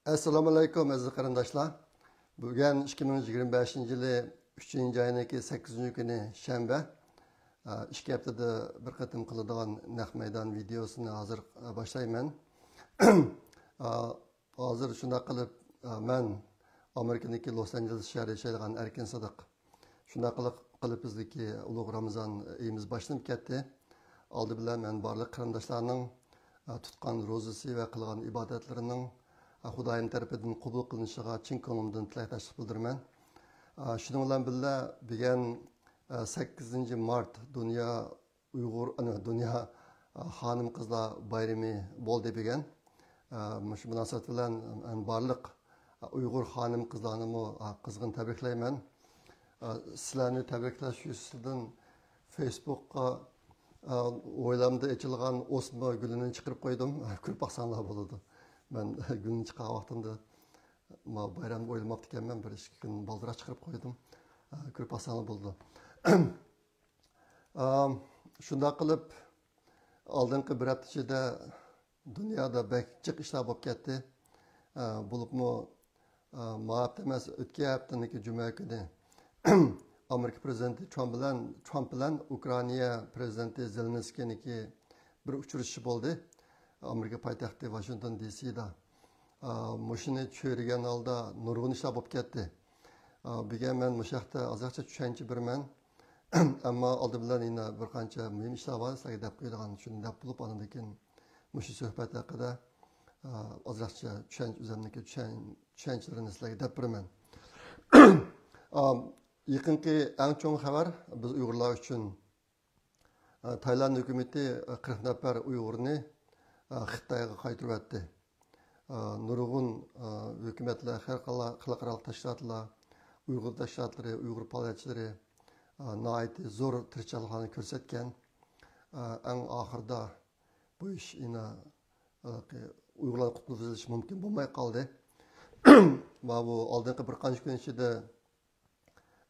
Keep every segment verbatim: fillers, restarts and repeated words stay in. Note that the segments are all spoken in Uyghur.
ئەسسالامۇ ئەلەيكۇم، ئەزىز قېرىنداشلار. بۈگۈن ئىككى مىڭ يىگىرمە بەشىنچى يىلى ئۈچىنچى ئاينىڭكى سەككىزىنچى كۈنى، شەنبە. ئىككى ھەپتىدە بىر قېتىم قىلىدىغان نەق مەيدان ۋىدېئوسىنى ھازىر باشلايمەن. ھازىر شۇنداق قىلىپ، مەن ئامېرىكىدىكى لوس ئانژېلېس شەھىرىدە ياشايدىغان ئەركىن سىدىق. شۇنداق قىلىق-، قىلىپ بىزدىكى ئۇلۇغ رامىزان ئېيىمىز باشلىنىپ كەتتى. ئالدى بىلەن مەن بارلىق قېرىنداشلارنىڭ، ئە، تۇتقان روزىسى ۋە قىلغان ئىبادەتلىرىنىڭ، ئە، خۇدايىم تەرىپىدىن قوبۇل قىلىنىشىغا چىن كۆڭلۈمدىن تىلەكداشلىق بىلدۈرىمەن. ئە، شۇنىڭ بىلەن بىللە، بۈگۈن، ئە، سەككىزىنچى مارت دۇنيا ئۇيغۇر، ئانا، دۇنيا، ئا، خانىم قىزلار بايرىمى بولدى بۈگۈن. ئا، مۇشۇ مۇناسىۋەت بىلەن مەن بارلىق، ئا، ئۇيغۇر خانىم قىزلارنىمۇ، ئا، قىزغىن تەبرىكلەيمەن. ئا، سىلەرنى تەبرىكلەش يۈزىسىدىن فېيسبۇكقا، ئا، ھويلامدا ئېچىلغان ئوسما گۈلىنى چىقىرىپ قويدۇم. كۆرۈپ باقساڭلار بولىدۇ. مەن گۈلنى چىقارغان ۋاقتىمدا، ما، بايرامنى ئويلىماپتىكەنمەن، بىر ئىككى كۈن بالدۇراق چىقىرىپ قويدۇم. ئا، كۆرۈپ باقساڭلار بولىدۇ. ئام، شۇنداق قىلىپ، ئالدىنقى بىر ھەپتە ئىچىدە دۇنيادا بەك جىق ئىشلار بولۇپ كەتتى. ئا، بولۇپمۇ، ئا، ما ھەپتە ئەمەس، ئۆتكەن ھەپتىنىڭكى جۈمە كۈنى ئامېرىكا پىرېزىدېنتى ترامپ بىلەن، ترامپ بىلەن ئۇكرائىنا پىرېزىدېنتى زېلېنسكىينىڭكى بىر ئۇچرىشىشى بولدى. ئامېرىكا پايتەختى ۋاشىنگتون دى سىدا. ئا، مۇشۇنى چۆرىگەن ھالدا نۇرغۇن ئىشلار بولۇپ كەتتى. ئا، بۈگۈن مەن مۇشۇ ھەقتە ئازراقچە چۈشەنچە بېرىمەن. ئەمما ئالدى بىلەن يەنە بىر قانچە مۇھىم ئىشلار بار، سىلەرگە دەپ قويىدىغان، شۇنى دەپ بولۇپ، ئاندىن كېيىن مۇشۇ سۆھبەت ھەققىدە، ئا، ئازراقچە چۈشەنچە، ئۆزۈمنىڭكى چۈشەن-، چۈشەنچىلىرىنى سىلەرگە دەپ بېرىمەن. ئا، يېقىنقى ئەڭ چوڭ خەۋەر بىز ئۇيغۇرلار ئۈچۈن، ئا، تايلاند ھۆكۈمىتى، ئا، قىرىق نەپەر ئۇيغۇرنى، ئا، خىتايغا قايتۇرۇۋەتتى. ئا، نۇرغۇن، ئا، ھۆكۈمەتلەر، خەلقئارا-، خەلقئارالىق تەشكىلاتلار، ئۇيغۇر تەشكىلاتلىرى، ئۇيغۇر پائالىيەتچىلىرى، ئا، ناھايىتى زور تىرىشچانلىقلارنى كۆرسەتكەن. ئا، ئەڭ ئاخىرىدا بۇ ئىش يەنە، ئا، ئۇيغۇرلارنى قۇتۇلدۇرۇۋېلىش مۇمكىن بولماي قالدى. مانا بۇ ئالدىنقى بىر قانچە كۈن ئىچىدە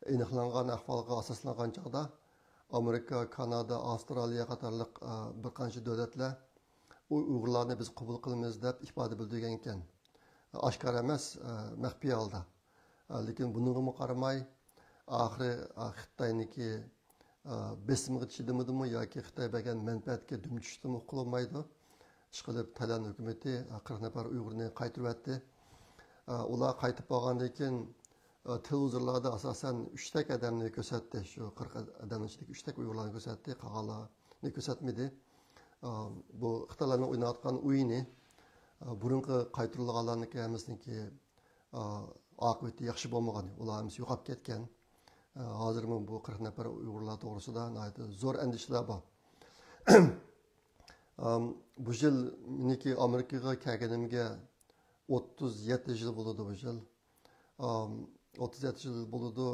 ئېنىقلانغان ئەھۋالغا ئاساسلانغان چاغدا، ئامېرىكا، كانادا، ئاۋسترالىيە قاتارلىق، ئە، بىر قانچە دۆلەتلەر ئۇ ئۇيغۇرلارنى بىز قوبۇل قىلىمىز دەپ ئىپادە بىلدۈرگەن ئىكەن. ئاشكارا ئەمەس، ئە، مەخپىي ھالدا. ئە، لېكىن بۇنىڭغىمۇ قارىماي، ئاخىرى، ئە، خىتاينىڭكى، ئە، بېسىمىغا چىدىمىدىمۇ ياكى خىتاي بەرگەن مەنپەئەتكە دۈم چۈشتىمۇ ئۇقۇلمايدۇ. ئىشقىلىپ، تايلاند ھۆكۈمىتى، ئە، قىرىق نەپەر ئۇيغۇرنى قايتۇرۇۋەتتى. ئە، ئۇلار قايتىپ بارغاندىن كېيىن، ئە، تېلېۋىزورلاردا ئاساسەن ئۈچتەك ئادەمنى كۆرسەتتى. شۇ قىرىق ئادەمنىڭ ئىچىدىكى ئۈچتەك ئۇيغۇرلارنى كۆرسەتتى، قالغانلارنى كۆرسەتمىدى. ئە، بۇ خىتايلارنىڭ ئويناۋاتقان ئويۇنى، ئە، بۇرۇنقى قايتۇرۇلغانلارنىڭكى ھەممىسىنىڭكى، ئە، ئاقىۋىتى ياخشى بولمىغان. ئۇلار ھەممىسى يوقاپ كەتكەن. ئە، ھازىرمۇ بۇ قىرىق نەپەر ئۇيغۇرلار توغرىسىدا ناھايىتى زور ئەندىشىلەر بار. ئام، بۇ يىل مېنىڭكى ئامېرىكىغا كەلگىنىمگە ئوتتۇز يەتتە يىل بولىدۇ بۇ يىل. ئام، ئوتتۇز يەتتە يىل بولىدۇ.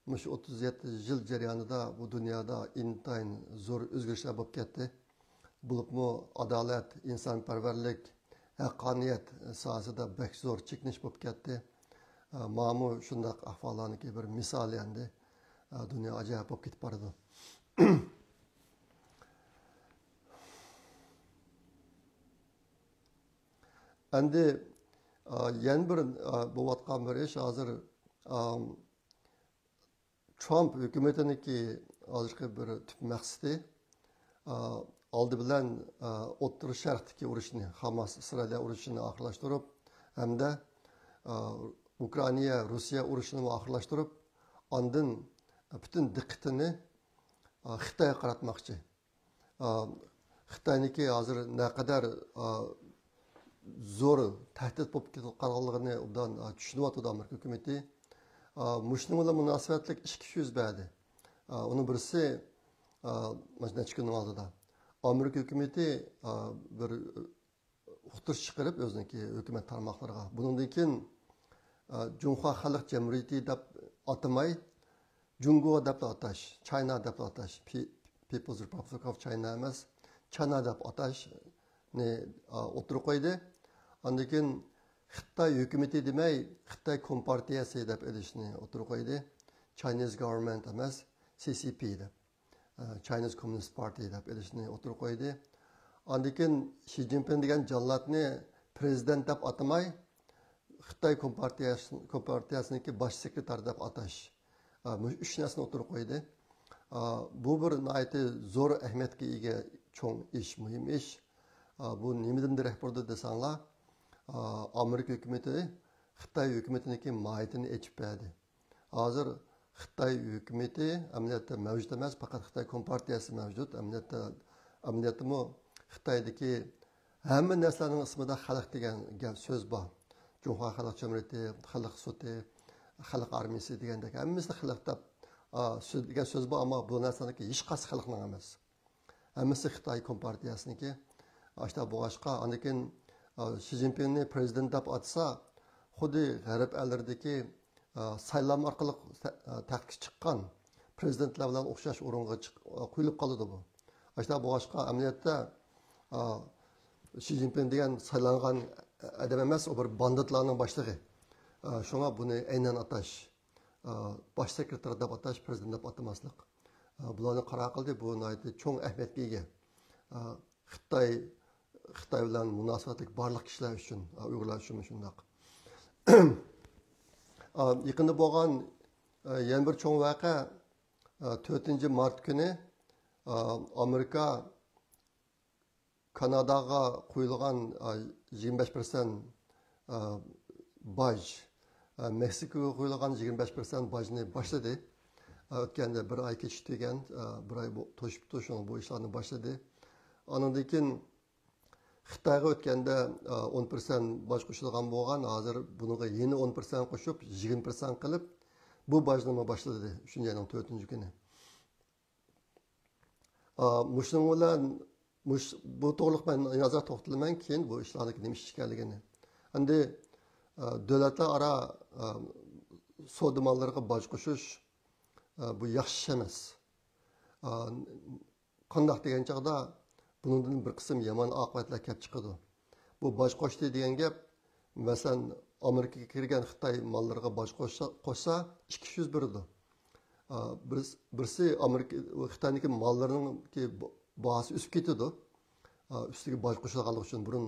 مۇشۇ ئوتتۇز يەتتە يىل جەريانىدا بۇ دۇنيادا ئىنتايىن زور ئۆزگىرىشلەر بولۇپ كەتتى. بولۇپمۇ ئادالەت، ئىنسانپەرۋەرلىك، ھەققانىيەت ساھەسىدە بەك زور چېكىنىش بولۇپ كەتتى. ئە، ماۋۇمۇ شۇنداق ئەھۋاللارنىڭكى بىر مىسالى ئەمدى. ئە، دۇنيا ئاجايىپ بولۇپ كېتىپ بارىدۇ. ئەمدى، ئا، يەنە بىر، ئا، بولۇۋاتقان بىر ئىش ھازىر، ئا، ترامپ ھۆكۈمىتىنىڭكى ھازىرقى بىر تۈپ مەقسىتى، ئا، ئالدى بىلەن، ئا، ئوتتۇرا شەرقتىكى ئۇرۇشنى، خاماس ئىسرائىلىيە ئۇرۇشىنى ئاخىرلاشتۇرۇپ، ھەمدە، ئا، ئۇكرائىنا، روسىيە ئۇرۇشىنىمۇ ئاخىرلاشتۇرۇپ، ئاندىن پۈتۈن دىققىتىنى، ئا، خىتايغا قاراتماقچى. ئا، خىتاينىڭكى ھازىر نەقەدەر، ئا، زور تەھدىت بولۇپ كېتىپ قالغانلىقىنى ئوبدان، ئا، چۈشىنىۋاتىدۇ ئامېرىكا ھۆكۈمىتى. ئا، مۇشۇنىڭ بىلەن مۇناسىۋەتلىك ئىككى ئىش يۈز بەردى. ئا، ئۇنىڭ بىرسى، ئا، مانا نەچچە كۈننىڭ ئالدىدا ئامېرىكا ھۆكۈمىتى، ئا، بىر ئۇقتۇرۇش چىقىرىپ ئۆزىنىڭكى ھۆكۈمەت تارماقلىرىغا. بۇنىڭدىن كېيىن، ئا، جۇڭخۇا خەلق جەمھۇرىيىتى دەپ ئاتىماي، جۇڭگو دەپلا ئاتاش، چاينا دەپلا ئاتاش، پى-، People's Republic of China ئەمەس، چانا دەپ ئاتاشنى، ئا، ئوتتۇرىغا قويدى. ئاندىن كېيىن خىتاي ھۆكۈمىتى دېمەي، خىتاي كومپارتىيەسى دەپ ئېلىشنى ئوتتۇرىغا قويدى. Chinese government ئەمەس، سى سى پى دەپ، ئە، Chinese Communist Party دەپ ئېلىشنى ئوتتۇرىغا قويدى. ئاندىن كېيىن شى جىنپىڭ دېگەن جاللاتنى پىرېزىدېنت دەپ ئاتىماي، خىتاي كومپارتىيەسى-، كومپارتىيەسىنىڭكى باش سېكرېتارى دەپ ئاتاش. ئا، مۇشۇ ئۈچ نەرسىنى ئوتتۇرىغا قويدى. ئا، بۇ بىر ناھايىتى زور ئەھمىيەتكە ئىگە چوڭ ئىش، مۇھىم ئىش. ئا، بۇ نېمىدىن دېرەك بېرىدۇ دېسەڭلار، ئا، ئامېرىكا ھۆكۈمىتى خىتاي ھۆكۈمىتىنىڭكى ماھىيىتىنى ئېچىپ بەردى. ھازىر خىتاي ھۆكۈمىتى ئەمەلىيەتتە مەۋجۇت ئەمەس، پەقەت خىتاي كومپارتىيەسى مەۋجۇت. ئەمەلىيەتتە، ئەمەلىيەتتىمۇ خىتايدىكى ھەممە نەرسىلەرنىڭ ئىسمىدا خەلق دېگەن گەپ سۆز بار. جۇڭخۇا خەلق جۇمھۇرىيىتى، خەلق سوتى، خەلق ئارمىيىسى دېگەندەك ھەممىسىدە خەلق دەپ، ئا، سۆز، دېگەن سۆز بار، ئەمما بۇ نەرسىلەرنىڭكى ھېچقايسى خەلقنىڭ ئەمەس. ھەممىسى خىتاي كومپارتىيەسىنىڭكى. ئاشۇنداق بولغاچقا، ئاندىن كېيىن، ئا، شى جىنپىڭنى پرېزىدېنت دەپ ئاتىسا، خۇددى غەرب ئەللىرىدىكى، ئا، سايلام ئارقىلىق تە-، ئا، تەختكە چىققان پرېزىدېنتلار بىلەن ئوخشاش ئورۇنغا چىق-، ئا، قويۇلۇپ قالىدۇ بۇ. ئاشۇنداق بولغاچقا، ئەمەلىيەتتە، ئا، شى جىنپىڭ دېگەن سايلانغان ئادەم ئەمەس، ئۇ بىر باندىتلارنىڭ باشلىقى. ئا، شۇڭا بۇنى ئەينەن ئاتاش، ئا، باش سېكرېتار دەپ ئاتاش، پرېزىدېنت دەپ ئاتىماسلىق. ئا، بۇلارنى قارار قىلدى، بۇ ناھايىتى چوڭ ئەھمىيەتكە ئىگە. ئا، خىتاي، خىتاي بىلەن مۇناسىۋەتلىك بارلىق كىشىلەر ئۈچۈن، ئا، ئۇيغۇرلار ئۈچۈنمۇ شۇنداق. ئا، يېقىندا بولغان، ئا، يەنە بىر چوڭ ۋەقە، ئا، تۆتىنچى مارت كۈنى، ئا، ئامېرىكا كاناداغا قويۇلغان، ئا، يىگىرمە بەش پىرسەنت، ئا، باج، ئا، مېكسىكوغا قويۇلغان يىگىرمە بەش پىرسەنت باجنى باشلىدى. ئا، ئۆتكەندە بىر ئاي كېچىكتۈرگەن، ئا، بىر ئاي بو-، توشۇپتۇ، شۇڭا بۇ ئىشلارنى باشلىدى. ئانىڭدىن كېيىن خىتايغا ئۆتكەندە، ئا، ئون پىرسەنت باج قوشۇلغان بولغان، ھازىر بۇنىڭغا يەنە ئون پىرسەنت قوشۇپ، يىگىرمە پىرسەنت قىلىپ، بۇ باجنىمۇ باشلىدى، شۇنىڭ يىلنىڭ تۆتىنچى كۈنى. ئا، مۇشۇنىڭ بىلەن، مۇش-، بۇ توغرىلىق مەن يەنە ئازراق توختىلىمەن، كېيىن بۇ ئىشلارنىڭ نېمە ئىش ئىكەنلىكىنى. ئەمدى، ئا، دۆلەتلەر ئارا، ئا، سودا ماللىرىغا باج قوشۇش، ئا، بۇ ياخشى ئىش ئەمەس. ئا، قانداق دېگەن چاغدا، بۇنىڭدىن بىر قىسىم يامان ئاقىۋەتلەر كەپ چىقىدۇ. بۇ باج قوشتى دېگەن گەپ، مەسىلەن، ئامېرىكىغا كىرگەن خىتاي ماللىرىغا باج قوشسا، قوشسا، ئىككى يۈز بېرىدۇ. ئا، بىرس-، بىرسى ئامېرىكا، خىتاينىڭكى ماللىرىنىڭكى با-، باھاسى ئۆسۈپ كېتىدۇ. ئا، ئۈستىگە باج قوشۇلغانلىقى ئۈچۈن بۇرۇن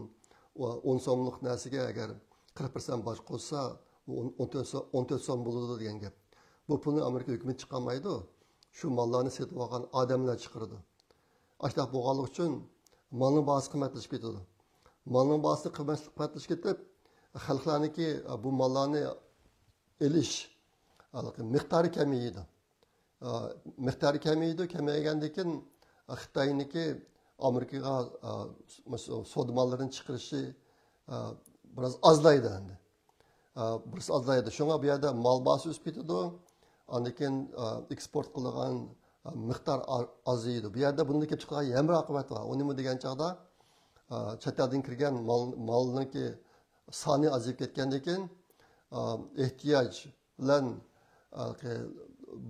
ئون سوملۇق نەرسىگە ئەگەر قىرىق پىرسەنت باج قوشسا، ئون، ئون تۆت سو-، ئون تۆت سوم بولىدۇ دېگەن گەپ. بۇ پۇلنى ئامېرىكا ھۆكۈمىتى چىقارمايدۇ. شۇ ماللارنى سېتىۋالغان ئادەملەر چىقىرىدۇ. ئاشۇنداق بولغانلىقى ئۈچۈن مالنىڭ باھاسى قىممەتلىشىپ كېتىدۇ. مالنىڭ باھاسى قىممەت-، قىممەتلىشىپ كېتىپ، خەلقلەرنىڭكى بۇ ماللارنى ئېلىش ھېلىقى مىقدارى كەمىيىدۇ. مىقدارى كەمىيىدۇ، كەمەيگەندىن كېيىن خىتاينىڭكى ئامېرىكىغا، مۇشۇ سودا ماللىرىنى چىقىرىشى بىراز ئازلايدۇ ئەمدى. بىرسى ئازلايدۇ. شۇڭا بۇ يەردە مال باھاسى ئۆسۈپ كېتىدۇ. ئاندىن كېيىن، ئېكسپورت قىلىدىغان، مىقدار ئا-، ئازىيىدۇ. بۇ يەردە بۇنىڭدىن كېلىپ چىقىدىغان يەنە بىر ئاقىۋەت بار. ئۇ نېمە دېگەن چاغدا، چەت ئەلدىن كىرگەن مال، مالنىڭكى سانى ئازىيىپ كەتكەندىن كېيىن، ئېھتىياج بىلەن،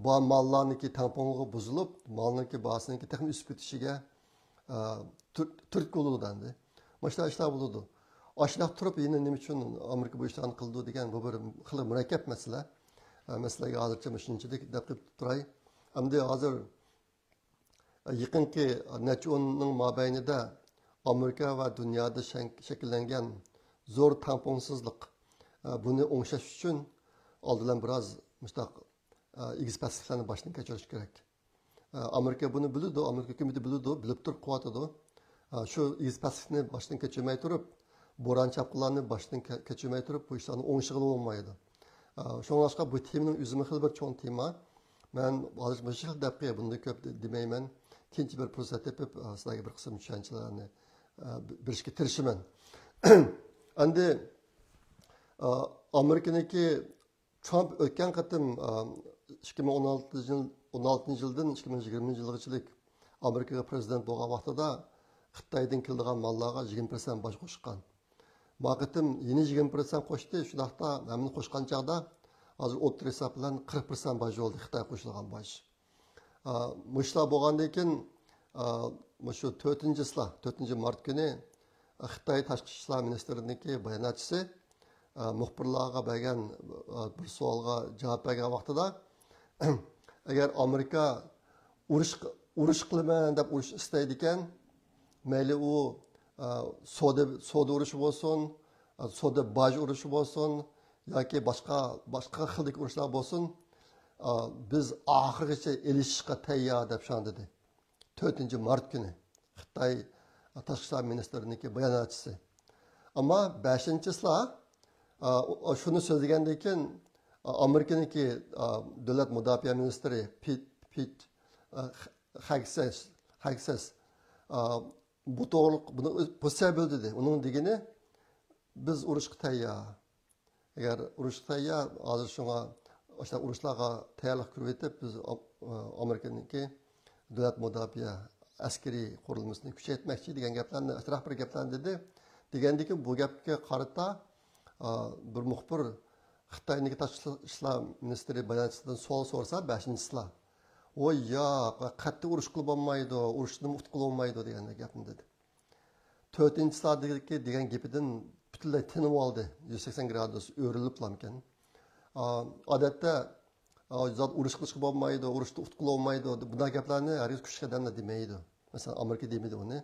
بار ماللارنىڭكى تەڭپۇڭلۇقى بۇزۇلۇپ، مالنىڭكى باھاسىنىڭكى تېخىمۇ ئۆسۈپ كېتىشىگە، تۈر-، تۈرتكە بولىدۇ ئەمدى. مۇشۇنداق ئىشلار بولىدۇ. ئاشۇنداق تۇرۇپ يەنە نېمە ئۈچۈن ئامېرىكا بۇ ئىشلارنى قىلىدۇ دېگەن بۇ بىر خېلى مۇرەككەپ مەسىلە. مەسىلىگە ھازىرچە مۇشۇنچىلىك دەپ قېلىپ تۇراي. ئەمدى ھازىر يېقىنقى نەچچە ئوننىڭ مابەينىدە ئامېرىكا ۋە دۇنيادا شەڭ-، شەكىللەنگەن زور تەڭپۇڭسىزلىق، بۇنى ئوڭشاش ئۈچۈن ئالدى بىلەن بىراز مۇشۇنداق ئېگىز پەسلىكلەرنى باشتىن كەچۈرۈش كېرەك. ئامېرىكا بۇنى بىلىدۇ، ئامېرىكا ھۆكۈمىتى بىلىدۇ، بىلىپ تۇرۇپ قىلىۋاتىدۇ. شۇ ئېگىز پەسلىكنى باشتىن كەچۈرمەي تۇرۇپ، بوران چاپقۇنلارنى باشتىن كە-، كەچۈرمەي تۇرۇپ، بۇ ئىشلارنى ئوڭشىغىلى بولمايدۇ. ئا، شۇڭلاشقا بۇ تېمىنىڭ ئۆزىمۇ خېلى بىر چوڭ تېما. مەن ھازىر مۇشۇ خىل دەپ قوياي، بۇنىڭدىن كۆپ دېمەيمەن. كېيىنچە بىر پۇرسەت تېپىپ، ئا، سىلەرگە بىر قىسىم چۈشەنچىلەرنى، ئا، بېرىشكە تىرىشىمەن. ئەمدى، ئا، ئامېرىكىنىڭكى ترامپ ئۆتكەن قېتىم، ئا، ئىككى مىڭ ئون ئالتىنچى يىل، ئون ئالتىنچى يىلدىن ئىككى مىڭ يىگىرمىنچى يىلغىچىلىك ئامېرىكىغا پرېزىدېنت بولغان ۋاقتىدا خىتايدىن كېلىدىغان ماللارغا يىگىرمە پىرسەنت باج قوشقان. ما قېتىم يەنە يىگىرمە پىرسەنت قوشتى. شۇنداقتا ھەممىنى قوشقان چاغدا ھازىر ئوتتۇرا ھېساب بىلەن قىرىق پىرسەنت باج بولدى، خىتاي قوشۇلغان باج. ئا، مۇشۇلار بولغاندىن كېيىن، ئا، مۇشۇ تۆتىنچى چىسلا، تۆتىنچى مارت كۈنى، ئا، خىتاي تاشقى ئىشلار مىنىستىرلىكىنىڭكى باياناتچىسى، ئا، مۇخبىرلارغا بەرگەن، ئا، بىر سوئالغا جاۋاب بەرگەن ۋاقتىدا، ئەگەر ئامېرىكا ئۇرۇش، ئۇرۇش قىلىمەن دەپ ئۇرۇش ئىستەيدىكەن، مەيلى ئۇ، ئا، سودا، سودا ئۇرۇشى بولسۇن، ئا، سودا باج ئۇرۇشى بولسۇن، ياكى باشقا باشقا خىلدىكى ئۇرۇشلار بولسۇن، بىز ئاخىرغىچە ئېلىشىشقا تەييار، دەپ شۇنداق دېدى. تۆتىنچى مارت كۈنى خىتاي تاشقى ئىشلار مىنىستىرىنىڭكى باياناتچىسى. ئەمما بەشىنچى چىسلا شۇنى سۆزلىگەندىن كېيىن، ئامېرىكىنىڭكى دۆلەت مۇداپىئە مىنىستىرى پىت پىت خەگسەس خەگسەس بۇ توغرىلىق بۇنى پوزىتسىيە بىلدۈردى. ئۇنىڭ دېگىنى، بىز ئۇرۇشقا تەييار. ئەگەر ئۇرۇشقا تەييار، ھازىر شۇڭا ئاشۇنداق ئۇرۇشلارغا تەييارلىق كۆرۈۋېتىپ، بىز ئامېرىكىنىڭكى دۆلەت مۇداپىئە ئەسكىرىي قۇرۇلمىسىنى كۈچەيتمەكچى، دېگەن گەپلەرنى، ئەتراپ بىر گەپلەرنى دېدى. دېگەندىكىن، بۇ گەپكە قارىتا بىر مۇخبىر خىتاينىڭكى تاشقى ئىشلار مىنىستىرى باياناتچىسىدىن سوئال سورىسا، بەشىنچىسىلا، ۋوي ياق، قەتئىي ئۇرۇش قىلىپ بولمايدۇ، ئۇرۇشنى ئۇتقىلى بولمايدۇ، دېگەن گەپنى دېدى. تۆتىنچىسىلاردىكى دېگەن گېپىدىن پۈتۈنلەي تىنىۋالدى، يۈز سەكسەن گرادۇس ئۆرۈلۈپلامكەن. ئادەتتە، زات ئۇرۇش قىلىشقا بولمايدۇ، ئۇرۇشتا ئۇتقىلى بولمايدۇ، بۇنداق گەپلەرنى ھەرگىز كۈچلۈك ئادەملەر دېمەيدۇ. مەسىلەن، ئامېرىكا دېمىدى ئۇنى.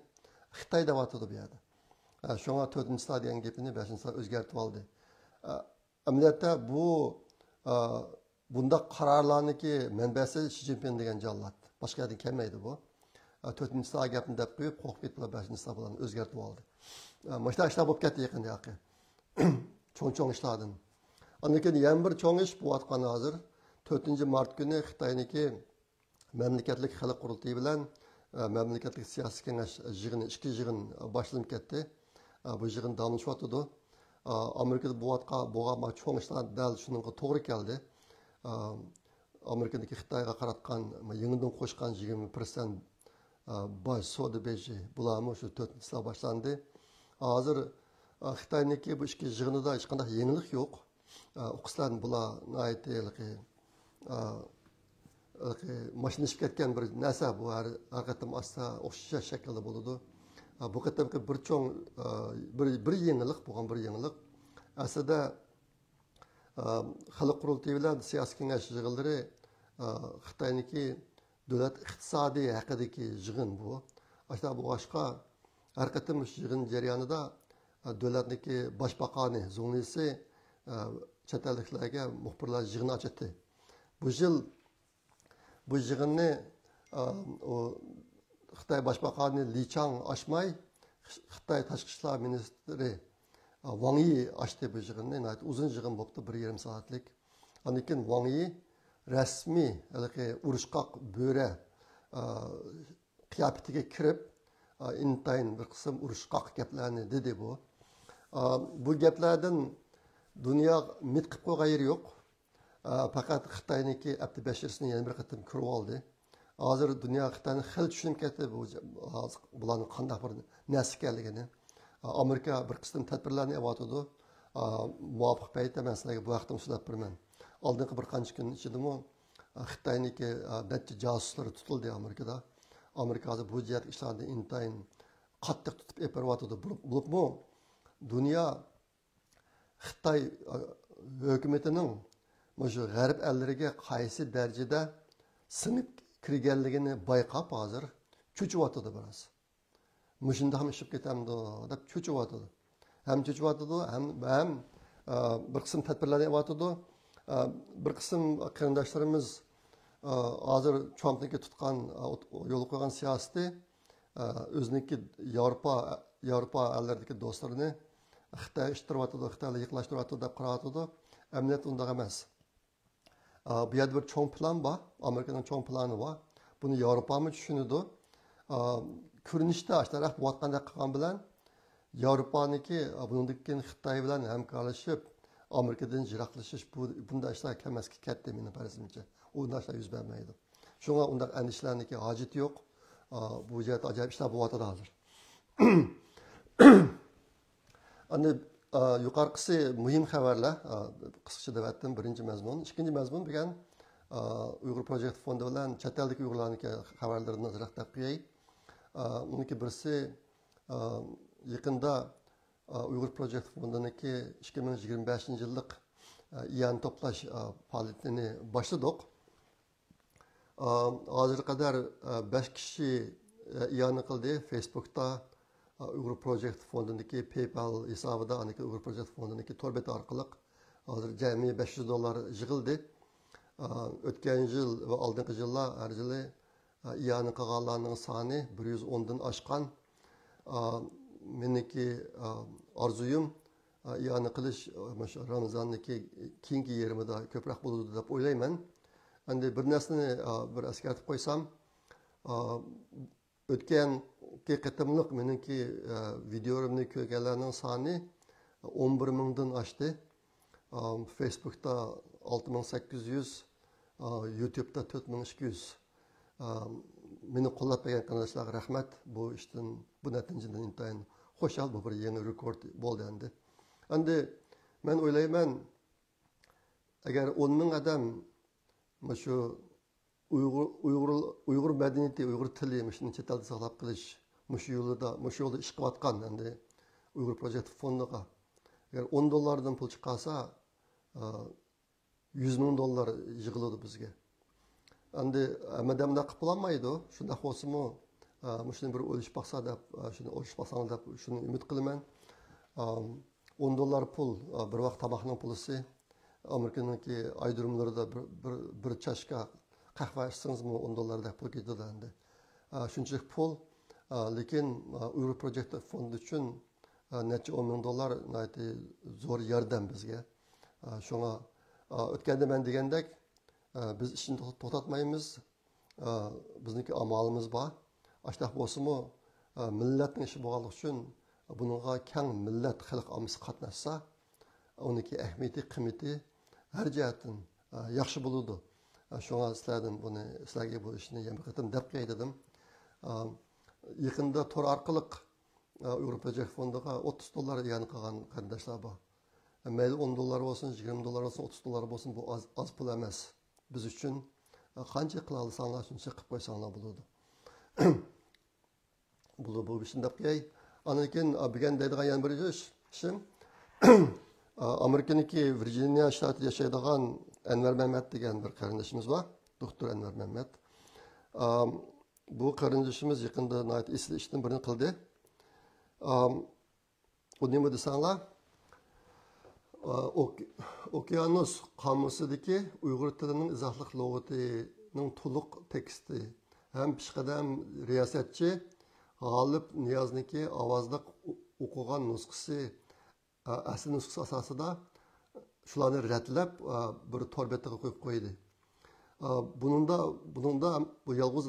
خىتاي دەۋاتىدۇ بۇ يەردە. شۇڭا تۆتىنچىسىلا دېگەن گېپىنى بەشىنچىسىلا ئۆزگەرتىۋالدى. ئەمەلىيەتتە بۇ، بۇنداق قارارلارنىڭكى مەنبەسى شى جىنپىڭ دېگەن جاللات. باشقا يەردىن كەلمەيدۇ بۇ. تۆتىنچىسىلا گەپنى دەپ قويۇپ، قورقۇپ كېتىپلا بەشىنچىسىلا بۇلارنى ئۆزگەرتىۋالدى. مۇشۇنداق ئىشلار بولۇپ كەتتى يېقىندا ھېلىقى. چوڭ-چوڭ ئىشلاردىن. ئاندىن كېيىن يەنە بىر چوڭ ئىش بولۇۋاتقان ھازىر. تۆتىنچى مارت كۈنى خىتاينىڭكى مەملىكەتلىك خەلق قۇرۇلتىيى بىلەن، ئە، مەملىكەتلىك سىياسىي كېڭەش يىغىنى، ئىككى يىغىن باشلىنىپ كەتتى. ئە، بۇ يىغىن داۋاملىشىۋاتىدۇ. ئە، ئامېرىكىدا بولۇۋاتقان، بولغان بۇ چوڭ ئىشلار دەل شۇنىڭغا توغرا كەلدى. ئە، ئامېرىكىدىكى خىتايغا قاراتقان يېڭىدىن قوشقان يىگىرمە پىرسەنت، ئە، باج سودا بېجى، بۇلارمۇ شۇ تۆتىنچىسىلا باشلاندى. ھازىر، ئە، خىتاينىڭكى بۇ ئىككى يىغىنىدا ھېچقانداق يېڭىلىق يوق. ئۇقىسىلەرنى بۇلار ناھايىتى ھېلىقى، ھېلىقى ماشىنىلىشىپ كەتكەن بىر نەرسە بۇ، ھەر، ھەر قېتىم ئاستا ئوخشاش شەكىلدە بولىدۇ. بۇ قېتىمقى بىر چوڭ، بىر، بىر يېڭىلىق، بولغان بىر يېڭىلىق. ئەسلىدە، خەلق قۇرۇلتىيى بىلەن سىياسىي كېڭەش يىغىنلىرى خىتاينىڭكى دۆلەت ئىقتىسادى ھەققىدىكى يىغىن بۇ. ئاشۇنداق بولغاچقا، ھەر قېتىم مۇشۇ يىغىن جەريانىدا، ئە، دۆلەتنىڭكى باشباقانى، زۇڭلىسى، ئە، چەت ئەللىكلەرگە مۇخبىرلار يىغىنى ئاچاتتى. بۇ يىل بۇ يىغىننى، ئە، ئۇ خىتاي باشباقانى لى چاڭ ئاچماي، خىتاي تاشقى ئىشلار مىنىستىرى، ئە، ۋاڭ يى ئاچتى بۇ يىغىننى. ناھايىتى ئۇزۇن يىغىن بوپتۇ، بىر يېرىم سائەتلىك. ئاندىن كېيىن ۋاڭ يى رەسمىي ھېلىقى ئۇرۇشقاق بۆرە، ئە، قىياپىتىگە كىرىپ، ئىنتايىن بىر قىسىم ئۇرۇشقاق گەپلەرنى دېدى بۇ. بۇ گەپلەردىن دۇنيا مىت قىپ قويغان يېرى يوق. پەقەت خىتاينىڭكى ئەپتى بەشىرىسىنى يەنە بىر قېتىم كۆرۈۋالدى. ھازىر دۇنيا خىتاينى خېلى چۈشىنىپ كەتتى، بۇ، بۇلارنىڭ قانداق بىر نەرسە ئىكەنلىكىنى. ئامېرىكا بىر قىسىم تەدبىرلەرنى ئېلىۋاتىدۇ. مۇۋاپىق پەيتتە مەن سىلەرگە بۇ ھەقتە سۆزلەپ بېرىمەن. ئالدىنقى بىر قانچە كۈن ئىچىدىمۇ خىتاينىڭكى، ئە، نەچچە جاسۇسلىرى تۇتۇلدى ئامېرىكىدا. ئامېرىكا ھازىر بۇ جەھەتتىكى ئىشلارنى ئىنتايىن قاتتىق تۇتۇپ ئېلىپ بېرىۋاتىدۇ. بولۇپ، بولۇپمۇ دۇنيا خىتاي، ئە، ھۆكۈمىتىنىڭ مۇشۇ غەرب ئەللىرىگە قايسى دەرىجىدە سىڭىپ كىرگەنلىكىنى بايقاپ، ھازىر چۆچۈۋاتىدۇ بىراز. مۇشۇنداقمۇ ئىشىپ كېتەمدۇ دەپ چۆچۈۋاتىدۇ. ھەم چۆچۈۋاتىدۇ، ھەم، ھەم، ئە، بىر قىسىم تەدبىرلەرنى ئېلىۋاتىدۇ. ئە، بىر قىسىم قېرىنداشلىرىمىز، ئە، ھازىر ترامپنىڭكى تۇتقان، ئە، يولغا قويغان سىياسىتى، ئە، ئۆزىنىڭكى ياۋروپا، ياۋروپا ئەللىرىدىكى دوستلىرىنى خىتايغا ئىتتىرىۋاتىدۇ، خىتايلار يېقىنلاشتۇرۇۋاتىدۇ دەپ قاراۋاتىدۇ. ئەمەلىيەتتە ئۇنداق ئەمەس. ئا، بۇ يەردە بىر چوڭ پىلان بار، ئامېرىكىنىڭ چوڭ پىلانى بار. بۇنى ياۋروپامۇ چۈشىنىدۇ. ئا، كۆرۈنۈشتە ئاشۇنداق بولۇۋاتقاندەك قىلغان بىلەن، ياۋروپانىڭكى، ئا، بۇنىڭدىن كېيىن خىتاي بىلەن ھەمكارلىشىپ، ئامېرىكىدىن يىراقلىشىش، بۇ، بۇنداق ئىشلار كەلمەسكە كەتتى، مېنىڭ پەرىزىمچە. ئۇنداق ئىشلار يۈز بەرمەيدۇ. شۇڭا ئۇنداق ئەندىشىلەرنىڭكى ھاجىتى يوق. ئا، بۇ جەھەتتە ئاجايىپ ئىشلار بولۇۋاتىدۇ ھازىر. ئەمدى، ئا، يۇقىرىقىسى مۇھىم خەۋەرلەر، ئا، قىسقىچە دەۋەتتىم، بىرىنچى مەزمۇن. ئىككىنچى مەزمۇن بۈگۈن، ئا، ئۇيغۇر پروجېكت فوندى بىلەن چەت ئەلدىكى ئۇيغۇرلارنىڭكى خەۋەرلىرىنى ئازراق دەپ قوياي. ئا، ئۇنىڭكى بىرسى، ئا، يېقىندا، ئا، ئۇيغۇر پروجېكت فوندىنىڭكى ئىككى مىڭ يىگىرمە بەشىنچى يىللىق، ئا، ئىئانە توپلاش، ئا، پائالىيىتىنى باشلىدۇق. ئا، ھازىرغا قەدەر، ئا، بەش كىشى، ئا، ئىئانە قىلدى. فېيسبۇكتا، ئا، ئۇيغۇر پروجېكت فوندىنىڭكى پەيپال ھېسابىدا، ئاندىن كېيىن ئۇيغۇر پروجېكت فوندىنىڭكى تور بېتى ئارقىلىق، ھازىر جەمئىي بەش يۈز دوللار يىغىلدى. ئا، ئۆتكەن يىل ۋە ئالدىنقى يىللار ھەر يىلى، ئا، ئىئانە قىلغانلارنىڭ سانى بىر يۈز ئوندىن ئاشقان. ئا، مېنىڭكى، ئا، ئارزۇيۇم، ئا، ئىئانە قىلىش، ئا، مۇشۇ رامىزاننىڭكى كېيىنكى يېرىمىدا كۆپرەك بولىدۇ دەپ ئويلايمەن. ئەمدى بىر نەرسىنى، ئا، بىر ئەسكەرتىپ قويسام، ئا، ئۆتكەنكى قېتىملىق مېنىڭكى، ئە، ۋىدىيولىرىمنى كۆرگەنلەرنىڭ سانى ئون بىر مىڭدىن ئاشتى. ئا، فېيسبۇكتا ئالتە مىڭ سەككىز يۈز، ئا، يۇتيۇبتا تۆت مىڭ ئىككى يۈز. ئا، مېنى قوللاپ بەرگەن قېرىنداشلارغا رەھمەت. بۇ ئىشتىن، بۇ نەتىجىدىن ئىنتايىن خۇشال. بۇ بىر يېڭى رېكورت بولدى ئەمدى. ئەمدى مەن ئويلايمەن، ئەگەر ئون مىڭ ئادەم مۇشۇ ئۇيغۇر، ئۇيغۇر، ئۇيغۇر مەدەنىيىتى، ئۇيغۇر تىلى، مۇشۇنى چەت ئەلدە ساقلاپ قېلىش، مۇشۇ يولدا، مۇشۇ يولدا ئىش قىلىۋاتقان ئەمدى ئۇيغۇر پروجېكت فوندىغا ئەگەر ئون دوللاردىن پۇل چىقارسا، ئا، يۈز مىڭ دوللار يىغىلىدۇ بىزگە. ئەمدى ھەممە ئادەم بۇنداق قىلىپ بولالمايدۇ. شۇنداق بولسىمۇ، ئا، مۇشۇنى بىر ئويلىشىپ باقسا دەپ، ئا، شۇنى ئويلىشىپ باقساڭلار دەپ شۇنى ئۈمىد قىلىمەن. ئا، ئون دوللار پۇل، ئا، بىر ۋاق تاماقنىڭ پۇلىسى. ئامېرىكىنىڭكى ئايرودروملىرىدا بىر، بىر، بىر چاشكا قەھۋە ئىچسىڭىزمۇ ئون دوللاردەك پۇل كېتىدۇ ئەمدى. ئا، شۇنچىلىك پۇل، ئا، لېكىن، ئا، ئۇيغۇر پروجېكت فوندى ئۈچۈن، ئا، نەچچە ئون مىڭ دوللار ناھايىتى زور ياردەم بىزگە. ئا، شۇڭا، ئا، ئۆتكەندە مەن دېگەندەك، ئا، بىز ئىشنى توخ-، توختاتمايمىز. ئا، بىزنىڭكى ئامالىمىز بار. ئاشۇنداق بولسىمۇ، ئا، مىللەتنىڭ ئىشى بولغانلىقى ئۈچۈن بۇنىڭغا كەڭ مىللەت، خەلق ئاممىسى قاتناشسا، ئۇنىڭكى ئەھمىيىتى، قىممىتى ھەر جەھەتتىن، ئا، ياخشى بولىدۇ. ئا، شۇڭا سىلەردىن بۇنى، سىلەرگە بۇ ئىشنى يەنە بىر قېتىم دەپ قوياي دېدىم. ئا، يېقىندا تور ئارقىلىق، ئا، ئۇيغۇر پروجېكت فوندىغا ئوتتۇز دوللار ئىئانە قىلغان قېرىنداشلار بار. مەيلى ئون دوللار بولسۇن، يىگىرمە دوللار بولسۇن، ئوتتۇز دوللار بولسۇن، بۇ ئاز، ئاز پۇل ئەمەس. بىز ئۈچۈن، ئا، قانچە قىلالىساڭلار، شۇنچە قىلىپ قويساڭلار بولىدۇ. بۇ، بۇ ئىشنى دەپ قوياي. ئاندىن كېيىن، ئا، بۈگۈن دەيدىغان يەنە بىر ئىش، ئىشىم، ئا، ئامېرىكىنىڭكى ۋىرجىنىيە شتاتىدا ياشايدىغان ئەنۋەر مەمەت دېگەن بىر قېرىندىشىمىز بار. دوكتور ئەنۋەر مەمەت. ئا، بۇ قېرىندىشىمىز يېقىندا ناھايىتى ئېسىل ئىشتىن بىرنى قىلدى. ئا، ئۇ نېمە دېسەڭلار، ئا، ئوك-، ئوكيانوس قامۇسىدىكى ئۇيغۇر تىلىنىڭ ئىزاھلىق لۇغىتىنىڭ تولۇق تېكىستى ھەم پېشقەدەم رىياسەتچى غالىپ نىيازنىڭكى ئاۋازلىق ئو-، ئوقۇغان نۇسخىسى، ئا، ئەسلى نۇسخىسى ئاساسىدا شۇلارنى رەتلەپ، ئا، بىر تور بېتىگە قويۇپ قويدى. ئا، بۇنىڭدا، بۇنىڭدا بۇ يالغۇز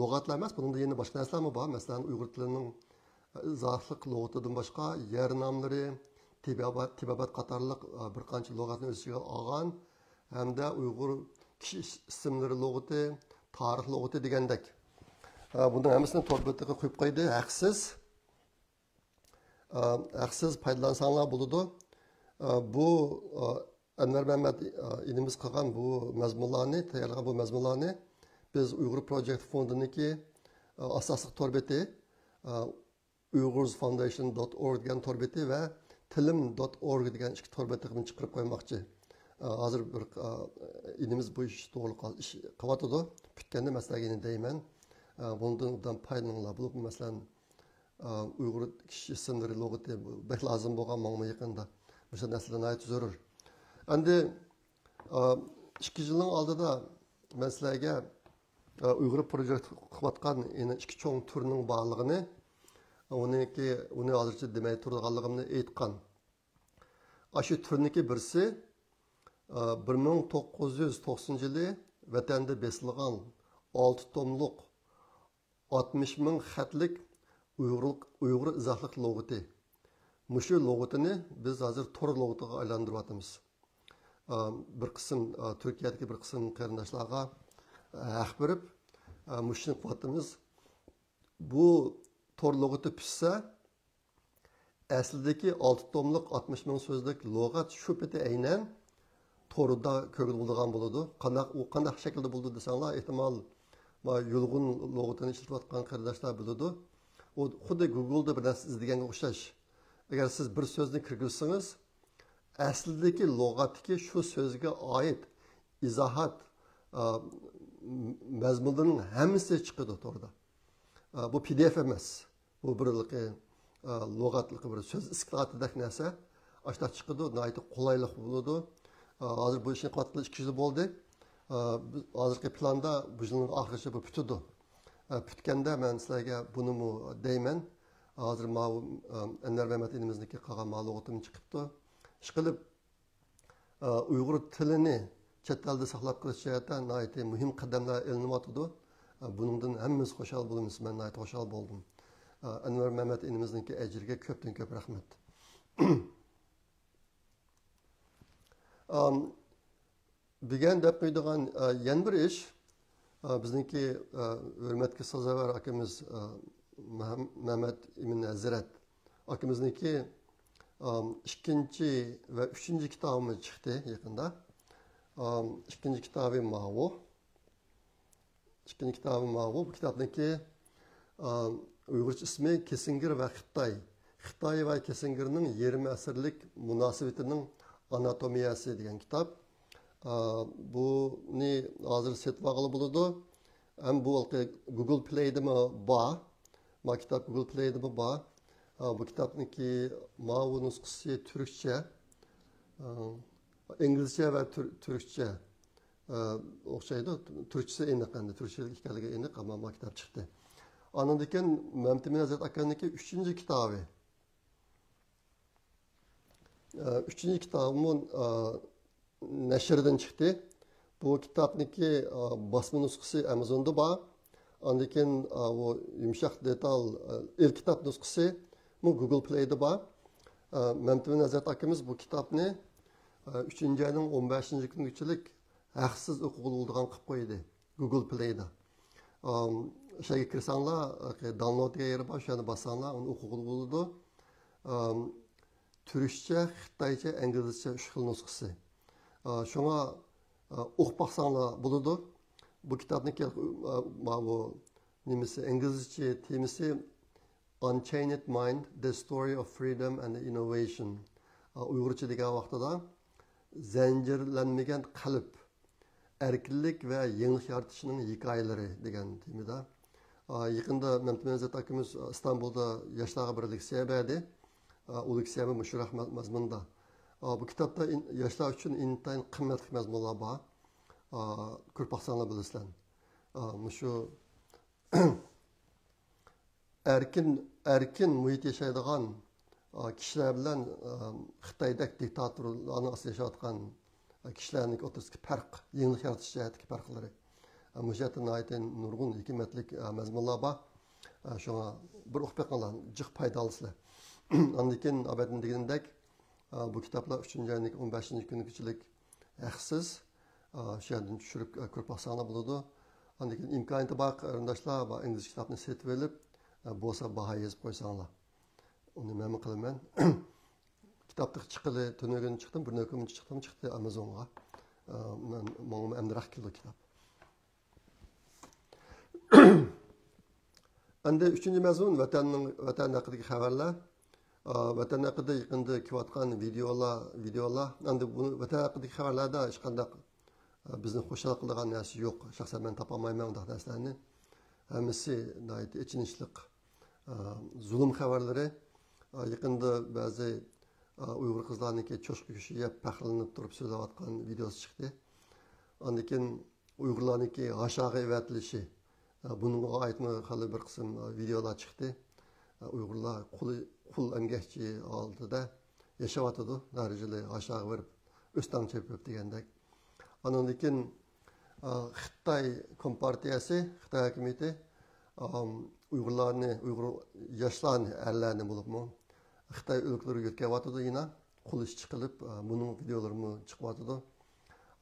لۇغەتلەر ئەمەس، بۇنىڭدا يەنە باشقا نەرسىلەرمۇ بار. مەسىلەن، ئۇيغۇر تىلىنىڭ ئىزاھلىق لۇغىتىدىن باشقا يەر ناملىرى، تېبابەت، تېبابەت قاتارلىق، ئا، بىر قانچە لۇغەتنى ئۆز ئىچىگە ئالغان ھەمدە ئۇيغۇر كىشى ئىس-، ئىسىملىرى لۇغىتى، تارىخ لۇغىتى دېگەندەك. ئا، بۇنىڭ ھەممىسىنى تور بېتىگە قويۇپ قويدى، ھەقسىز. ئا، ھەقسىز پايدىلانساڭلار بولىدۇ. ئا، بۇ، ئا، ئەنۋەر مەمەت، ئا، ئىنىمىز قىلغان بۇ مەزمۇنلارنى، تەييارلىغان بۇ مەزمۇنلارنى بىز ئۇيغۇر پروجېكت فوندىنىڭكى، ئا، ئاساسلىق تور بېتى، ئا، uighurs foundation dot org دېگەن تور بېتى ۋە تىلىم دوت ئورگ دېگەن ئىككى تور بېتىغا چىقىرىپ قويماقچى. ئا، ھازىر بىر، ئا، ئىنىمىز بۇ ئىش توغرىلىق ئىش قىلىۋاتىدۇ. پۈتكەندە مەسىلەن يەنە دەيمەن. ئا، بۇنىڭدىن ئوبدان پايدىلىنىڭلار. بولۇپمۇ مەسىلەن، ئا، ئۇيغۇر كىشى ئىسىملىرى لۇغىتى بەك لازىم بولغان ماڭىمۇ يېقىندا. مۇشۇ نەرسىلەر ناھايىتى زۆرۈر. ئەمدى، ئا، ئىككى يىلنىڭ ئالدىدا مەن سىلەرگە، ئا، ئۇيغۇر پروجېكت قىلىۋاتقان يەنە ئىككى چوڭ تۈرنىڭ بارلىقىنى، ئۇنىڭكى، ئۇنى ھازىرچە دېمەي تۇرىدىغانلىقىمنى ئېيتقان. ئاشۇ تۈرنىڭكى بىرسى، ئا، بىر مىڭ توققۇز يۈز توقسىنىنچى يىلى ۋەتەندە بېسىلغان ئالتە توملۇق ئاتمىش مىڭ خەتلىك ئۇيغۇرلۇق، ئۇيغۇر ئىزاھلىق لۇغىتى. مۇشۇ لۇغىتىنى بىز ھازىر تور لۇغىتىغا ئايلاندۇرۇۋاتىمىز. ئا، بىر قىسىم، ئا، تۈركىيەدىكى بىر قىسىم قېرىنداشلارغا، ئا، ھەق بېرىپ، ئا، مۇشۇنى قىلىۋاتىمىز. بۇ تور لۇغىتى پۈتسە، ئەسلىدىكى ئالتە توملۇق ئاتمىش مىڭ سۆزلۈك لۇغەت شۇ پېتى ئەينەن توردا كۆرگىلى بولىدىغان بولىدۇ. قانداق، ئۇ قانداق شەكىلدە بولىدۇ دېسەڭلار، ئېھتىمال، ما، يۇلغۇن لۇغىتىنى ئىشلىتىۋاتقان قېرىنداشلار بىلىدۇ. ئۇ خۇددى گۇگلدا بىر نەرسە ئىزدىگەنگە ئوخشاش. ئەگەر سىز بىر سۆزنى كىرگۈزسىڭىز، ئەسلىدىكى لۇغەتتىكى شۇ سۆزگە ئائىت ئىزاھات، ئا، مەزمۇنلىرىنىڭ ھەممىسى چىقىدۇ توردا. ئا، بۇ پى دى ئېف ئەمەس. بۇ بىر، ئا، لۇغەتلىقى بىر سۆز ئىسكىلاتىدەك نەرسە. ئاشتاق چىقىدۇ، ناھايىتى قولايلىق بولىدۇ. ئا، ھازىر بۇ ئىشنى قىلىۋاتقىلى ئىككى يىل بولدى. ئا، بىز ھازىرقى پىلاندا بۇ يىلنىڭ ئاخىرىغىچە بۇ پۈتىدۇ. ئا، پۈتكەندە مەن سىلەرگە بۇنىمۇ دەيمەن. ھازىر ماۋۇ، ئا، ئەنۋەر مەمەت ئىنىمىزنىڭكى قالغان مەلۇماتىمۇ چىقىپتۇ. ئىشقىلىپ، ئا، ئۇيغۇر تىلىنى چەت ئەلدە ساقلاپ قېلىش جەھەتتە ناھايىتى مۇھىم قەدەملەر ئېلىنىۋاتىدۇ. ئا، بۇنىڭدىن ھەممىمىز خۇشال بولىمىز. مەن ناھايىتى خۇشال بولدۇم. ئا، ئەنۋەر مەمەت ئىنىمىزنىڭكى ئەجرىگە كۆپتىن كۆپ رەھمەت. ئام، بۈگۈن دەپ قويىدىغان، ئا، يەنە بىر ئىش، ئا، بىزنىڭكى، ئا، ھۆرمەتكە سازاۋەر ئاكىمىز، ئا، مەم-، مەمەت ئىمىن ھەزرەت ئاكىمىزنىڭكى، ئام، ئىككىنچى ۋە ئۈچىنچى كىتابىمىز چىقتى يېقىندا. ئام، ئىككىنچى كىتابى ماۋۇ. ئىككىنچى كىتابى ماۋۇ. بۇ كىتابنىڭكى، ئا، ئۇيغۇرچە ئىسمى كىسسىنگېر ۋە خىتاي. خىتاي ۋە كىسسىنگېرنىڭ يېرىم ئەسىرلىك مۇناسىۋىتىنىڭ ئاناتومىيەسى دېگەن كىتاب. ئا، بۇنى ھازىر سېتىۋالغىلى بولىدۇ. ھەم بۇ ھېلىقى گۇگل پلەيدىمۇ بار. ما كىتاب گۇگل پلەيدىمۇ بار. ئا، بۇ كىتابنىڭكى ماۋۇ نۇسخىسى تۈركچە، ئا، ئىنگلىزچە ۋە تۈر-، تۈركچە. ئە، ئوخشايدۇ. تۈركچىسى ئېنىق ئەمدى. تۈركچىلىك ئىكەنلىكى ئېنىق، ئەمما ما كىتاب چىقتى. ئاندىن كېيىن مەمتىمىن ھەزرەت ئاكامنىڭكى ئۈچىنچى كىتابى. ئە، ئۈچىنچى كىتابىمۇ، ئە، نەشردىن چىقتى. بۇ كىتابنىڭكى، ئە، باسما نۇسخىسى ئامازوندا بار. ئاندىن كېيىن، ئە، بۇ يۇمشاق دېتال، ئە، ئېل كىتاب نۇسخىسى بۇ گۇگل پلەيدە بار. ئە، مەمتىمىن ھەزرەت ئاكىمىز بۇ كىتابنى، ئە، ئۈچىنچى ئاينىڭ ئون بەشىنچى كۈنىگىچىلىك ھەقسىز ئوقۇغىلى بولىدىغان قىلىپ قويدى گۇگل پلەيدا. ئام، شۇ يەرگە كىرسەڭلار، داونلود دېگەن يېرى بار، شۇ يەردە باسساڭلار، ئۇنى ئوقۇغىلى بولىدۇ. ئام، تۈركچە، خىتايچە، ئىنگلىزچە ئۈچ خىل نۇسخىسى. ئا، شۇڭا، ئا، ئوقۇپ باقساڭلار بولىدۇ. بۇ كىتابنىڭكى، ئا، ماۋۇ نېمىسى، ئىنگلىزچە تېمىسى Unchained Mind, The Story of Freedom and Innovation. ئۇيغۇرچە دېگەن ۋاقتىدا زەنجىرلەنمىگەن قەلب، ئەركىنلىك ۋە يېڭىلىق يارىتىشنىڭ ھېكايىلىرى دېگەن تېمىدا. يېقىندا مەمتىمىن ھەزرەت ئاكىمىز ئىستانبۇلدا ياشلارغا بىر لېكسىيە بەردى. ئۇ لېكسىيەمۇ مۇشۇ مەزمۇندا. بۇ كىتابتا ياشلار ئۈچۈن ئىنتايىن قىممەتلىك مەزمۇنلار بار. كۆرۈپ باقساڭلار بىلىسىلەر. مۇشۇ ئەركىن، ئەركىن مۇھىت ياشايدىغان، ئا، كىشىلەر بىلەن، ئا، خىتايدەك دىكتاتورلارنىڭ ئاستىدا ياشاۋاتقان، ئا، كىشىلەرنىڭ ئوتتۇرىسىدىكى پەرق، يېڭىلىق يارىتىش جەھەتتىكى پەرقلىرى. ئا، مۇشۇ جەھەتتە ناھايىتى نۇرغۇن ھېكمەتلىك، ئا، مەزمۇنلار بار. ئا، شۇڭا بىر ئوقۇپ بېقىڭلار، جىق پايدا ئالىسىلەر. ئاندىن كېيىن ئابەتتىن دېگىنىدەك، ئا، بۇ كىتابلار ئۈچىنچى ئاينىڭ ئون بەشىنچى كۈنىگىچىلىك ھەقسىز، ئا، شۇ يەردىن چۈشۈرۈپ، ئا، كۆرۈپ باقساڭلار بولىدۇ. ئاندىن كېيىن ئىمكانىيىتى بار قېرىنداشلار بار ئىنگلىزچە كىتابنى سېتىۋېلىپ، ئا، بولسا باھا يېزىپ قويساڭلار. ئۇنى مەنمۇ قىلىمەن. كىتاب تېخى چىققىلى تۈنۈگۈن چىقتىم، بىر كۈن چىقتىم، چىقتى ئامازونغا. ئا، مەن، ماڭىمۇ ئەمدىراق كېلىدۇ كىتاب. ئەمدى ئۈچىنچى مەزمۇن ۋەتەننىڭ، ۋەتەن ھەققىدىكى خەۋەرلەر. ئا، ۋەتەن ھەققىدە يېقىندا كېلىۋاتقان ۋىدېئولار، ۋىدېئولار. ئەمدى بۇ ۋەتەن ھەققىدىكى خەۋەرلەردە ھېچقانداق، ئا، بىزنى خۇشال قىلىدىغان نەرسە يوق. شەخسەن مەن تاپالمايمەن ئۇنداق نەرسىلەرنى. ھەممىسى ناھايىتى ئېچىنىشلىق، ئا، زۇلۇم خەۋەرلىرى. ئا، يېقىندا بەزى، ئا، ئۇيغۇر قىزلارنىڭكى چوشقا گۆشى يەپ پەخىرلىنىپ تۇرۇپ سۆزلەۋاتقان ۋىدېئوسى چىقتى. ئاندىن كېيىن ئۇيغۇرلارنىڭكى ھاشاغا ئەۋەتىلىشى، بۇنىڭغا ئائىتمۇ خېلى بىر قىسىم ۋىدېئولار چىقتى. ئۇيغۇرلار قۇل، قۇل ئەمگەكچى ھالىتىدە ياشاۋاتىدۇ، دەرىجىلىك ھاشاغا بېرىپ، ئۆستەڭ چېپىپ دېگەندەك. ئاندىن كېيىن، خىتاي كومپارتىيەسى، خىتاي ھاكىمىيىتى، ئۇيغۇرلارنى، ئۇيغۇر ياشلارنى، ئەرلەرنى بولۇپمۇ خىتاي ئۆلكىلىرىگە يۆتكەۋاتىدۇ يەنە. قۇل ئىشى قىلىپ، ئا، بۇنىڭ ۋىدېئولىرىمۇ چىقىۋاتىدۇ.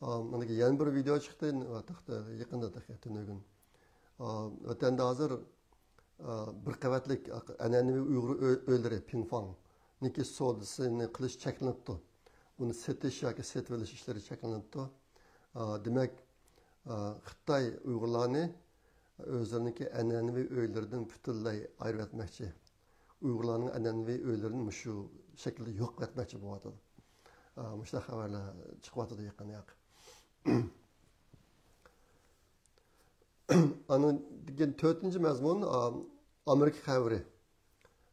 ئا، مانا يەنە بىر ۋىدېئو چىقتى، تېخى يېقىندا، تېخى تۈنۈگۈن. ئا، ۋەتەندە ھازىر، ئا، بىر قەۋەتلىك ئەنئەنىۋى ئۇيغۇر ئۆ-، ئۆيلىرى، پىڭفاڭنىڭكى سودىسىنى قىلىش چەكلىنىپتۇ. ئۇنى سېتىش ياكى سېتىۋېلىش ئىشلىرى چەكلىنىپتۇ. ئا، دېمەك، ئا، خىتاي ئۇيغۇرلارنى ئۆزلىرىنىڭكى ئەنئەنىۋى ئۆيلىرىدىن پۈتۈنلەي ئايرىۋەتمەكچى. ئۇيغۇرلارنىڭ ئەنئەنىۋى ئۆيلىرىنى مۇشۇ شەكىلدە يوق قىلىۋەتمەكچى بولۇۋاتىدۇ. ئا، مۇشۇنداق خەۋەرلەر چىقىۋاتىدۇ يېقىن ياق. ئاندىن كېيىن تۆتىنچى مەزمۇن، ئا، ئامېرىكا خەۋىرى.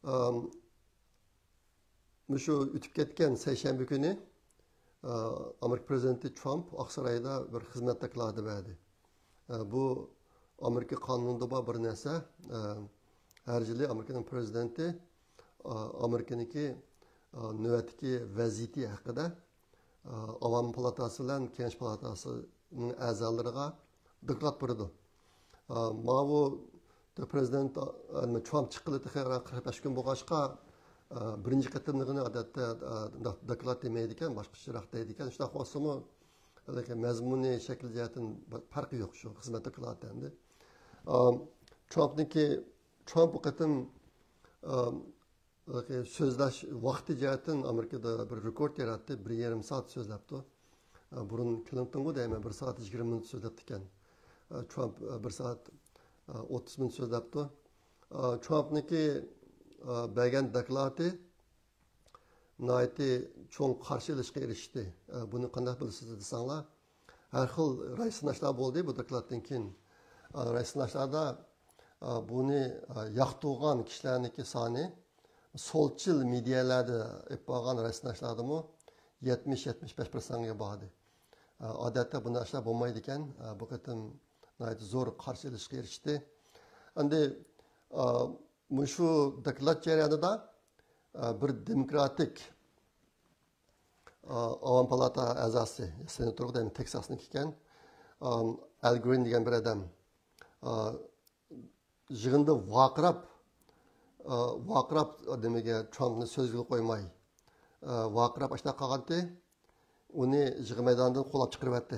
ئا، مۇشۇ ئۆتۈپ كەتكەن سەيشەنبە كۈنى، ئە، ئامېرىكا پىرېزىدېنتى ترامپ ئاقسارايدا بىر خىزمەت دوكلاتى بەردى. ئە، بۇ ئامېرىكا قانۇنىدا بار بىر نەرسە. ئە، ھەر يىلى ئامېرىكىنىڭ پىرېزىدېنتى، ئە، ئامېرىكىنىڭكى، ئە، نۆۋەتتىكى ۋەزىيىتى ھەققىدە، ئە، ئاۋام پالاتاسى بىلەن كېڭەش پالاتاسىنىڭ ئەزالىرىغا دوكلات بېرىدۇ. ئە، ماۋۇ پىرېزىدېنت، ئە، ترامپ چىققىلى تېخى قىرىق بەش كۈن بولغاچقا، ئە، بىرىنچى قېتىملىقىنى ئادەتتە، ئە، دوكلات دېمەيدىكەن، باشقىچىراق دەيدىكەن. شۇنداق بولسىمۇ، ھېلىقى مەزمۇنى، شەكلى جەھەتتىن پەرقى يوق شۇ خىزمەت دوكلاتى ئەمدى. ئە، ترامپنىڭكى، ترامپ بۇ قېتىم، ئە، سۆزلەش ۋاقتى جەھەتتىن ئامېرىكىدا بىر رېكورت ياراتتى. بىر يېرىم سائەت سۆزلەپتۇ. بۇرۇن كلىنتونغۇ دەيمەن، بىر سائەت يىگىرمە مىنۇت سۆزلەپتىكەن. ترامپ بىر سائەت ئوتتۇز مىنۇت سۆزلەپتۇ. ترامپنىڭكى بەرگەن دوكلاتى ناھايىتى چوڭ قارشى ئېلىشقا ئېرىشتى. بۇنى قانداق بىلىسىز دېسەڭلار، ھەر خىل راي سىناشلار بولدى بۇ دوكلاتتىن كېيىن. ئا، راي سىناشلاردا، ئا، بۇنى، ئا، ياقتۇرغان كىشىلەرنىڭكى سانى سولچىل مېدىيەلەردە ئېلىپ بارغان راي سىناشلاردىمۇ يەتمىش، يەتمىش بەش پىرسەنتكە باردى. ئا، ئادەتتە بۇنداق ئىشلار بولمايدىكەن. ئا، بۇ قېتىم ناھايىتى زور قارشى ئېلىشقا ئېرىشتى. ئەمدى، ئا، مۇشۇ دوكلات جەريانىدا، ئا، بىر دېموكراتىك ئاۋام پالاتا ئەزاسى، سېناتور دەيمەن، تېكساسنىڭكى ئىكەن. ئال گرىن دېگەن بىر ئادەم يىغىندا ۋارقىراپ، ۋارقىراپ نېمىگە، ترامپنى سۆزگىلا قويماي، ۋارقىراپ ئاشۇنداق قالغانتى. ئۇنى يىغىن مەيدانىدىن قوغلاپ چىقىرىۋەتتى.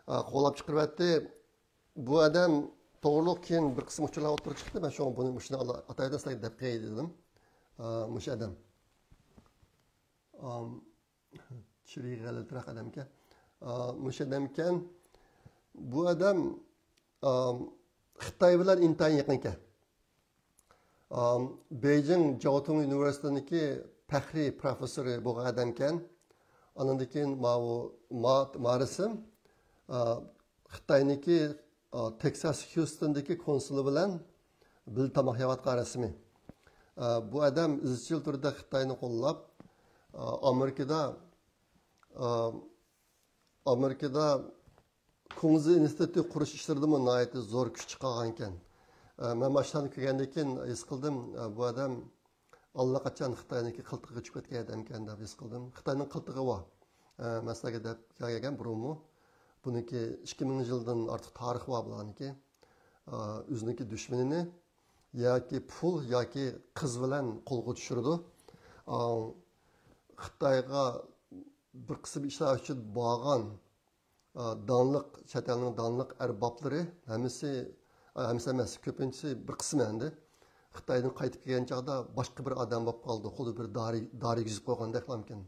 قوغلاپ چىقىرىۋەتتى. بۇ ئادەم توغرۇلۇق كېيىن بىر قىسىم ئۇچۇرلار ئوتتۇرىغا چىقتى. مەن شۇڭا بۇنى مۇشۇنى ئاتا-، ئاتايدىن سىلەرگە دەپ قوياي دېدىم. مۇشۇ ئادەم. ئام، چىرىي غەلىتىراق ئادەمكەن. ئا، مۇشۇ ئادەمكەن. بۇ ئادەم، ئام، خىتاي بىلەن ئىنتايىن يېقىنكەن. ئام، بېيجىڭ جاۋتۇڭ ئۇنىۋېرسىتېتىنىڭكى پەخرىي پروفېسسورى بولغان ئادەمكەن. ئاندىن كېيىن ماۋۇ ما-، مارىسىم، ئا، خىتاينىڭكى، ئا، تېكساس خيۇستوندىكى كونسۇلى بىلەن بىللە تاماق يەۋاتقان رەسىمى. ئا، بۇ ئادەم ئىزچىل تۈردە خىتاينى قوللاپ، ئا، ئامېرىكىدا، ئا، ئامېرىكىدا كۇڭزى ئىنستىتۇتى قۇرۇش ئىشلىرىدىمۇ ناھايىتى زور كۈچ چىقارغانىكەن. ئا، مەن ماشىنانى كۆرگەندىن كېيىن ھېس قىلدىم، ئا، بۇ ئادەم ئاللىقاچان خىتاينىڭكى قىلتىقىغا چۈشۈپ كەتكەن ئادەمكەن دەپ ھېس قىلدىم. خىتاينىڭ قىلتىقى بار. ئە، مەن سىلەرگە دەپ كەلگەن بۇرۇنمۇ. بۇنىڭكى ئىككى مىڭ يىلدىن ئارتۇق تارىخى بار بۇلارنىڭكى. ئە، ئۆزىنىڭكى دۈشمىنىنى ياكى پۇل ياكى قىز بىلەن قولغا چۈشۈرىدۇ. ئە، خىتايغا بىر قىسىم ئىشلار ئۈچۈن بارغان ئا، داڭلىق، چەت ئەلنىڭ داڭلىق ئەربابلىرى ھەممىسى، ئا، ھەممىسى ئەمەس، كۆپىنچىسى، بىر قىسمى ئەمدى خىتايدىن قايتىپ كەلگەن چاغدا باشقا بىر ئادەم بولۇپ قالدى، خۇددى بىر دارى، دارى يېگۈزۈپ قويغاندەكلامكەن.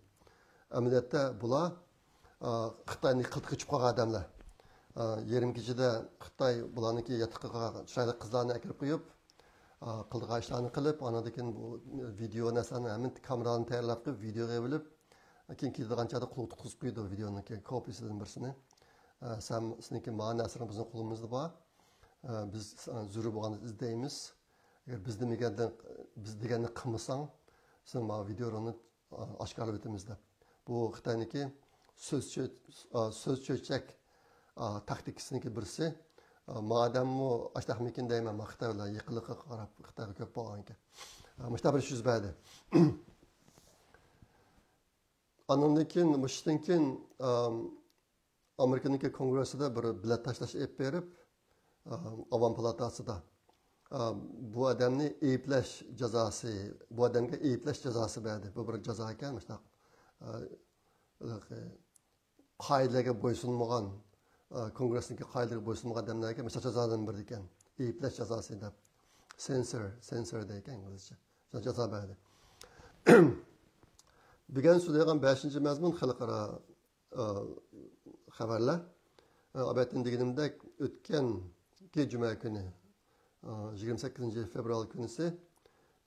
ئەمەلىيەتتە بۇلار، ئا، خىتاينىڭ قىلتىقىغا چۈشۈپ قالغان ئادەملەر. ئا، يېرىم كېچىدە خىتاي بۇلارنىڭكى ياتىقىغا چىرايلىق قىزلارنى ئەكىرىپ قويۇپ، ئا، قىلىدىغان ئىشلارنى قىلىپ، ئاندىن كېيىن بۇ ۋىدېئو نەرسىلەرنى ھەممە كامېرالارنى تەييارلاپ قويۇپ، ۋىدېئوغا ئېلىپ، كېيىن كېتىدىغان چاغدا قولتۇققا تۇتقۇزۇپ قويىدۇ ۋىدېئونىڭكى كوپىيىسىدىن بىرسىنى. ئە، سەن، سېنىڭكى ما نەرسىلىرىڭ بىزنىڭ قولىمىزدا بار. ئە، بىز ساڭا زۆرۈر بولغاندا ئىزدەيمىز. ئەگەر بىز دېمىگەندىن، بىز دېگەننى قىلمىساڭ، سېنىڭ ما ۋىدېئولىرىڭنى، ئا، ئاشكارىلاپ ئۆتىمىز دەپ. بۇ خىتاينىڭكى سۆز چۆ-، ئا، سۆز چۆچەك، ئا، تاكتىكىسىنىڭكى بىرسى. ئا، مادەممۇ ئاشتاقمىكىن دەيمەن، ما خىتاي بىلەن يېقىنلىققا قاراپ خىتايغا كۆپ بولغانىكەن. ئا، مۇشۇنداق بىر ئىش يۈز بەردى. ئاندىن كېيىن، مۇشۇدىن كېيىن، ئام، ئامېرىكىنىڭكى كونگرېسسىدا بىر بېلەت تاشلاش ئېلىپ بېرىپ، ئام، ئاۋام پالاتاسىدا، ئام، بۇ ئادەمنى ئەيىبلەش جازاسى، بۇ ئادەمگە ئەيىبلەش جازاسى بەردى. بۇ بىر جازا ئىكەن، مۇشۇنداق، ئا، ھېلىقى قائىدىلەرگە بويسۇنمىغان، ئا، كونگرېسنىڭكى قائىدىلىرىگە بويسۇنمىغان ئادەملەرگە مۇشۇنداق جازادىن بېرىدىكەن. ئەيىبلەش جازاسى دەپ. سېنسور، سېنسور دەيدىكەن ئىنگلىزچە. شۇنداق جازا بەردى. بۈگۈن سۆزلەيدىغان بەشىنچى مەزمۇن خەلقئارا، ئا، خەۋەرلەر. ئا، ئابەتتىن دېگىنىمدەك، ئۆتكەنكى جۈمە كۈنى، ئا، يىگىرمە سەككىزىنچى فېۋرال كۈنىسى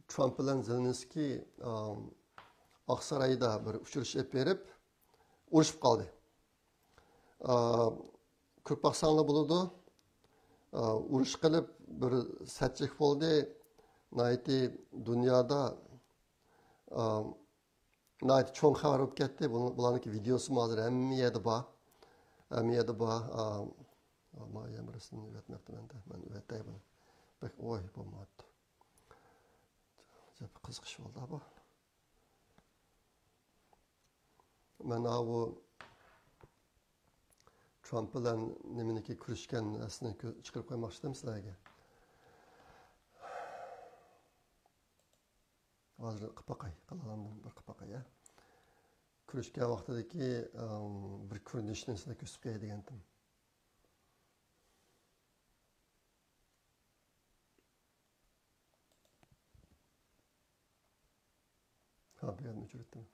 ترامپ بىلەن زېلېنسكىي، ئا، ئاقسارايدا بىر ئۇچرىشىش ئېلىپ بېرىپ، ئۇرۇشۇپ قالدى. ئا، كۆرۈپ باقساڭلار بولىدۇ. ئا، ئۇرۇش قىلىپ بىر سەتچىك بولدى. ناھايىتى دۇنيادا، ئا، ناھايىتى چوڭ خەۋەر بولۇپ كەتتى. بۇنىڭ، بۇلارنىڭكى ۋىدېئوسىمۇ ھازىر ھەممە يەردە بار. ھەممە يەردە بار. ئا، ما يەنە بىرسىنى ئۆتمەپتىمەن-دە. مەن ئۆتەي بۇنى. بەك ئوي بولماپتۇ. قىزىق ئىش بولدى بۇ. مەن ئاۋۇ ترامپ بىلەن نېمىنىكى كۆرۈشكەن نەرسىنى كۆ-، چىقىرىپ قويماقچىدىم سىلەرگە. ھازىر قىلىپ باقاي، قىلالامدىم بىر قىلىپ باقاي، يا. كۆرۈشكەن ۋاقتىدىكى، ئىم، بىر كۆرۈنۈشنى سىلەرگە كۆرسىتىپ قوياي دېگەنتىم. ھا، بۇ يەرنى ئۆچۈرۈۋەتتىم.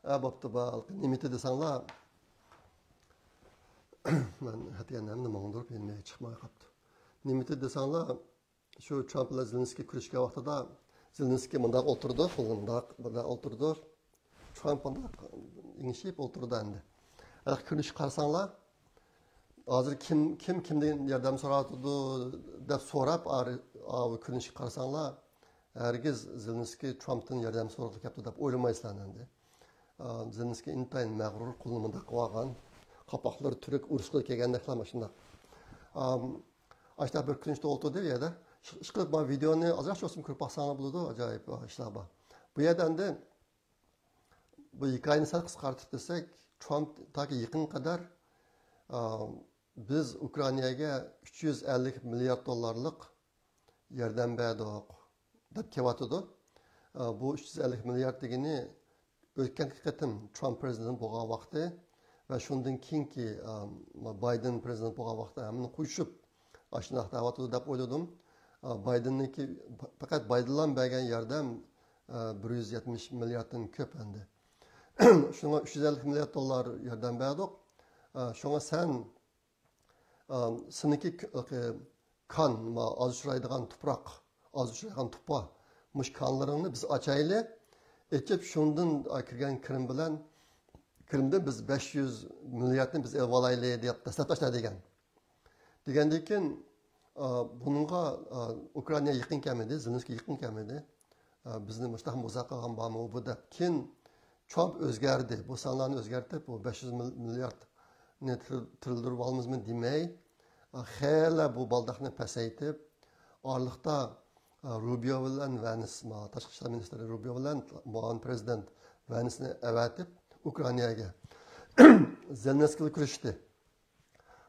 ھە، بوپتۇ، بار. نېمىتى دېسەڭلار، مەن ئەتىگەن ھەممىنى ماڭدۇرۇپ، يەنە چىقماي قاپتۇ. نېمىتى دېسەڭلار، شۇ ترامپ بىلەن زېلېنسكىي كۆرۈشكەن ۋاقتىدا، زېلېنسكىي مۇنداق ئولتۇرىدۇ، مۇنداق، مۇنداق ئولتۇرىدۇ. ترامپ مۇنداق ئېڭىشىپ ئولتۇرىدۇ ئەمدى. ھېلىقى كۆرۈنۈشكە قارىساڭلار، ھازىر كىم، كىم كىمدىن ياردەم سوراۋاتىدۇ دەپ سوراپ، ئا-، ئاۋۇ كۆرۈنۈشكە قارىساڭلار، ھەرگىز زېلېنسكىي ترامپتىن ياردەم سورىغىلى كەپتۇ دەپ ئويلىمايسىلەر ئەمدى. ئا، زېلېنسكىي ئىنتايىن مەغرۇر، قولىنى مۇنداق قىلىۋالغان، قاپاقلىرى تۈرۈك، ئۇرۇشقىلى كەلگەندەكلا ماشۇنداق. ئام، ئاشۇنداق بىر كۆرۈنۈشتە ئولتۇردى بۇ يەردە. ئىش-، ئىشقىلىپ، مانا ۋىدېئونى ئازراق بولسىمۇ كۆرۈپ باقساڭلار بولىدۇ، ئاجايىپ، ئا، ئىشلار بار. بۇ يەردە ئەمدى بۇ ھېكايىنى سەل قىسقارتىپ دېسەك، ترامپ تاكى يېقىنغا قەدەر، ئا، بىز ئۇكرائىناگە ئۈچ يۈز ئەللىك مىليارد دوللارلىق ياردەم بەردۇق دەپ كېلىۋاتىدۇ. ئا، بۇ ئۈچ يۈز ئەللىك مىليارد دېگىنى ئۆتكەنكى قېتىم ترامپ پرېزىدېنت بولغان ۋاقتى ۋە شۇندىن كېيىنكى، ئا، بايدېن پرېزىدېنت بولغان ۋاقتى ھەممىنى قوشۇپ ئاشۇنداق دەۋاتىدۇ دەپ ئويلىدىم. ئا، بايدېننىڭكى، پەقەت بايدېنلا بەرگەن ياردەم، ئا، بىر يۈز يەتمىش مىلياردتىن كۆپ ئەمدى. شۇڭا ئۈچ يۈز ئەللىك مىليارد دوللار ياردەم بەردۇق. ئا، شۇڭا سەن ئا، سېنىڭكى ك-، ك-، كان، ما، ئاز ئۇچرايدىغان تۇپراق، ئاز ئۇچرايدىغان تۇپا، مۇشۇ كانلىرىڭنى بىز ئاچايلى، ئېچىپ، شۇندىن، ئا، كىرگەن كىرىم بىلەن، كىرىمدىن بىز بەش يۈز مىلياردنى بىز ئېلىۋالايلى دەپ دەسلەپتە ئاشۇنداق دېگەن. دېگەندىن كېيىن، ئا، بۇنىڭغا، ئا، ئۇكرائىنا يېقىن كەلمىدى، زېلېنسكىي يېقىن كەلمىدى. ئا، بىزنى مۇشۇنداق مۇزاكىرە قىلغان بارمۇ بۇ دەپ. كېيىن ترامپ ئۆزگەردى. بۇ سانلارنى ئۆزگەرتىپ، بۇ بەش يۈز مىل-، مىلياردنى تىر-، تىرىلدۈرۈپ ئالىمىزمۇ دېمەي، خېلى بۇ بالداقنى پەسەيتىپ، ئارىلىقتا، ئا، روبىيو بىلەن ۋەنس، ما، تاشقى ئىشلار مىنىستىرى روبىيو بىلەن مۇئاۋىن پرېزىدېنت ۋەنسنى ئەۋەتىپ، ئۇكرائىناگە زېلېنسكىيگە كۆرۈشتى.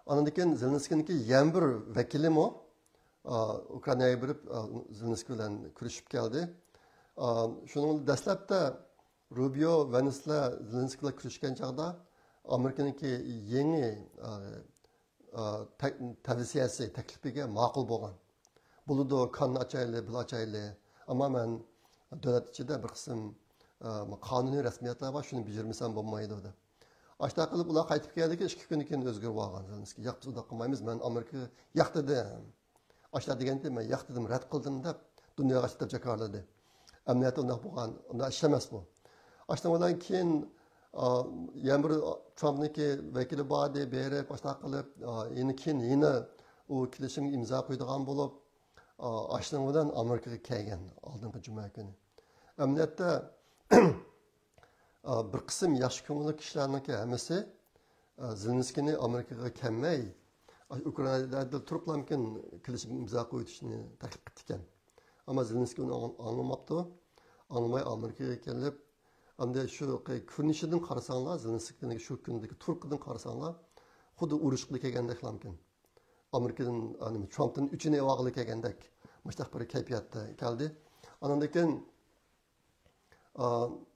ئاندىن كېيىن زېلېنسكىينىڭكى يەنە بىر ۋەكىلىمۇ، ئا، ئۇكرائىناگە بېرىپ، ئا، زېلېنسكىي بىلەن كۆرۈشۈپ كەلدى. ئا، شۇنىڭ دەسلەپتە روبىيو ۋەنسلەر زېلېنسكىي بىلەن كۆرۈشكەن چاغدا ئامېرىكىنىڭكى يېڭى، ئا، ئا، تە-، تەۋسىيەسى، تەكلىپىگە ماقۇل بولغان. بولىدۇ، كاننى ئاچايلى، بىللە ئاچايلى. ئەمما مەن دۆلەت ئىچىدە بىر قىسىم، ئا، قانۇنىي رەسمىيەتلەر بار، شۇنى بېجىرمىسەم بولمايدۇ، دەپ. ئاشۇنداق قىلىپ، ئۇلار قايتىپ كەلدىكىن، ئىككى كۈندىن كېيىن ئۆزگىرىپ ئالغان زېلېنسكىي. ياق، بىز ئۇنداق قىلمايمىز، مەن ئامېرىكىغا ياق دېدىم. ئاشۇنداق دېگەنتى، مەن ياق دېدىم، رەت قىلدىم، دەپ دۇنياغا چىقىپ جاكارلىدى. ئەمەلىيەتتە ئۇنداق بولغان، ئۇنداق ئىش ئەمەس بۇ. ئاشۇنىڭ بىلەن كېيىن، ئا، يەنە بىر ترامپنىڭكى ۋەكىلى باردى، بېرىپ، ئاشۇنداق قىلىپ، ئا، يەنە كېيىن يەنە ئۇ كېلىشىمگە ئىمزا قويىدىغان بولۇپ، ئا، ئاشۇنىڭ بىلەن ئامېرىكىغا كەلگەن ئالدىنقى جۈمە كۈنى. ئەمەلىيەتتە، ئا، بىر قىسىم ياخشى كۆڭۈللۈك كىشىلەرنىڭكى ھەممىسى، ئا، زېلېنسكىينى ئامېرىكىغا كەلمەي، ئا، ئۇكرائىنادا تۇرۇپلامكىن كېلىشىمگە ئىمزا قويۇۋېتىشنى تەكلىپ قىپتىكەن. ئەمما زېلېنسكىي ئۇنى ئاڭ-، ئاڭلىماپتۇ. ئاڭلىماي ئامېرىكىغا كېلىپ، ئەمدى شۇ كۆرۈنۈشىدىن قارىساڭلار، زېلېنسكىينىڭ شۇ كۈندىكى تۇرقىدىن قارىساڭلار، خۇددى ئۇرۇشقىلى كەلگەندەكلامكەن. ئامېرىكىدىن، ئانىمۇ ترامپتىن ئۆچىنى ئېلىۋالغىلى كەلگەندەك، مۇشۇنداق بىر كەيپىياتتا كەلدى. ئانىڭدىن كېيىن، ئا،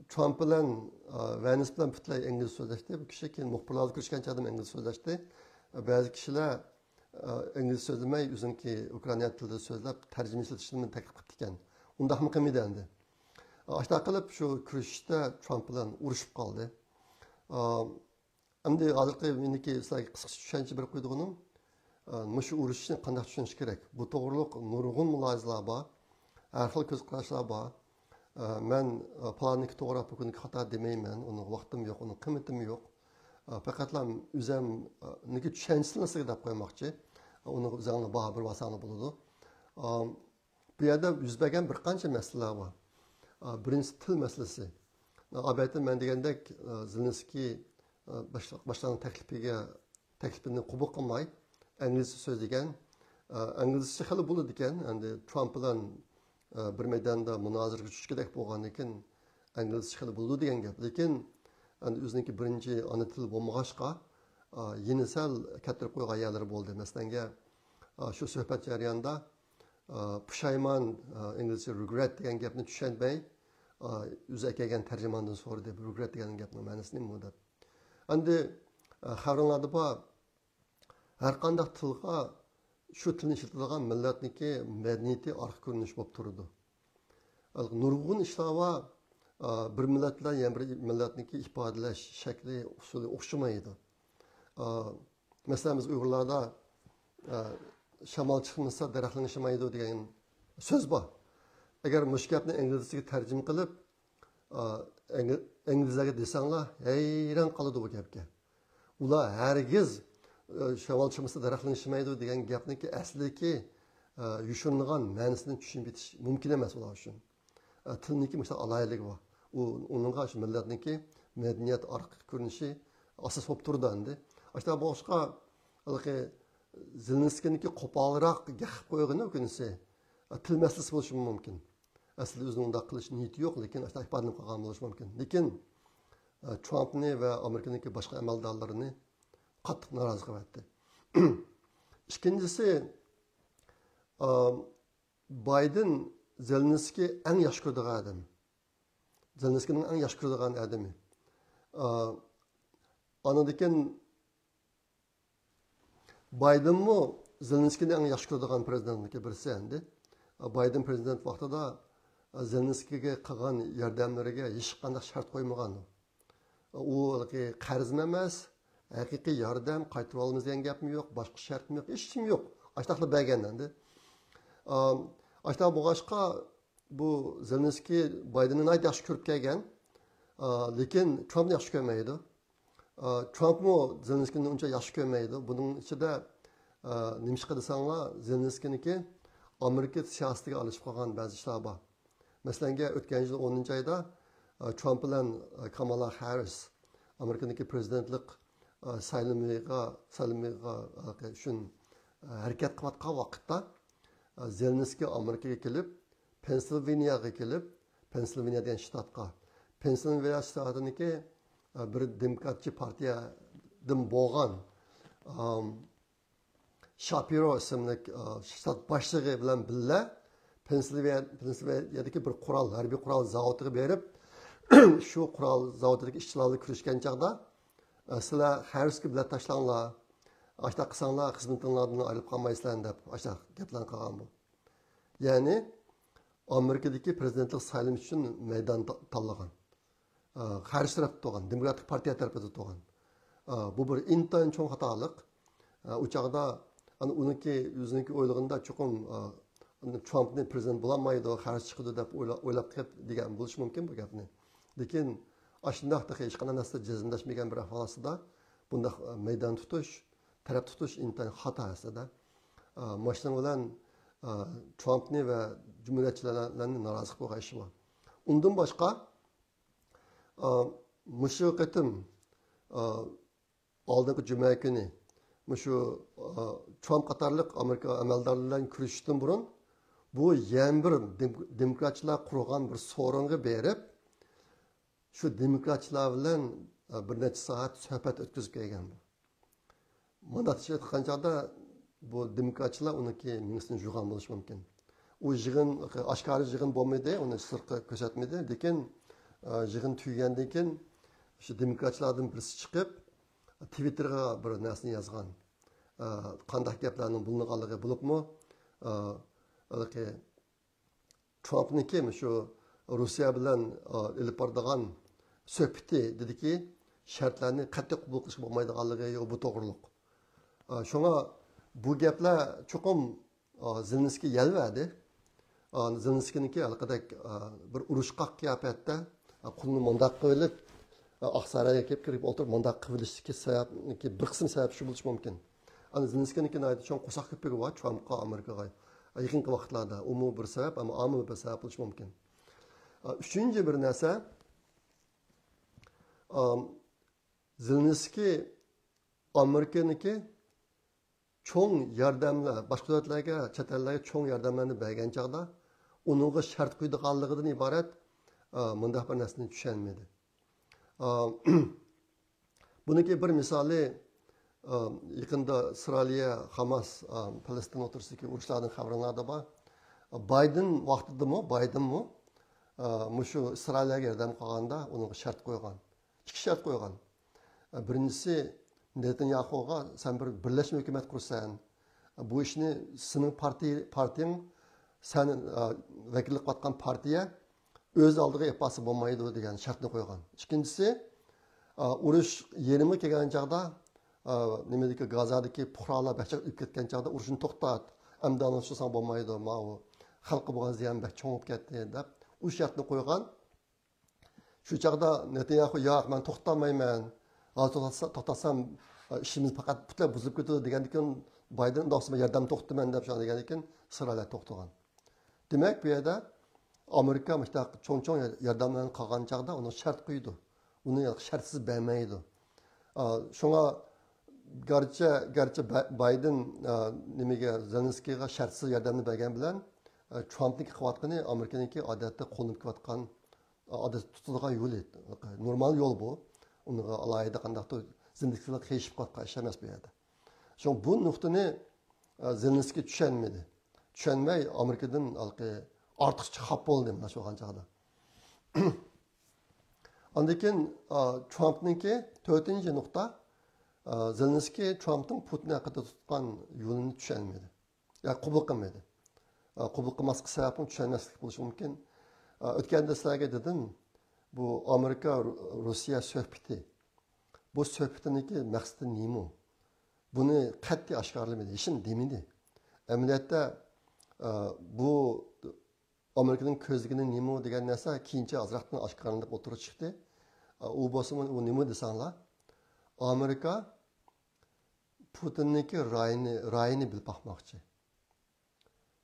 ترامپ بىلەن، ئا، ۋەنس بىلەن پۈتۈنلەي ئىنگلىزچە سۆزلەشتى. بۇ كىشى كېيىن مۇخبىرلار بىلەن كۆرۈشكەن چاغدىمۇ ئىنگلىزچە سۆزلەشتى. بەزى كىشىلەر، ئا، ئىنگلىزچە سۆزلىمەي، ئۆزىنىڭكى ئۇكرائىن تىلىدا سۆزلەپ، تەرجىمە ئىشلىتىشنى تەكلىپ قىپتىكەن. ئۇنداقمۇ قىلمىدى ئەمدى. ئاشۇنداق قىلىپ، شۇ كۆرۈشۈشتە ترامپ بىلەن ئۇرۇشۇپ قالدى. ئا، ئەمدى ھازىرقى مېنىڭكى سىلەرگە قىسقىچە چۈشەنچە بېرىپ قويىدىغىنىم، ئە، مۇشۇ ئۇرۇشۇشنى قانداق چۈشىنىش كېرەك؟ بۇ توغرۇلۇق نۇرغۇن مۇلاھىزىلەر بار، ھەر خىل كۆز قاراشلار بار. ئە، مەن، ئە، پالانىكى توغرا، پۇلانىكى خاتا دېمەيمەن، ئۇنىڭ ۋاقتىم يوق، ئۇنىڭ قىممىتىمۇ يوق. ئە، پەقەتلا ئۆزەمنىڭكى چۈشەنچىسىنى سىزگە دەپ قويماقچى. ئۇنىڭغا ئۆزەڭلار باھا بېرىۋالساڭلار بولىدۇ. ئە، بۇ يەردە يۈز بەرگەن بىر قانچە مەسىلىلەر بار. ئا، بىرىنچىسى تىل مەسىلىسى. ئەلۋەتتە، مەن دېگەندەك، زېلېنسكىي باشلىق، باشلىقنىڭ تەكلىپىگە، تەكلىپىنى قوبۇل قىلماي، ئىنگلىزچە سۆزلىگەن. ئىنگلىزچە خېلى بولىدىكەن. ئەمدى ترامپ بىلەن بىر مەيداندا مۇنازىرىگە چۈشكۈدەك بولغاندىن كېيىن، ئىنگلىزچە خېلى بولىدۇ دېگەن گەپ. لېكىن ئەمدى ئۆزىنىڭكى بىرىنچى ئانا تىلى بولمىغاچقا، يەنە سەل كەتتۈرۈپ قويغان يەرلىرى بولدى. مەسىلەنگە، شۇ سۆھبەت جەريانىدا، پۇشايمان، ئىنگلىزچە regret دېگەن گەپنى چۈشەنمەي، ئۆزى ئەكەلگەن تەرجىماندىن سورىدى، regret دېگەن گەپنىڭ مەنىسى نېمە دەپ. ئەمدى، خەۋىرىڭلاردا بار، ھەر قانداق تىلغا شۇ تىلنى ئىشلىتىدىغان مىللەتنىڭكى مەدەنىيىتى ئارقا كۆرۈنۈش بولۇپ تۇرىدۇ. نۇرغۇن ئىشلار بار، بىر مىللەت بىلەن يەنە بىر مىللەتنىڭكى ئىپادىلەش شەكلى، ئۇسۇلى ئوخشىمايدۇ. مەسىلەن، بىز ئۇيغۇرلاردا، شامال چىقمىسا، دەرەخ لىڭشىمايدۇ دېگەن سۆز بار. ئەگەر مۇشۇ گەپنى ئىنگلىزچىگە تەرجىمە قىلىپ، ئىنگلىزلەرگە دېسەڭلار، ھەيران قالىدۇ بۇ گەپكە. ئۇلار ھەرگىز، شامال چىقمىسا، دەرەخ لىڭشىمايدۇ دېگەن گەپنىڭكى ئەسلىدىكى، يوشۇرۇنغان مەنىسىنى چۈشىنىپ يېتىش مۇمكىن ئەمەس ئۇلار ئۈچۈن. تىلنىڭكى مۇشۇنداق ئالاھىدىلىكى بار. ئۇ، ئۇنىڭغا شۇ مىللەتنىڭكى مەدەنىيەت ئارقا كۆرۈنۈشى ئاساس بولۇپ تۇرىدۇ ئەمدى. ئاشۇنداق بولغاچقا، ھېلىقى زېلېنسكىينىڭكى قوپالراق گەپ قىلىپ قويغىنى ئۆكۈنىسى، تىل مەسىلىسى بولۇشى مۇمكىن. ئەسلىدە ئۆزىنىڭ ئۇنداق قىلىش نىيىتى يوق، لېكىن ئاشۇنداق ئىپادىلىنىپ قالغان بولۇشى مۇمكىن. لېكىن، ئە، ترامپنى ۋە ئامېرىكىنىڭكى باشقا ئەمەلدارلىرىنى قاتتىق نارازى قىلىۋەتتى. ئىككىنچىسى، ئە، بايدېن زېلېنسكىي ئەڭ ياخشى كۆرىدىغان ئادەم. زېلېنسكىينىڭ ئەڭ ياخشى كۆرىدىغان ئادىمى. ئە، ئاندىن كېيىن بايدېنمۇ زېلېنسكىينى ئەڭ ياخشى كۆرىدىغان پىرېزىدېنتنىڭكى بىرسى ئەمدى. بايدېن پىرېزىدېنت ۋاقتىدا زېلېنسكىيگە قىلغان ياردەملىرىگە ھېچقانداق شەرت قويمىغان. ئۇ ھېلىقى قەرزمۇ ئەمەس، ھەقىقىي ياردەم، قايتۇرۇۋالىمىز دېگەن گەپمۇ يوق، باشقا شەرتمۇ يوق، ھېچنېمە يوق. ئاشۇنداقلا بەرگەن ئەمدى. ئاشۇنداق بولغاچقا، بۇ زېلېنسكىي بايدېننى ناھايىتى ياخشى كۆرۈپ كەلگەن، ئا، لېكىن ترامپنى ياخشى كۆرمەيدۇ. ئا، ترامپمۇ زېلېنسكىينى ئۇنچە ياخشى كۆرمەيدۇ. بۇنىڭ ئىچىدە، ئا، نېمىشقا دېسەڭلار، زېلېنسكىينىڭكى ئامېرىكا سىياسىتىگە ئارىلىشىپ قالغان بەزى ئىشلار بار. مەسىلەنگە، ئۆتكەن يىل ئونىنچى ئايدا، ئا، ترامپ بىلەن، ئا، كامالا خاررىس ئامېرىكىنىڭكى پىرېزىدېنتلىق، ئا، سايلىمىغا، سايلىمىغا، ئا، ئۈچۈن، ئا، ھەرىكەت قىلىۋاتقان ۋاقىتتا، ئا، زېلېنسكىي ئامېرىكىغا كېلىپ، پېنسىلۋېنىيەگە كېلىپ، پېنسىلۋېنىيە دېگەن شتاتقا، پېنسىلۋېنىيە شتاتىنىڭكى، ئە، بىر دېموكراتچى پارتىيەدىن بولغان، ئام، شاپىرو ئىسىملىك، ئە، شتات باشلىقى بىلەن بىللە پېنسىلۋېنىيە، پېنسىلۋېنىيەدىكى بىر قورال، ھەربىي قورال زاۋۇتىغا بېرىپ، شۇ قورال زاۋۇتىدىكى ئىشچىلار بىلەن كۆرۈشكەن چاغدا، ئە، سىلەر خاررىسكا بېلەت تاشلاڭلار، ئاشۇنداق قىلساڭلار خىزمىتىڭلاردىن ئايرىلىپ قالمايسىلەر دەپ، ئاشۇنداق گەپلەرنى قىلغان بۇ. يەنى ئامېرىكىدىكى پىرېزىدېنتلىق سايلىمى ئۈچۈن مەيدان تا-، تاللىغان. ئا، قارشى تەرەپتە تۇرغان، دېموكراتىك پارتىيە تەرىپىدە تۇرغان. ئا، بۇ بىر ئىنتايىن چوڭ خاتالىق. ئا، ئۇ چاغدا، ئانا، ئۇنىڭكى، ئۆزىنىڭكى ئويلىغىنىدا چوقۇم، ئا، ترامپنى پىرېزىدېنت بولالمايدۇ، قارشى چىقىدۇ دەپ ئويلا-، ئويلاپ قېلىپ دېگەن بولۇشى مۇمكىن بۇ گەپنى. لېكىن ئاشۇنداق تېخى ھېچقانداق نەرسىدە جەزملەشمىگەن بىر ئەھۋال ئاستىدا بۇنداق، ئا، مەيدان تۇتۇش، تەرەپ تۇتۇش ئىنتايىن خاتا ئەسلىدە. ئا، ماشىنىڭ بىلەن، ئا، ترامپنى ۋە جۇمھۇرىيەتچىلەرنى نارازى قىلىپ قويغان ئىشى بار. ئۇندىن باشقا، ئا، مۇشۇ قېتىم، ئا، ئالدىنقى جۈمە كۈنى مۇشۇ، ئا، ترامپ قاتارلىق ئامېرىكا ئەمەلدارلىرى بىلەن كۆرۈشۈشتىن بۇرۇن، بۇ يەنە بىر دېم-، دېموكراتچىلار قۇرغان بىر سورۇنغا بېرىپ، شۇ دېموكراتچىلار بىلەن، ئا، بىر نەچچە سائەت سۆھبەت ئۆتكۈزۈپ كەلگەن بۇ. مانداق ئېيتقان چاغدا بۇ دېموكراتچىلار ئۇنىڭكى مېڭىسىنى جۇغان بولۇشى مۇمكىن. ئۇ يىغىن، ئاشكارا يىغىن بولمىدى، ئۇنى سىرتقا كۆرسەتمىدى. لېكىن، ئە، يىغىن تۈگىگەندىن كېيىن شۇ دېموكراتچىلاردىن بىرسى چىقىپ، تىۋىتتېرغا بىر نەرسىنى يازغان. ئە، قانداق گەپلەرنىڭ بولۇنغانلىقى بولۇپمۇ، ئە، ھېلىقى ترامپنىڭكى مۇشۇ روسىيە بىلەن، ئا، ئېلىپ بارىدىغان سۆھبىتى دېدىكى شەرتلەرنى قەتئىي قوبۇل قىلىشقا بولمايدىغانلىقى بۇ توغرۇلۇق. ئا، شۇڭا بۇ گەپلەر چوقۇم، ئا، زېلېنسكىي يەل بەردى. ئا، زېلېنسكىينىڭكى ھېلىقىدەك، ئا، بىر ئۇرۇشقاق قىياپەتتە، ئا، قولىنى مۇنداق قىلىپ، ئا، ئاقسارايغا كېلىپ كىرىپ ئولتۇرۇپ مۇنداق قىلىۋېلىشتىكى سەۋەبنىڭكى بىر قىسىم سەۋەب شۇ بولۇشى مۇمكىن. ئەنە زېلېنسكىينىڭكى ناھايىتى چوڭ قورساق كۆپۈكى بار ترامپقا، ئامېرىكىغا. يېقىنقى ۋاقىتلاردا ئۇمۇ بىر سەۋەب، ئەمما ئامىل بىر سەۋەب بولۇشى مۇمكىن. ئۈچىنچى بىر نەرسە، ئام، زېلېنسكىي ئامېرىكىنىڭكى چوڭ ياردەملەر، باشقا دۆلەتلەرگە، چەت ئەللەرگە چوڭ ياردەملەرنى بەرگەن چاغدا ئۇنىڭغا شەرت قويىدىغانلىقىدىن ئىبارەت، ئا، مۇنداق بىر نەرسىنى چۈشەنمىدى. ئا، بۇنىڭكى بىر مىسالى، ئا، يېقىندا ئىسرائىلىيە، خاماس، ئا، پەلەستىن ئوتتۇرىسىدىكى ئۇرۇشلاردىن خەۋىرىڭلاردا بار. بايدېن ۋاقتىدىمۇ، بايدېنمۇ، ئا، مۇشۇ ئىسرائىلىيەگە ياردەم قىلغاندا ئۇنىڭغا شەرت قويغان. ئىككى شەرت قويغان. بىرىنچىسى، نېتانياخۇغا سەن بىر بىرلەشمە ھۆكۈمەت قۇرىسەن. بۇ ئىشنى سېنىڭ پارتىي-، پارتىيەڭ، سەن، ئا، ۋەكىللىك قىلىۋاتقان پارتىيە ئۆز ئالدىغا ئېلىپ بارسا بولمايدۇ دېگەن شەرتنى قويغان. ئىككىنچىسى، ئا، ئۇرۇش يېرىمىگە كەلگەن چاغدا، ئا، نېمىدىكى، گازادىكى پۇقرالار بەك جىق ئۆلۈپ كەتكەن چاغدا ئۇرۇشنى توختات. ئەمدى ئۇرۇشساڭ بولمايدۇ، ماۋۇ خەلققە بولغان زىيان بەك چوڭ بولۇپ كەتتى دەپ ئۇ شەرتنى قويغان. شۇ چاغدا نېتانياخۇ، ياق، مەن توختىمايمەن، ھازىر توختاتسا-، توختاتسام، ئىشىمىز پەقەت پۈتۈنلەي بۇزۇلۇپ كېتىدۇ دېگەندىكىن، بايدېن، ئۇنداق بولسا مەن ياردەمدىن توختىمەن دەپ شۇنداق دېگەندىكىن، ئىسرائىل توختىغان. دېمەك، بۇ يەردە ئامېرىكا مۇشۇنداق چوڭ-چوڭ ياردەملەرنى قىلغان چاغدا ئۇنىڭ شەرت قويىدۇ. ئۇنى شەرتسىز بەرمەيدۇ. ئا، شۇڭا گەرچە، گەرچە با-، بايدېن، ئا، نېمىگە، زېلېنسكىيغا شەرتسىز ياردەمنى بەرگەن بىلەن، ئا، ترامپنىڭكى قىلىۋاتقىنى ئامېرىكىنىڭكى ئادەتتە قوللىنىپ كېلىۋاتقان، ئا، ئادەتتە تۇتىدىغان يولى، نورمال يول بۇ. ئۇنىڭغا ئالاھىدە قانداقتۇر زېلېنسكىيغا قېيىشىپ قىلىۋاتقان ئىش ئەمەس بۇ يەردە. شۇڭا بۇ نۇقتىنى، ئا، زېلېنسكىي چۈشەنمىدى. چۈشەنمەي ئامېرىكىدىن ھېلىقى ئارتۇقچە خاپا بولدى مانا شۇ بولغان چاغدا. ئاندىن كېيىن، ئا، ترامپنىڭكى تۆتىنچى نۇقتا، ئا، زېلېنسكىي ترامپنىڭ پۇتىن ھەققىدە تۇتقان يولىنى چۈشەنمىدى. يا قوبۇل قىلمىدى. ئا، قوبۇل قىلماسلىقى سەۋەبىمۇ چۈشەنمەسلىك بولۇشى مۇمكىن. ئا، ئۆتكەندە سىلەرگە دېدىم، بۇ ئامېرىكا، رۇ-، روسىيە سۆھبىتى. بۇ سۆھبىتىنىڭكى مەقسىتى نېمە؟ بۇنى قەتئىي ئاشكارىلىمىدى، ھېچنېمە دېمىدى. ئەمەلىيەتتە، ئا، بۇ ئامېرىكىنىڭ كۆزلىگىنى نېمە دېگەن نەرسە كېيىنچە ئازراقتىن ئاشكارىلىنىپ ئوتتۇرىغا چىقتى. ئۇ بولسىمۇ، ئۇ نېمە دېسەڭلار، ئامېرىكا پۇتىننىڭكى رايىنى، رايىنى بىلىپ باقماقچى.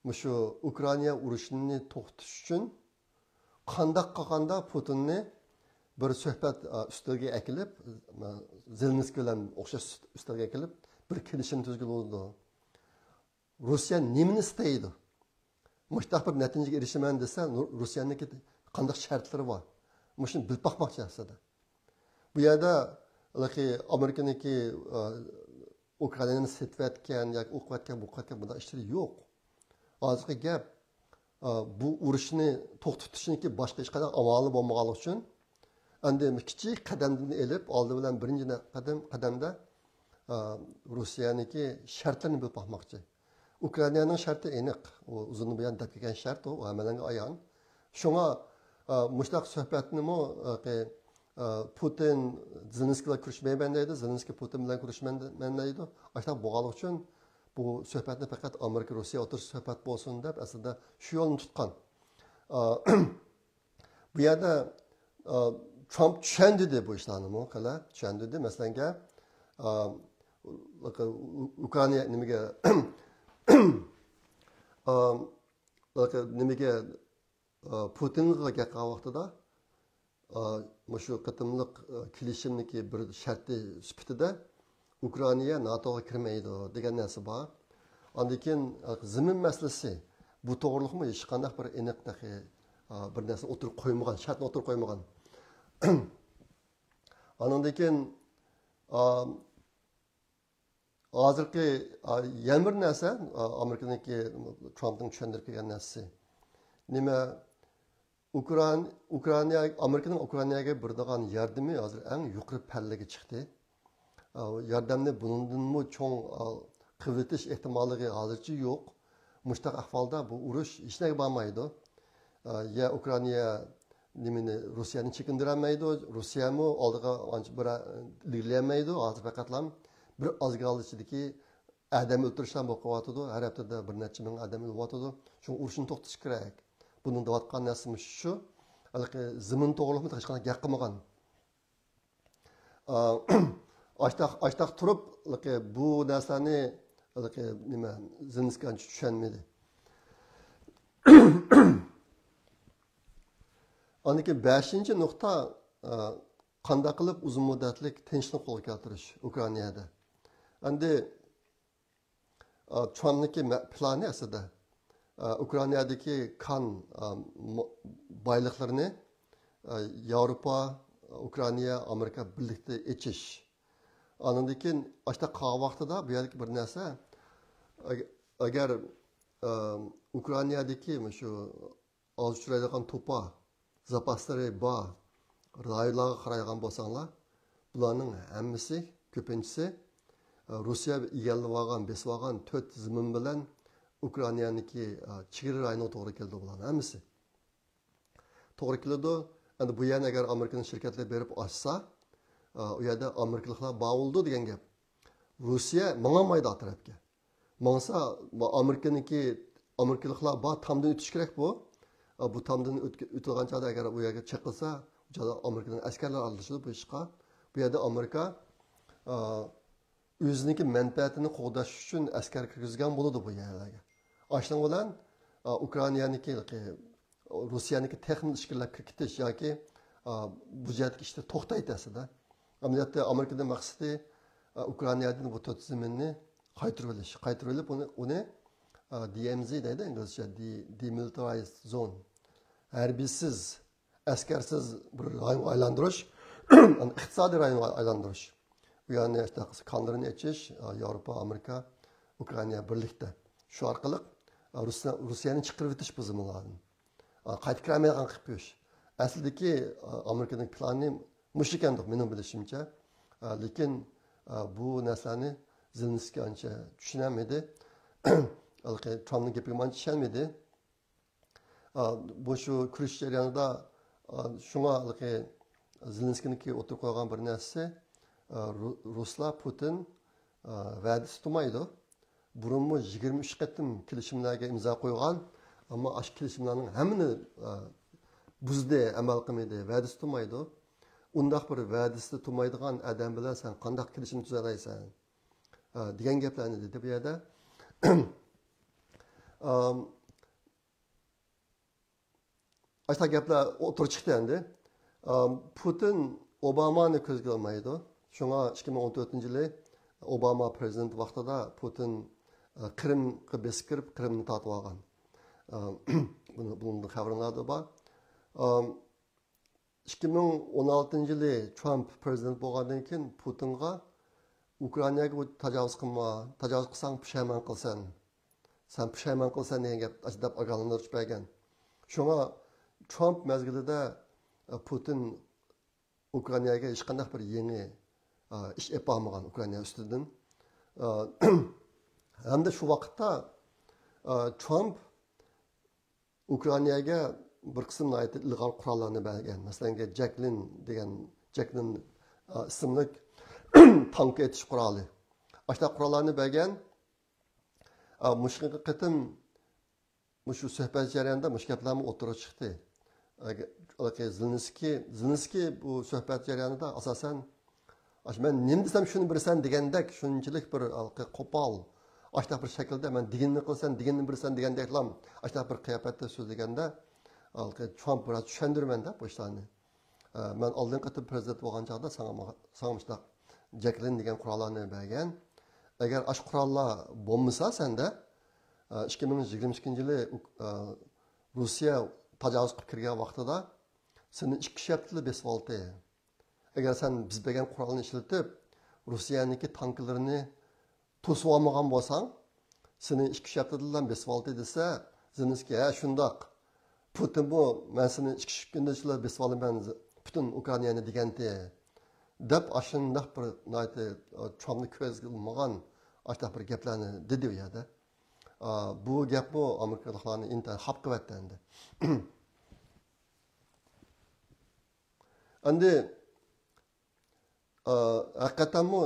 مۇشۇ ئۇكرائىنا ئۇرۇشىنى توختىتىش ئۈچۈن قانداق قىلغاندا پۇتىننى بىر سۆھبەت، ئا، ئۈستەلگە ئەكېلىپ، زېلېنسكىي بىلەن ئوخشاش ئۈستەلگە ئەكېلىپ، بىر كېلىشىم تۈزگىلى بولىدۇ. روسىيە نېمىنى ئىستەيدۇ؟ مۇشۇنداق بىر نەتىجىگە ئېرىشىمەن دېسە، نۇ-، روسىيەنىڭكى قانداق شەرتلىرى بار؟ مۇشۇنى بىلىپ باقماقچى ئەسلىدە. بۇ يەردە ھېلىقى ئامېرىكىنىڭكى، ئا، ئۇكرائىنانى سېتىۋەتكەن ياكى ئۇ قىلىۋەتكەن، بۇ قىلىۋەتكەن بۇنداق ئىشلىرى يوق. ھازىرقى گەپ، ئا، بۇ ئۇرۇشنى توختىتىشنىڭكى باشقا ھېچقانداق ئامالى بولمىغانلىقى ئۈچۈن، ئەمدى كىچىك قەدەمدىن ئېلىپ، ئالدى بىلەن بىرىنچى قەدەم، قەدەمدە، ئا، روسىيەنىڭكى شەرتلىرىنى بىلىپ باقماقچى. ئۇكرائىنانىڭ شەرتى ئېنىق. ئۇ ئۇزۇندىن بۇيان دەپ كەلگەن شەرت ئۇ، ھەممىلەرگە ئايان. شۇڭا، ئا، مۇشۇنداق سۆھبەتنىمۇ، ئا، قى-، ئا، پۇتىن، زېلېنسكىي بىلەن كۆرۈشمەيمەن دەيدۇ، زېلېنسكىي پۇتىن بىلەن كۆرۈشمەيمەن دەيدۇ. ئاشۇنداق بولغانلىقى ئۈچۈن بۇ سۆھبەتنى پەقەت ئامېرىكا، روسىيە ئوتتۇرىسىدا سۆھبەت بولسۇن دەپ ئەسلىدە شۇ يولنى تۇتقان. ئا، بۇ يەردە، ئا، ترامپ چۈشەندۈردى بۇ ئىشلارنىمۇ، قىلە چۈشەندۈردى. مەسىلەن، ئا، ئۇكرائىنا نېمىگە، ئا، نېمىگە، ئا، پۇتىنغا گەپ قىلغان ۋاقتىدا، ئا، مۇشۇ قېتىملىق، ئا، كېلىشىمنىڭكى بىر شەرتى سۈپىتىدە ئۇكرائىنا ناتوغا كىرمەيدۇ دېگەن نەرسە بار. ئاندىن كېيىن، ئا، زېمىن مەسىلىسى، بۇ توغرىلىقمۇ ھېچقانداق بىر ئېنىق تېخى، ئا، بىر نەرسە ئوتتۇرىغا قويمىغان، شەرتنى ئوتتۇرىغا قويمىغان. ئانىڭدىن كېيىن، ئا، ھازىرقى، ئا، يەنە بىر نەرسە، ئا، ئامېرىكىنىڭكى ترامپنىڭ چۈشەندۈرۈپ كەلگەن نەرسىسى. نېمە، ئۇكرائىن-، ئۇكرائىنا، ئامېرىكىنىڭ ئۇكرائىناگە بېرىدىغان ياردىمى ھازىر ئەڭ يۇقىرى پەللىگە چىقتى. ئا، ياردەمنى بۇنىڭدىنمۇ چوڭ، ئا، قىلىۋېتىش ئېھتىماللىقى ھازىرچە يوق. مۇشۇنداق ئەھۋالدا بۇ ئۇرۇش ھېچنەگە بارمايدۇ. ئا، يا ئۇكرائىنا نېمىنى، روسىيەنى چېكىندۈرەلمەيدۇ، روسىيەمۇ ئالدىغا ئانچە بىر ئىلگىرىلىيەلمەيدۇ. ھازىر پەقەتلا بىر ئازگال ئىچىدىكى ئادەم ئۆلتۈرۈشلەر بولۇپ قېلىۋاتىدۇ. ھەر ھەپتىدە بىر نەچچە مىڭ ئادەم ئۆلۈۋاتىدۇ. شۇڭا ئۇرۇشنى توختىتىش كېرەك. بۇنىڭ دەۋاتقان نەرسىمۇ شۇ. ھېلىقى زېمىن توغرىلىقمۇ ھېچقانداق گەپ قىلمىغان. ئا، ئاشتاق، ئاشتاق تۇرۇپ، ھېلىقى بۇ نەرسىلەرنى، ھېلىقى نېمە، زېلېنسكىي ئانچە چۈشەنمىدى. ئاندىن كېيىن بەشىنچى نۇقتا، ئا، قانداق قىلىپ ئۇزۇن مۇددەتلىك تىنچلىق قولغا كەلتۈرۈش ئۇكرائىنادا. ئەمدى، ئا، ترامپنىڭكى مە-، پىلانى ئەسلىدە، ئا، ئۇكرائىنادىكى كان، ئا، مو-، بايلىقلىرىنى، ئا، ياۋروپا، ئۇكرائىنا، ئامېرىكا بىرلىكتە ئېچىش. ئاندىن كېيىن ئاشۇنداق قالغان ۋاقتىدا بۇ يەردىكى بىر نەرسە، ئەگ-، ئەگەر، ئا، ئۇكرائىنادىكى مۇشۇ ئاز ئۇچرايدىغان توپا زاپاسلىرى بار رايونلارغا قارايدىغان بولساڭلار، بۇلارنىڭ ھەممىسى، كۆپىنچىسى، ئە، روسىيە ئىگىلىۋالغان، بېسىۋالغان تۆت زېمىن بىلەن ئۇكرائىنانىڭكى، ئە، چېگرا رايونىغا توغرا كېلىدۇ بۇلارنىڭ ھەممىسى. توغرا كېلىدۇ. ئەمدى بۇ يەرنى ئەگەر ئامېرىكىنىڭ شىركەتلىرى بېرىپ ئاچسا، ئە، ئۇ يەردە ئامېرىكىلىقلار بار بولىدۇ دېگەن گەپ. روسىيە ماڭالمايدۇ ئا تەرەپكە. ماڭسا، بۇ ئامېرىكىنىڭكى، ئامېرىكىلىقلار بار تامدىن ئۆتۈش كېرەك بۇ. ئا، بۇ تامدىن ئۆتكە-، ئۆتىدىغان چاغدا ئەگەر ئۇ يەرگە چېقىلسا، ئۇ چاغدا ئامېرىكىنىڭ ئەسكەرلىرى ئارىلىشىدۇ بۇ ئىشقا. بۇ يەردە ئامېرىكا، ئا، ئۆزىنىڭكى مەنپەئەتىنى قوغداش ئۈچۈن ئەسكەر كىرگۈزگەن بولىدۇ بۇ يەرلەرگە. ئاشۇنىڭ بىلەن، ئا، ئۇكرائىنانىڭكى، روسىيەنىڭكى تېخىمۇ ئىچكىرىلەپ كىرىپ كېتىش ياكى، ئا، بۇ جەھەتتىكى ئىشلار توختايدۇ ئەسلىدە. ئەمەلىيەتتە ئامېرىكىنىڭ مەقسىتى، ئا، ئۇكرائىنادىن بۇ تۆت زېمىننى قايتۇرۇۋېلىش. قايتۇرۇۋېلىپ ئۇنى، ئۇنى، ئا، دى ئېم زى دەيدۇ ئىنگلىزچە، دې-، دېمىلىتارىزد زون. ھەربىيسىز، ئەسكەرسىز بىر رايونغا ئايلاندۇرۇش، ئىقتىسادىي رايونغا ئايلاندۇرۇش. ئۇ يەرنى ئىشتە كانلىرىنى ئېچىش، ياۋروپا، ئامېرىكا، ئۇكرائىنا بىرلىكتە. شۇ ئارقىلىق، روسىيە-، روسىيەنى چىقىرىۋېتىش بۇ زېمىنلاردىن. قايتىپ كىرەلمەيدىغان قىلىپ قويۇش. ئەسلىدىكى، ئامېرىكىنىڭ پىلانى مۇشۇ ئىكەندۇق، مېنىڭ بىلىشىمچە. لېكىن، بۇ نەرسىلەرنى زېلېنسكىي ئانچە چۈشىنەلمىدى. ھېلىقى ترامپنىڭ گېپىگە ئانچە ئىشەنمىدى. ئا، بۇ شۇ كۈرىشىش جەريانىدا، ئا، شۇڭا ھېلىقى زېلېنسكىينىڭكى ئوتتۇرىغا قويغان بىر نەرسىسى، ئا، رۇ-، رۇسلار پۇتىن، ئا، ۋەدىسى تۇرمايدۇ. بۇرۇنمۇ يىگىرمە ئۈچ قېتىم كېلىشىملەرگە ئىمزا قويغان، ئەمما ئاشۇ كېلىشىملەرنىڭ ھەممىنى، ئا، بۇزدى، ئەمەل قىلمىدى، ۋەدىسى تۇرمايدۇ. ئۇنداق بىر ۋەدىسى تۇرمايدىغان ئادەم بىلەن سەن قانداق كېلىشىم تۈزەلەيسەن؟ ئا، دېگەن گەپلەرنى دېدى بۇ يەردە. ئام، ئاشۇنداق گەپلەر ئوتتۇرىغا چىقتى ئەمدى. ئام، پۇتىن ئوبامانى كۆزگە ئىلمايدۇ. شۇڭا ئىككى مىڭ ئون تۆتىنچى يىلى ئوباما پىرېزىدېنت ۋاقتىدا پۇتىن، ئە، قىرىمغا بېسىپ كىرىپ، قىرىمنى تارتىۋالغان. ئە، بۇنى، بۇنىڭدىن خەۋىرىڭلاردا بار. ئام، ئىككى مىڭ ئون ئالتىنچى يىلى ترامپ پىرېزىدېنت بولغاندىن كېيىن پۇتىنغا ئۇكرائىناگە تاجاۋۇز قىلما، تاجاۋۇز قىلساڭ پۇشايمان قىلىسەن، سەن پۇشايمان قىلىسەن دېگەن گەپ دەپ ئاگاھلاندۇرۇش بەرگەن. شۇڭا ترامپ مەزگىلىدە، ئە، پۇتىن ئۇكرائىناگە ھېچقانداق بىر يېڭى، ئە، ئىش ئېلىپ بارمىغان ئۇكرائىنا ئۈستىدىن. ئە، ھەمدە شۇ ۋاقىتتا، ئە، ترامپ ئۇكرائىناگە بىر قىسىم ناھايىتى ئىلغار قوراللارنى بەرگەن. مەسىلەن، جەكلىن دېگەن، جەكلىن، ئا، ئىسىملىك تانكا ئېتىش قورالى. ئاشۇنداق قوراللارنى بەرگەن. ئا، مۇشۇ قېتىم مۇشۇ سۆھبەت جەريانىدا مۇشۇ گەپلەرمۇ ئوتتۇرىغا چىقتى. ئا، زېلېنسكىي، زېلېنسكىي بۇ سۆھبەت جەريانىدا ئاساسەن ئاشۇ مەن نېمە دېسەم شۇنى بېرىسەن دېگەندەك شۇنچىلىك بىر ھېلىقى قوپال، ئاشۇنداق بىر شەكىلدە مەن دېگىنىمنى قىلىسەن، دېگىنىمنى بېرىسەن دېگەندەكلا ئاشۇنداق بىر قىياپەتتە سۆزلىگەندە، ھېلىقى ترامپ بىراز چۈشەندۈرىمەن دەپ بۇ ئىشلارنى. ئە، مەن ئالدىنقى قېتىم پىرېزىدېنت بولغان چاغدا ساڭا، ساڭا مۇشۇنداق جەكلىن دېگەن قوراللارنى بەرگەن. ئەگەر ئاشۇ قوراللار بولمىسا سەندە، ئە، ئىككى مىڭ يىگىرمە ئىككىنچى يىلى ئۇك-، ئە، روسىيە تاجاۋۇز قىلىپ كىرگەن ۋاقتىدا سېنى ئىككى ئۈچ ھەپتىلا بېسىۋالتى. ئەگەر سەن بىز بەرگەن قورالنى ئىشلىتىپ، روسىيەنىڭكى تانكىلىرىنى توسۇۋالمىغان بولساڭ، سېنى ئىككى ئۈچ ھەپتىدىلا بېسىۋالدى دېسە، زېلېنسكىي، ھە، شۇنداق. پۇتىنمۇ، مەن سېنى ئىككى ئۈچ كۈندە بېسىۋالىمەن، پۈتۈن ئۇكرائىنانى دېگەنتى، دەپ، ئاشۇنداق بىر ناھايىتى، ئە، ترامپنى كۆزگە ئىلمىغان ئاشۇنداق بىر گەپلەرنى دېدى ئۇ يەردە. ئا، بۇ گەپمۇ ئامېرىكىلىقلارنى ئىنتايىن خاپا قىلىۋەتتى ئەمدى. ئەمدى، ئا، ھەقىقەتەنمۇ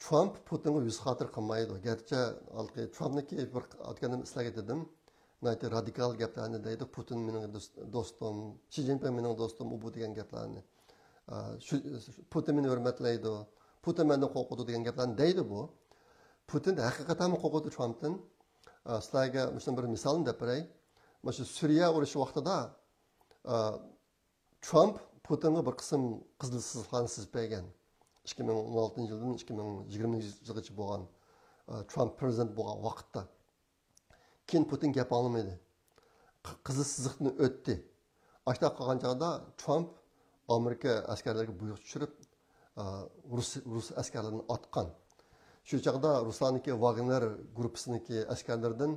ترامپ پۇتىنغا يۈز خاتىرە قىلمايدۇ. گەرچە ھالقى ترامپنىڭكى بىر ئۆتكەندە سىلەرگە دېدىم، ناھايىتى رادىكال گەپلەرنى دەيدۇ. پۇتىن مېنىڭ دوست-، دوستۇم، شى جىنپىڭ مېنىڭ دوستۇم، ئۇ بۇ دېگەن گەپلەرنى. ئا، شۇ، پۇتىن مېنى ھۆرمەتلەيدۇ، پۇتىن مەندىن قورقىدۇ دېگەن گەپلەرنى دەيدۇ بۇ. پۇتىن ھەقىقەتەنمۇ قورقىدۇ ترامپتىن. ئا، سىلەرگە مۇشۇنداق بىر مىسالنى دەپ بېرەي. مانا شۇ سۈرىيە ئۇرۇشى ۋاقتىدا، ئا، ترامپ پۇتىنغا بىر قىسىم قىزىل سىزىقلارنى سىزىپ بەرگەن. ئىككى مىڭ ئون ئالتىنچى يىلدىن ئىككى مىڭ يىگىرمىنچى يىلغىچە بولغان، ئە، ترامپ پىرېزىدېنت بولغان ۋاقىتتا. كېيىن پۇتىن گەپ ئاڭلىمىدى. ق-، قىزىل سىزىقتىن ئۆتتى. ئاشۇنداق قىلغان چاغدا ترامپ ئامېرىكا ئەسكەرلىرىگە بۇيرۇق چۈشۈرۈپ، ئە، رۇس، رۇس ئەسكەرلىرىنى ئاتقان. شۇ چاغدا رۇسلارنىڭكى ۋاگنېر گۇرۇپپىسىنىڭكى ئەسكەرلىرىدىن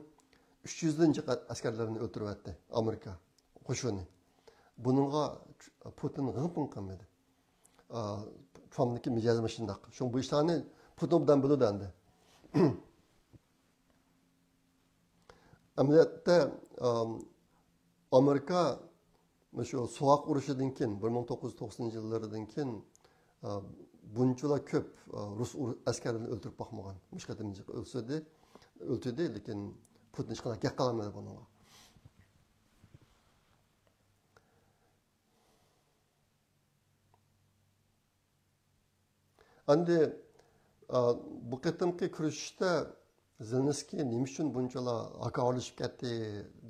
ئۈچ يۈزدىن جىق ئەسكەرلىرىنى ئۆلتۈرۈۋەتتى ئامېرىكا قوشۇنى. بۇنىڭغا پۇتىن غىڭ-پىڭ قىلمىدى. ئا، ترامپنىڭكى مىجەزى مۇشۇنداق. شۇڭا بۇ ئىشلارنى پۇتىن ئوبدان بىلىدۇ ئەمدى. ئەمەلىيەتتە، ئام، ئامېرىكا مۇشۇ سوغۇق ئۇرۇشىدىن كېيىن، بىر مىڭ توققۇز يۈز توقسىنىنچى يىللىرىدىن كېيىن، ئا، بۇنچىلا كۆپ، ئا، رۇس ئۇر-، ئەسكەرلىرىنى ئۆلتۈرۈپ باقمىغان. مۇشۇ قېتىم ئۆلتۈردى، ئۆلتۈردى، لېكىن پۇتىن ھېچقانداق گەپ قىلالمىدى بۇنىڭغا. ئەمدى، ئا، بۇ قېتىمقى كۆرۈشۈشتە زېلېنسكىي نېمە ئۈچۈن بۇنچىلا ھاكاۋۇرلىشىپ كەتتى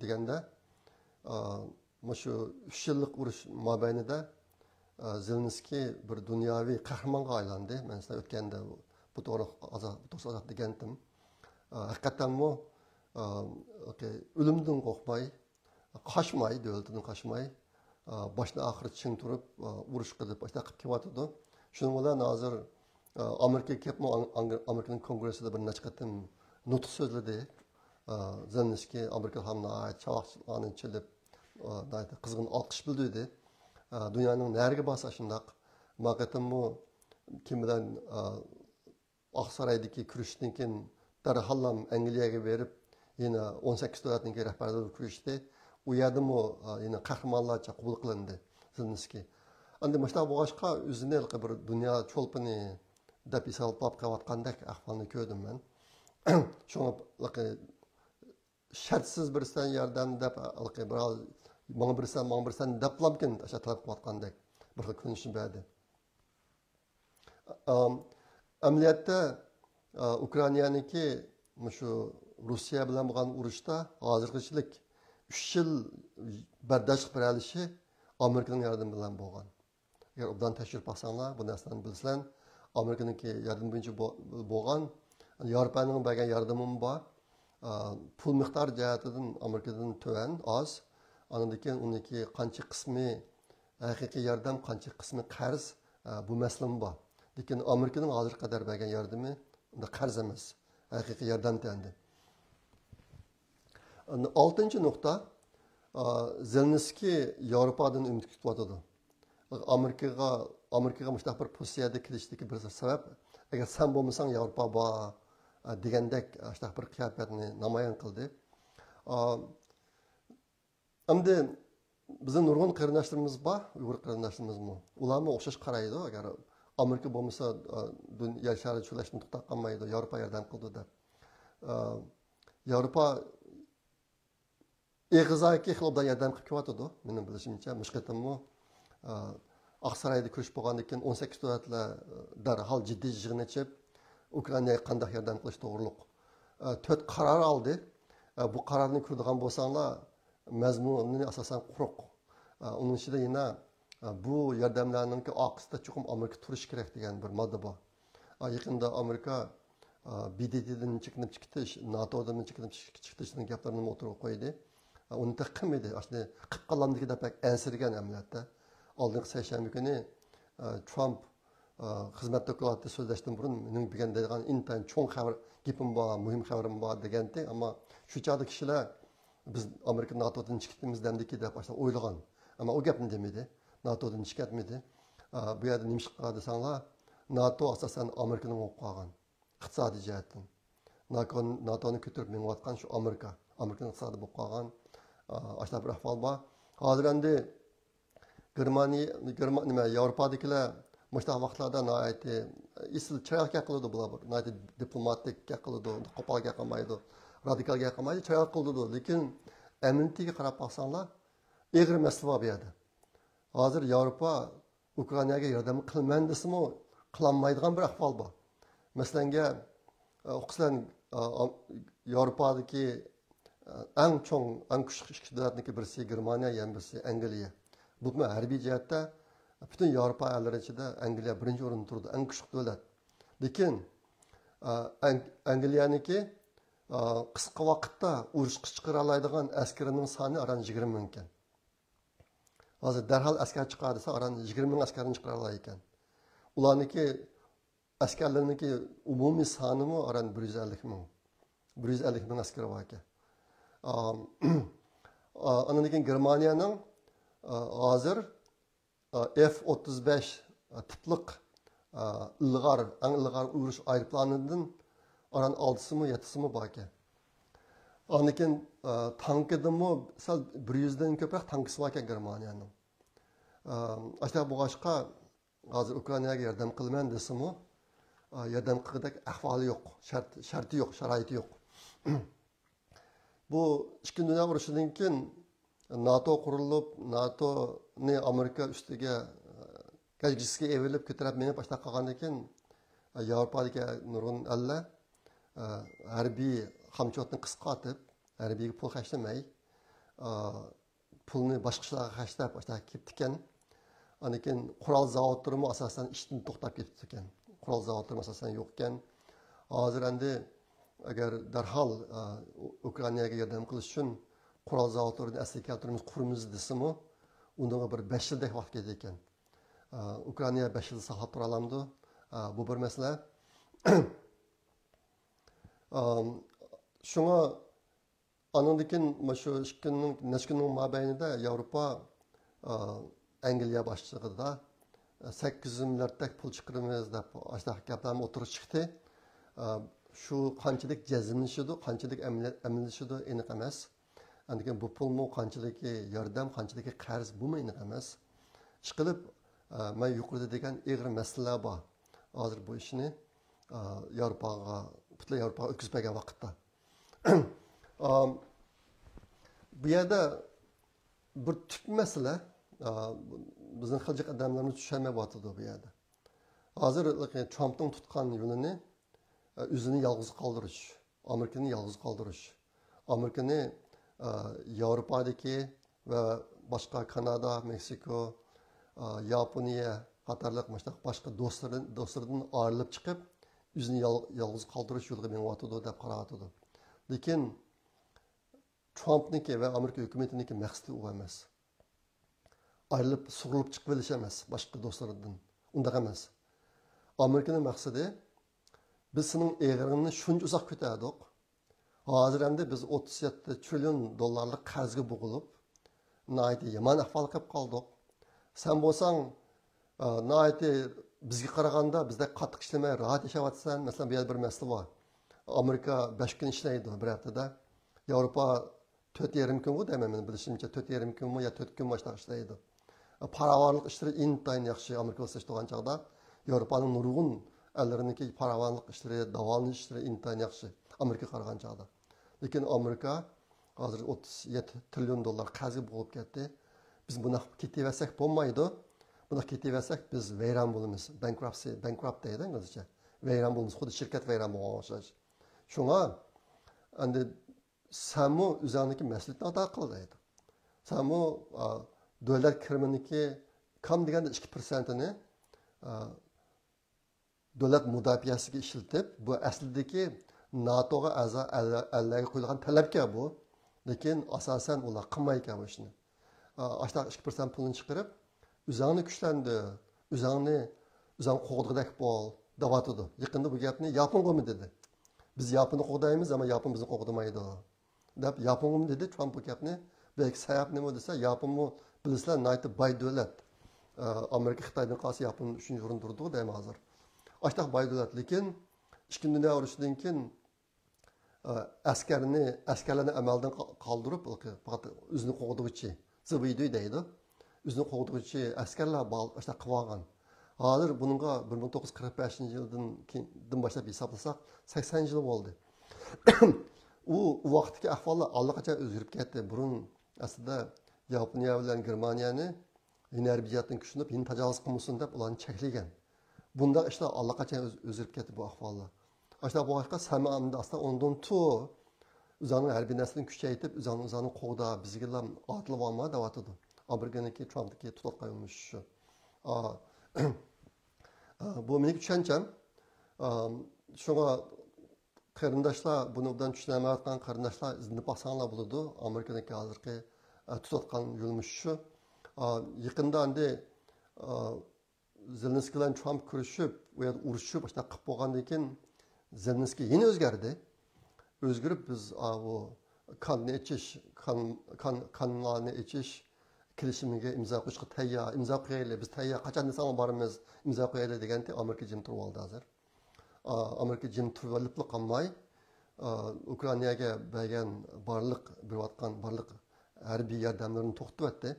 دېگەندە، ئا، مۇشۇ ئۈچ يىللىق ئۇرۇش مابەينىدە، ئا، زېلېنسكىي بىر دۇنياۋى قەھرىمانغا ئايلاندى. مەن سىلەر ئۆتكەندە بۇ توغرا ئازا-، بۇ توغرىسىدا ئازراق دېگەنتىم. ئا، ھەقىقەتەنمۇ، ئا، ئۆلۈمدىن قورقماي، قاچماي، دۆلىتىدىن قاچماي، ئا، باشتىن ئاخىر چىڭ تۇرۇپ، ئا، ئۇرۇش قىلىپ، ئاشۇنداق قىلىپ كېلىۋاتىدۇ. شۇنىڭ بىلەن ھازىر، ئا، ئامېرىكىغا كېلىپمۇ، ئاڭ-، ئاڭ-، ئامېرىكىنىڭ كونگرېسسىدا بىر نەچچە قېتىم نۇتۇق سۆزلىدى. ئا، زېلېنسكىي ئامېرىكىغا ناھايىتى چاۋاكلارنى چېلىپ، ئا، ناھايىتى قىزغىن ئالقىش بىلدۈردى. ئا، دۇنيانىڭ نەرىگە بارسا شۇنداق. ما قېتىممۇ كىم بىلەن، ئا، ئاقسارايدىكى كۆرۈشۈشتىن كېيىن دەرھاللا ئەنگلىيەگە بېرىپ، يەنە ئون سەككىز دۆلەتنىڭكى رەھبەرلىرى بىلەن كۆرۈشتى. ئۇ يەردىمۇ، ئا، يەنە قەھرىمانلارچە قوبۇل قىلىندى زېلېنسكىي. ئەمدى مۇشۇنداق بولغاچقا، ئۆزىنى ھېلىقى بىر دۇنيا چولپىنى دەپ ھېسابلاپ قېلىۋاتقاندەك ئەھۋالنى كۆردۈم مەن. شۇڭا ھېلىقى شەرتسىز بېرىسەن ياردەم دەپ، ھېلىقى بىراز ماڭا بېرىسەن، ماڭا بېرىسەن دەپلامكىن ئاشۇ تەلەپ قىلىۋاتقاندەك بىر خىل كۆرۈنۈشنى بەردى. ئەم، ئەمەلىيەتتە، ئە، ئۇكرائىنانىڭكى مۇشۇ روسىيە بىلەن بولغان ئۇرۇشتا ھازىرغىچىلىك ئۈچ يىل بەرداشلىق بېرەلىشى ئامېرىكىنىڭ ياردىمى بىلەن بولغان. ئەگەر ئوبدان تەكشۈرۈپ باقساڭلار، بۇ نەرسىلەرنى بىلىسىلەر. ئامېرىكىنىڭكى ياردىمى بويىچە بو-، بولغان، ياۋروپانىڭ بەرگەن ياردىمىمۇ بار. ئە، پۇل مىقدار جەھەتتىن ئامېرىكىدىن تۆۋەن، ئاز. ئاندىن كېيىن ئۇنىڭكى قانچە قىسمى ھەقىقىي ياردەم، قانچە قىسمى قەرز، ئە، بۇ مەسىلىمۇ بار. لېكىن ئامېرىكىنىڭ ھازىرغا قەدەر بەرگەن ياردىمى ئۇنداق قەرز ئەمەس، ھەقىقىي ياردەم ئەمدى. ئالتىنچى نۇقتا، ئا، زېلېنسكىي ياۋروپادىن ئۈمىد كۈتۈۋاتىدۇ. ئامېرىكىغا، ئامېرىكىغا مۇشۇنداق بىر پوزىتسىيەدە كېلىشتىكى بىر سەۋەب، ئەگەر سەن بولمىساڭ ياۋروپا بار، ئا، دېگەندەك، ئا، شۇنداق بىر قىياپەتنى نامايان قىلدى. ئا، ئەمدى بىزنىڭ نۇرغۇن قېرىنداشلىرىمىز بار، ئۇيغۇر قېرىنداشلىرىمىزمۇ. ئۇلارمۇ ئوخشاش قارايدۇ. ئەگەر ئامېرىكا بولمىسا، ئا، دۇن-، يەر شارى چۆلەشتىن توختاپ قالمايدۇ، ياۋروپا ياردەم قىلىدۇ دەپ. ئا، ياۋروپا ئېغىزدىكى خېلى ئوبدان ياردەم قىلىپ كېلىۋاتىدۇ، مېنىڭ بىلىشىمچە. مۇشۇ قېتىممۇ، ئا، ئاقسارايدا كۆرۈشۈپ بولغاندىن كېيىن ئون سەككىز دۆلەتلەر، ئا، دەرھال جىددىي يىغىن ئېچىپ، ئۇكرائىناغا قانداق ياردەم قىلىش توغرۇلۇق، ئا، تۆت قارار ئالدى. ئا، بۇ قارارنى كۆرىدىغان بولساڭلار، مەزمۇنى ئاساسەن قۇرۇق. ئا، ئۇنىڭ ئىچىدە يەنە، ئا، بۇ ياردەملەرنىڭكى ئارقىسىدا چوقۇم ئامېرىكا تۇرۇشى كېرەك دېگەن بىر ماددا بار. ئا، يېقىندا ئامېرىكا، ئا، ب د ت دىن چېكىنىپ چىقىش، ناتودىن چېكىنىپ چىق-، چىقىشنىڭ گەپلىرىنى ئوتتۇرىغا قويدى. ئا، ئۇنى تېخى قىلمىدى. ئاشۇنى قىلىپ قالامدىكى دەپ بەك ئەنسىرىگەن ئەمەلىيەتتە. ئالدىنقى سەيشەنبە كۈنى، ئا، ترامپ، ئا، خىزمەت دوكلاتى سۆزلەشتىن بۇرۇن مېنىڭ بۈگۈن دەيدىغان ئىنتايىن چوڭ خەۋەر، گېپىم بار، مۇھىم خەۋىرىم بار دېگەنتى. ئەمما شۇ چاغدا كىشىلەر بىز ئامېرىكا ناتودىن چىقىپتىمىز دەمدىكى دەپ ئاشۇنداق ئويلىغان. ئەمما ئۇ گەپنى دېمىدى. ناتودىن چىقىۋەتمىدى. ئا، بۇ يەردە نېمە ئىش قىلغان دېسەڭلار، ناتو ئاساسەن ئامېرىكىنىڭ بولۇپ قالغان ئىقتىسادىي جەھەتتىن. ناكون-، ناتونى كۆتۈرۈپ مېڭىۋاتقان شۇ ئامېرىكا. ئامېرىكىنىڭ ئىقتىسادى بولۇپ قالغان، ئا، ئاشۇنداق بىر ئەھۋال بار. ھازىر ئەمدى گېرمانىيە، گېرما-، نېمە، ياۋروپادىكىلەر مۇشۇنداق ۋاقىتلاردا ناھايىتى ئېسىل چىرايلىق گەپ قىلىدۇ بۇلار. ناھايىتى دىپلوماتىك گەپ قىلىدۇ، قوپال گەپ قىلمايدۇ، رادىكال گەپ قىلمايدۇ، چىرايلىق قىلىدۇ. لېكىن ئەمەلىيىتىگە قاراپ باقساڭلار، ئېغىر مەسىلە بار بۇ يەردە. ھازىر ياۋروپا ئۇكرائىناگە ياردەم قىلىمەن دېسىمۇ، قىلالمايدىغان بىر ئەھۋال بار. مەسىلەنگە، ئۇقىسىلەن، ياۋروپادىكى ئەڭ چوڭ، ئەڭ كۈچلۈك ئىككى دۆلەتنىڭكى بىرسى گېرمانىيە، يەنە بىرسى ئەنگلىيە. بۇمۇ ھەربىي جەھەتتە پۈتۈن ياۋروپا ئەللىرى ئىچىدە ئەنگلىيە بىرىنچى ئورۇندا تۇرىدۇ، ئەڭ كۈچلۈك دۆلەت. لېكىن، ئە، ئەنگ-، ئەنگلىيەنىكى، ئە، قىسقا ۋاقىتتا ئۇرۇشقا چىقىرالايدىغان ئەسكىرىنىڭ سانى ئاران يىگىرمە مىڭ ئىكەن. ھازىر دەرھال ئەسكەر چىقار دېسە، ئاران يىگىرمە مىڭ ئەسكەرنى چىقىرالايدىكەن. ئۇلارنىڭكى، ئەسكەرلەرنىڭكى ئومۇمىي سانىمۇ ئاران بىر يۈز ئەللىك مىڭ. بىر يۈز ئەللىك مىڭ ئەسكىرى بار ئىكەن. ئا، ئا، ئاندىن كېيىن گېرمانىيەنىڭ، ئا، ھازىر، ئا، ئېف ئوتتۇز بەش، ئا، تىپلىق، ئا، ئىلغار، ئەڭ ئىلغار ئۇرۇش ئايروپىلانىدىن ئاران ئالتىسىمۇ، يەتتىسىمۇ بار ئىكەن. ئاندىن كېيىن، ئا، تانكىدىنمۇ سەل بىر يۈزدىن كۆپرەك تانكىسى بار ئىكەن گېرمانىيەنىڭ. ئا، ئاشۇنداق بولغاچقا، ھازىر ئۇكرائىناگە ياردەم قىلىمەن دېسىمۇ، ئا، ياردەم قىلغۇدەك ئەھۋالى يوق، شەرت-، شەرتى يوق، شارائىتى يوق. بۇ ئىككىنچى دۇنيا ئۇرۇشىدىن كېيىن ناتو قۇرۇلۇپ، ناتونى ئامېرىكا ئۈستىگە، ئە، گەجگىسىگە ئېۋىلىپ، كۆتۈرۈپ مېڭىپ، ئاشۇنداق قىلغاندىن كېيىن، ئە، ياۋروپادىكى نۇرغۇن ئەللەر، ئە، ھەربىي خامچوتنى قىسقارتىپ، ھەربىيگە پۇل خەجلىمەي، ئە، پۇلنى باشقا ئىشلارغا خەجلەپ، ئاشۇنداق كېتىپتىكەن. ئاندىن كېيىن قورال زاۋۇتلىرىمۇ ئاساسەن ئىشتىن توختاپ كېتىپتىكەن. قورال زاۋۇتلىرىمۇ ئاساسەن يوقكەن. ھازىر ئەمدى ئەگەر دەرھال، ئا، ئۇ-، ئۇكرائىناگە ياردەم قىلىش ئۈچۈن قورال زاۋۇتلىرىنى ئەسلىگە كەلتۈرىمىز، قۇرىمىز دېسىمۇ، ئۇنىڭغا بىر بەش يىلدەك ۋاقىت كېتىدىكەن. ئا، ئۇكرائىنا بەش يىل ساقلاپ تۇرالامدۇ؟ ئا، بۇ بىر مەسىلە. ئام، شۇڭا ئانىڭدىن كېيىن مۇشۇ ئىككى كۈننىڭ، نەچچە كۈننىڭ مابەينىدە ياۋروپا، ئا، ئەنگلىيە باشچىلىقىدا، ئا، سەككىز يۈز مىلياردتەك پۇل چىقىرىمىز دەپ ئاشۇنداق گەپلەرمۇ ئوتتۇرىغا چىقتى. ئا، شۇ قانچىلىك جەزملىشىدۇ، قانچىلىك ئەمەلىي-، ئەمەلىيلىشىدۇ، ئېنىق ئەمەس. ئاندىن كېيىن بۇ پۇلمۇ قانچىلىكى ياردەم، قانچىلىكى قەرز، بۇمۇ ئېنىق ئەمەس. ئىشقىلىپ، ئا، مەن يۇقىرىدا دېگەن ئېغىر مەسىلىلەر بار. ھازىر بۇ ئىشنى، ئا، ياۋروپاغا، پۈتۈن ياۋروپاغا ئۆتكۈزۈپ بەرگەن ۋاقىتتا. ئام، بۇ يەردە بىر تۈپ مەسىلە، ئا، بىزنىڭ خىلجىق ئادەملىرىمىز چۈشەنمەيۋاتىدۇ بۇ يەردە. ھازىر ترامپنىڭ تۇتقان يولىنى، ئا، ئۆزىنى يالغۇز قالدۇرۇش، ئامېرىكىنى يالغۇز قالدۇرۇش، ئامېرىكىنى، ئا، ياۋروپادىكى ۋە باشقا كانادا، مېكسىكو، ئا، ياپونىيە قاتارلىق مۇشۇنداق باشقا دوستلىرىدىن، دوستلىرىدىن ئايرىلىپ چىقىپ، ئۆزىنى يال-، يالغۇز قالدۇرۇش يولىغا مېڭىۋاتىدۇ دەپ قاراۋاتىدۇ. لېكىن ترامپنىڭكى ۋە ئامېرىكا ھۆكۈمىتىنىڭكى مەقسىتى ئۇ ئەمەس. ئايرىلىپ، سۇغۇرۇلۇپ چىقىۋېلىش ئەمەس باشقا دوستلىرىدىن. ئۇنداق ئەمەس. ئامېرىكىنىڭ مەقسىتى، بىز سېنىڭ ئېغىرىڭنى شۇنچە ئۇزاق كۆتەردۇق. ھازىر ئەمدى بىز ئوتتۇز يەتتە تىرىليون دوللارلىق قەرزگە بوغۇلۇپ، ناھايىتى يامان ئەھۋالغا كېلىپ قالدۇق. سەن بولساڭ، ئا، ناھايىتى بىزگە قارىغاندا بىزدەك قاتتىق ئىشلىمەي راھەت ياشاۋاتىسەن. مەسىلەن، بۇ يەردە بىر مەسىلە بار. ئامېرىكا بەش كۈن ئىشلەيدۇ بىر ھەپتىدە. ياۋروپا تۆت يېرىم كۈنغۇ دەيمەن، مېنىڭ بىلىشىمچە، تۆت يېرىم كۈنمۇ يا تۆت كۈنمۇ ئاشۇنداق ئىشلەيدۇ. پاراۋانلىق ئىشلىرى ئىنتايىن ياخشى ئامېرىكا بىلەن سېلىشتۇرغان چاغدا. ياۋروپانىڭ نۇرغۇن ئەللىرىنىڭكى پاراۋانلىق ئىشلىرى، داۋالىنىش ئىشلىرى ئىنتايىن ياخشى ئامېرىكىغا قارىغان چاغدا. لېكىن ئامېرىكا ھازىر ئوتتۇز يەتتە تىرىليون دوللار قەرزگە بوغۇلۇپ كەتتى. بىز بۇنداق كېتىۋەرسەك بولمايدۇ. بۇنداق كېتىۋەرسەك بىز ۋەيران بولىمىز. بانكراپسى، بانكراپت دەيدۇ ئىنگلىزچە. ۋەيران بولىمىز، خۇددى شىركەت ۋەيران بولغانغا ئوخشاش. شۇڭا ئەمدى سەنمۇ ئۆزۈڭنىڭكى مەسئۇلىيىتىنى ئادا قىل دەيدۇ. سەنمۇ، ئا، دۆلەت كىرىمىنىڭكى كام دېگەندە ئىككى پىرسەنتىنى، ئا، دۆلەت مۇداپىئەسىگە ئىشلىتىپ، بۇ ئەسلىدىكى ناتوغا ئەزا ئەل-، ئەللەرگە قويۇلغان تەلەپكەن بۇ. لېكىن ئاساسەن ئۇلار قىلمايدىكەن بۇ ئىشنى. ئا، ئاشۇنداق ئىككى پىرسەنت پۇلنى چىقىرىپ، ئۆزۈڭنى كۈچلەندۈر، ئۆزۈڭنى، ئۆزۈڭنى قوغدىغۇدەك بول، دەۋاتىدۇ. يېقىندا بۇ گەپنى ياپونغىمۇ دېدى. بىز ياپوننى قوغدايمىز، ئەمما ياپون بىزنى قوغدىمايدۇ، دەپ ياپونغىمۇ دېدى ترامپ بۇ گەپنى. بۇ يەردىكى سەۋەب نېمە دېسە، ياپونمۇ بىلىسىلەر ناھايىتى باي دۆلەت. ئە، ئامېرىكا خىتايدىن قالسا ياپون ئۈچىنچى ئورۇندا تۇرىدۇ دەيمەن ھازىر. ئاشۇنداق باي دۆلەت، لېكىن ئىككىنچى دۇنيا ئۇرۇشىدىن كېيىن ئە، ئەسكەرنى، ئەسكەرلەرنى ئەمەلدىن قا-، قالدۇرۇپ، پەقەت ئۆزىنى قوغدىغۇچى، زىبۇيدۇي دەيدۇ. ئۆزىنى قوغدىغۇچى ئەسكەرلەر بار، ئاشۇنداق قىلىۋالغان. ھازىر بۇنىڭغا بىر مىڭ توققۇز يۈز قىرىق بەشىنچى يىلدىن كېيىن، دىن باشلاپ ھېسابلىساق، سەكسەن يىل بولدى. ئۇ، ئۇ ۋاقىتتىكى ئەھۋاللار ئاللىقاچان ئۆزگىرىپ كەتتى. بۇرۇن ئەسلىدە ياپونىيە بىلەن گېرمانىيەنى يەنە ھەربىي جەھەتتىن كۈچلىنىپ، يەنە تاجاۋۇز قىلمىسۇن دەپ ئۇلارنى چەكلىگەن. بۇنداق ئىشلار ئاللىقاچان ئۆز-، ئۆزگىرىپ كەتتى بۇ ئەھۋاللار. ئاشۇنداق بولغاچقا، سەن ئەمدى ئاستا ئۇنىڭدىن تۇر، ئۆزۈڭنىڭ ھەربىي نەرسىنى كۈچەيتىپ، ئۆزۈڭنى، ئۆزۈڭنى قوغدا، بىزگىلا ئاتلىۋالما دەۋاتىدۇ. ئامېرىكىنىڭكى، ترامپنىڭكى تۇتۇۋاتقان يولى شۇ. ئا، ئا، بۇ مېنىڭ چۈشەنچەم. ئا، شۇڭا قېرىنداشلار، بۇنى ئوبدان چۈشىنەلمەيۋاتقان قېرىنداشلار ئىزدىنىپ باقساڭلار بولىدۇ. ئامېرىكىنىڭكى ھازىرقى، ئا، تۇتۇۋاتقان يولى مۇشۇ. ئا، يېقىندا ئەمدى، ئا، زېلېنسكىي بىلەن ترامپ كۆرۈشۈپ، ئۇ يەردە ئۇرۇشۇپ، ئاشۇنداق قىلىپ بولغاندىن كېيىن، زېلېنسكىي يەنە ئۆزگەردى. ئۆزگىرىپ، بىز، ئا، بۇ كاننى ئېچىش، كان، كان، كانلارنى ئېچىش كېلىشىمىگە ئىمزا قويۇشقا تەييار، ئىمزا قويايلى، بىز تەييار، قاچان دېسەڭلار بارىمىز، ئىمزا قويايلى دېگەنتى، ئامېرىكا جىم تۇرۇۋالدى ھازىر. ئا، ئامېرىكا جىم تۇرۇۋېلىپلا قالماي، ئا، ئۇكرائىناگە بەرگەن بارلىق، بېرىۋاتقان بارلىق ھەربىي ياردەملىرىنى توختىتىۋەتتى.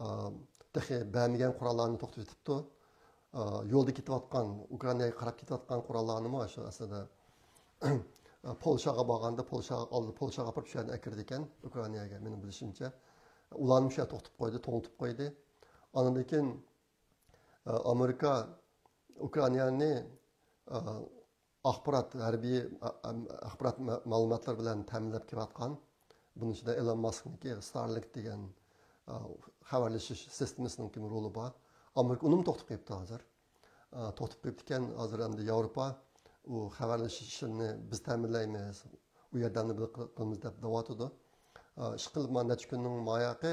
ئا، تېخى بەرمىگەن قوراللارنى توختىتىۋېتىپتۇ. ئا، يولدا كېتىۋاتقان، ئۇكرائىناگە قاراپ كېتىۋاتقان قوراللارنىمۇ شۇ ئەسلىدە پولشاغا بارغاندا، پولشاغا ئالدى، پولشاغا ئاپىرىپ شۇ يەردىن ئەكىردىكەن، ئۇكرائىناگە، مېنىڭ بىلىشىمچە. ئۇلارنى شۇ يەردە توختىتىپ قويدى، توڭلىتىپ قويدى. ئاندىن كېيىن، ئا، ئامېرىكا ئۇكرائىنانى، ئا، ئاخبارات، ھەربىي، ئا، ئا، ئاخبارات مە-، مەلۇماتلار بىلەن تەمىنلەپ كېلىۋاتقان. بۇنىڭ ئىچىدە ئېلون ماسكنىڭكى ستارلىنك دېگەن، ئا، خەۋەرلىشىش سىستېمىسىنىڭكى رولى بار. ئامېرىكا ئۇنىمۇ توختىتىپ قويۇپتۇ ھازىر. ئا، توختىتىپ قويۇپتىكەن، ھازىر ئەمدى ياۋروپا ئۇ خەۋەرلىشىش ئىشلىرىنى بىز تەمىنلەيمىز، ئۇ ياردەمنى بىز قىلىمىز دەپ دەۋاتىدۇ. ئا، ئىشقىلىپ، مانا نەچچە كۈننىڭ ماياقى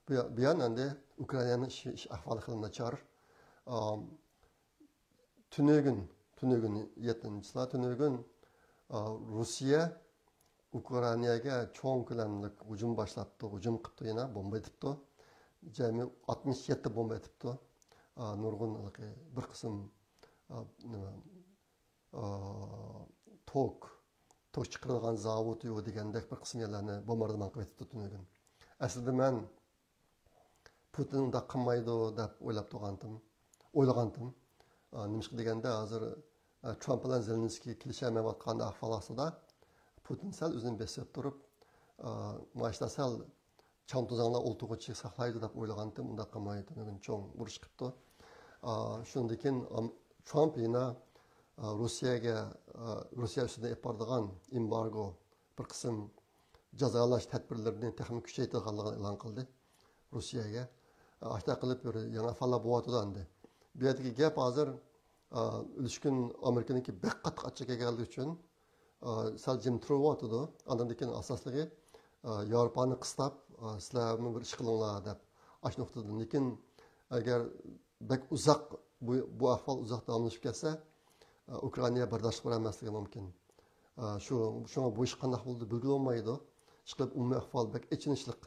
بۇ-، بۇيان ئەمدى ئۇكرائىنانىڭ ئىش، ئىش ئەھۋالى خېلى ناچار. ئا، تۈنۈگۈن، تۈنۈگۈن يەتتىنچى چىسلا، تۈنۈگۈن، ئا، روسىيە ئۇكرائىناگە چوڭ كۆلەملىك ھۇجۇم باشلاپتۇ، ھۇجۇم قىپتۇ يەنە، بومبا ئېتىپتۇ. جەمئىي ئاتمىش يەتتە بومبا ئېتىپتۇ. ئا، نۇرغۇن ھېلىقى بىر قىسىم، ئا، نېمە، ئا، توك، توك چىقىرىدىغان زاۋۇت يۇ دېگەندەك بىر قىسىم يەرلەرنى بومباردىمان قىلىپ ئېتىپتۇ تۈنۈگۈن. ئەسلىدە مەن پۇتىن ئۇنداق قىلمايدۇ دەپ ئويلاپ تۇرغانتىم، ئويلىغانتىم. ئا، نېمىشقا دېگەندە، ھازىر، ئا، ترامپ بىلەن زېلېنسكىي كېلىشەلمەيۋاتقان ئەھۋال ئاستىدا، پۇتىن سەل ئۆزىنى بېسىپ تۇرۇپ، ئا، مانا شۇنداق سەل چاڭ توزاڭلار ئولتۇرغۇچە ساقلايدۇ دەپ ئويلىغانتىم، ئۇنداق قىلمايدۇ، بۈگۈن چوڭ ئۇرۇش قىپتۇ. ئا، شۇندىن كېيىن ئام-، ترامپ يەنە، ئا، روسىيەگە، ئا، روسىيە ئۈستىدىن ئېلىپ بارىدىغان ئېمبارگو، بىر قىسىم جازالاش تەدبىرلىرىنى تېخىمۇ كۈچەيتىدىغانلىقىنى ئېلان قىلدى روسىيەگە. ئاشۇنداق قىلىپ بىر يېڭى ئەھۋاللار بولۇۋاتىدۇ ئەمدى. بۇ يەردىكى گەپ ھازىر، ئا، ئۈلۈشكۈن ئامېرىكىنىڭكى بەك قاتتىق ئاچچىقى كەلگەنلىكى ئۈچۈن، ئا، سەل جىم تۇرۇۋاتىدۇ. ئاندىن كېيىن ئاساسلىقى، ئا، ياۋروپانى قىستاپ، ئا، سىلەرمۇ بىر ئىش قىلىڭلار دەپ ئاشۇ نۇقتىدىن. لېكىن ئەگەر بەك ئۇزاق، بۇ، بۇ ئەھۋال ئۇزاق داۋاملىشىپ كەتسە، ئا، ئۇكرائىنا بەرداشلىق بېرەلمەسلىكى مۇمكىن. ئا، شۇ، شۇڭا بۇ ئىش قانداق بولىدۇ بىلگىلى بولمايدۇ. ئىشقىلىپ ئومۇمىي ئەھۋال بەك ئېچىنىشلىق.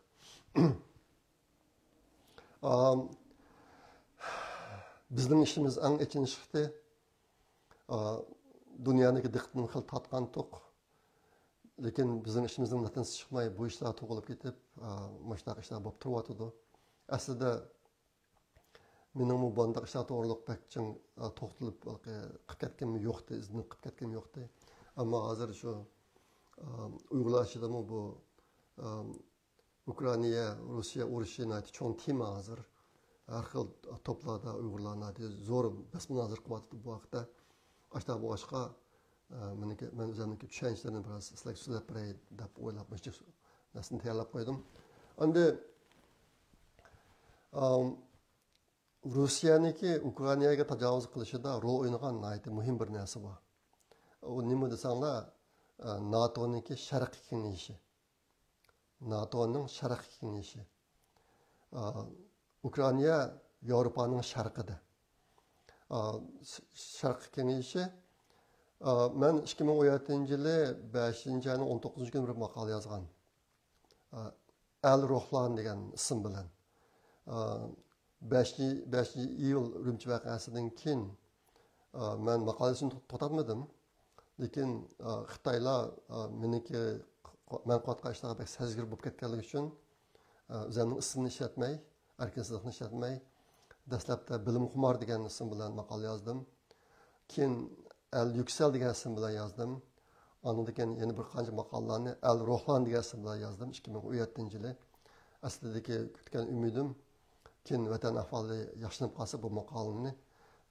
ئا، بىزنىڭ ئىشىمىز ئەڭ ئېچىنىشلىقتى. ئا، دۇنيانىڭكى دىققىتىنى خېلى تارتقانتۇق. لېكىن بىزنىڭ ئىشىمىزنىڭ نەتىجىسى چىقماي، بۇ ئىشلار توغرىلىپ كېتىپ، ئا، مۇشۇنداق ئىشلار بولۇپ تۇرۇۋاتىدۇ. ئەسلىدە مېنىڭمۇ بۇنداق ئىشلار توغرىلىق بەك چىڭ، ئا، توختىلىپ، ھېلىقى، قىلىپ كەتكىنىم يوقتى، ئىزدىنىپ قىلىپ كەتكىنىم يوقتى. ئەمما ھازىر شۇ، ئا، ئۇيغۇرلار ئىچىدىمۇ بۇ، ئا، ئۇكرائىنا، روسىيە ئۇرۇشى ناھايىتى چوڭ تېما ھازىر. ھەر خىل توپلاردا ئۇيغۇرلار ناھايىتى زور بەس مۇنازىرە قىلىۋاتىدۇ بۇ ھەقتە. ئاشۇنداق بولغاچقا، ئە، مېنىڭكى، مەن ئۆزۈمنىڭكى چۈشەنچىلىرىنى بىراز سىلەرگە سۆزلەپ بېرەي دەپ ئويلاپ، مۇشۇ نەرسىنى تەييارلاپ قويدۇم. ئەمدى، ئام، روسىيەنىڭكى ئۇكرائىناگە تاجاۋۇز قىلىشىدا رول ئوينىغان ناھايىتى مۇھىم بىر نەرسە بار. ئۇ نېمە دېسەڭلار، ئە، ناتونىڭكى شەرقىي كېڭىشى. ناتونىڭ شەرقىي كېڭىشى. ئا، ئۇكرائىنا ياۋروپانىڭ شەرقىدە. ئا، ش-، شەرقىي كېڭىشى. ئا، مەن ئىككى مىڭ ئون يەتتىنچى يىلى بەشىنچى ئاينىڭ ئون توققۇزىنچى كۈنى بىر ماقالە يازغان. ئا، ئەل روھلان دېگەن ئىسىم بىلەن. ئا، بەشىنچى، بەشىنچى ئىيۇل ئۈرۈمچى ۋەقەسىدىن كېيىن، ئا، مەن ماقالىسىنى تو-، توختاتمىدىم. لېكىن، ئا، خىتايلار، ئا، مېنىڭكى، مەن قىلىۋاتقان ئىشلارغا بەك سەزگۈر بولۇپ كەتكەنلىكى ئۈچۈن، ئا، ئۆزۈمنىڭ ئىسمىنى ئىشلەتمەي، ئەركىن سىدىقنى ئىشلەتمەي، دەسلەپتە بىلىمخۇمار دېگەن ئىسىم بىلەن ماقالە يازدىم. كېيىن ئەل يۈكسەل دېگەن ئىسىم بىلەن يازدىم. ئاندىن كېيىن يەنە بىر قانچە ماقالىلەرنى ئەل روھلان دېگەن ئىسىم بىلەن يازدىم، ئىككى مىڭ ئون يەتتىنچى يىلى. ئەسلىدىكى كۈتكەن ئۈمىدىم، كېيىن ۋەتەن ئەھۋالى ياخشىلىنىپ قالسا، بۇ ماقالىنى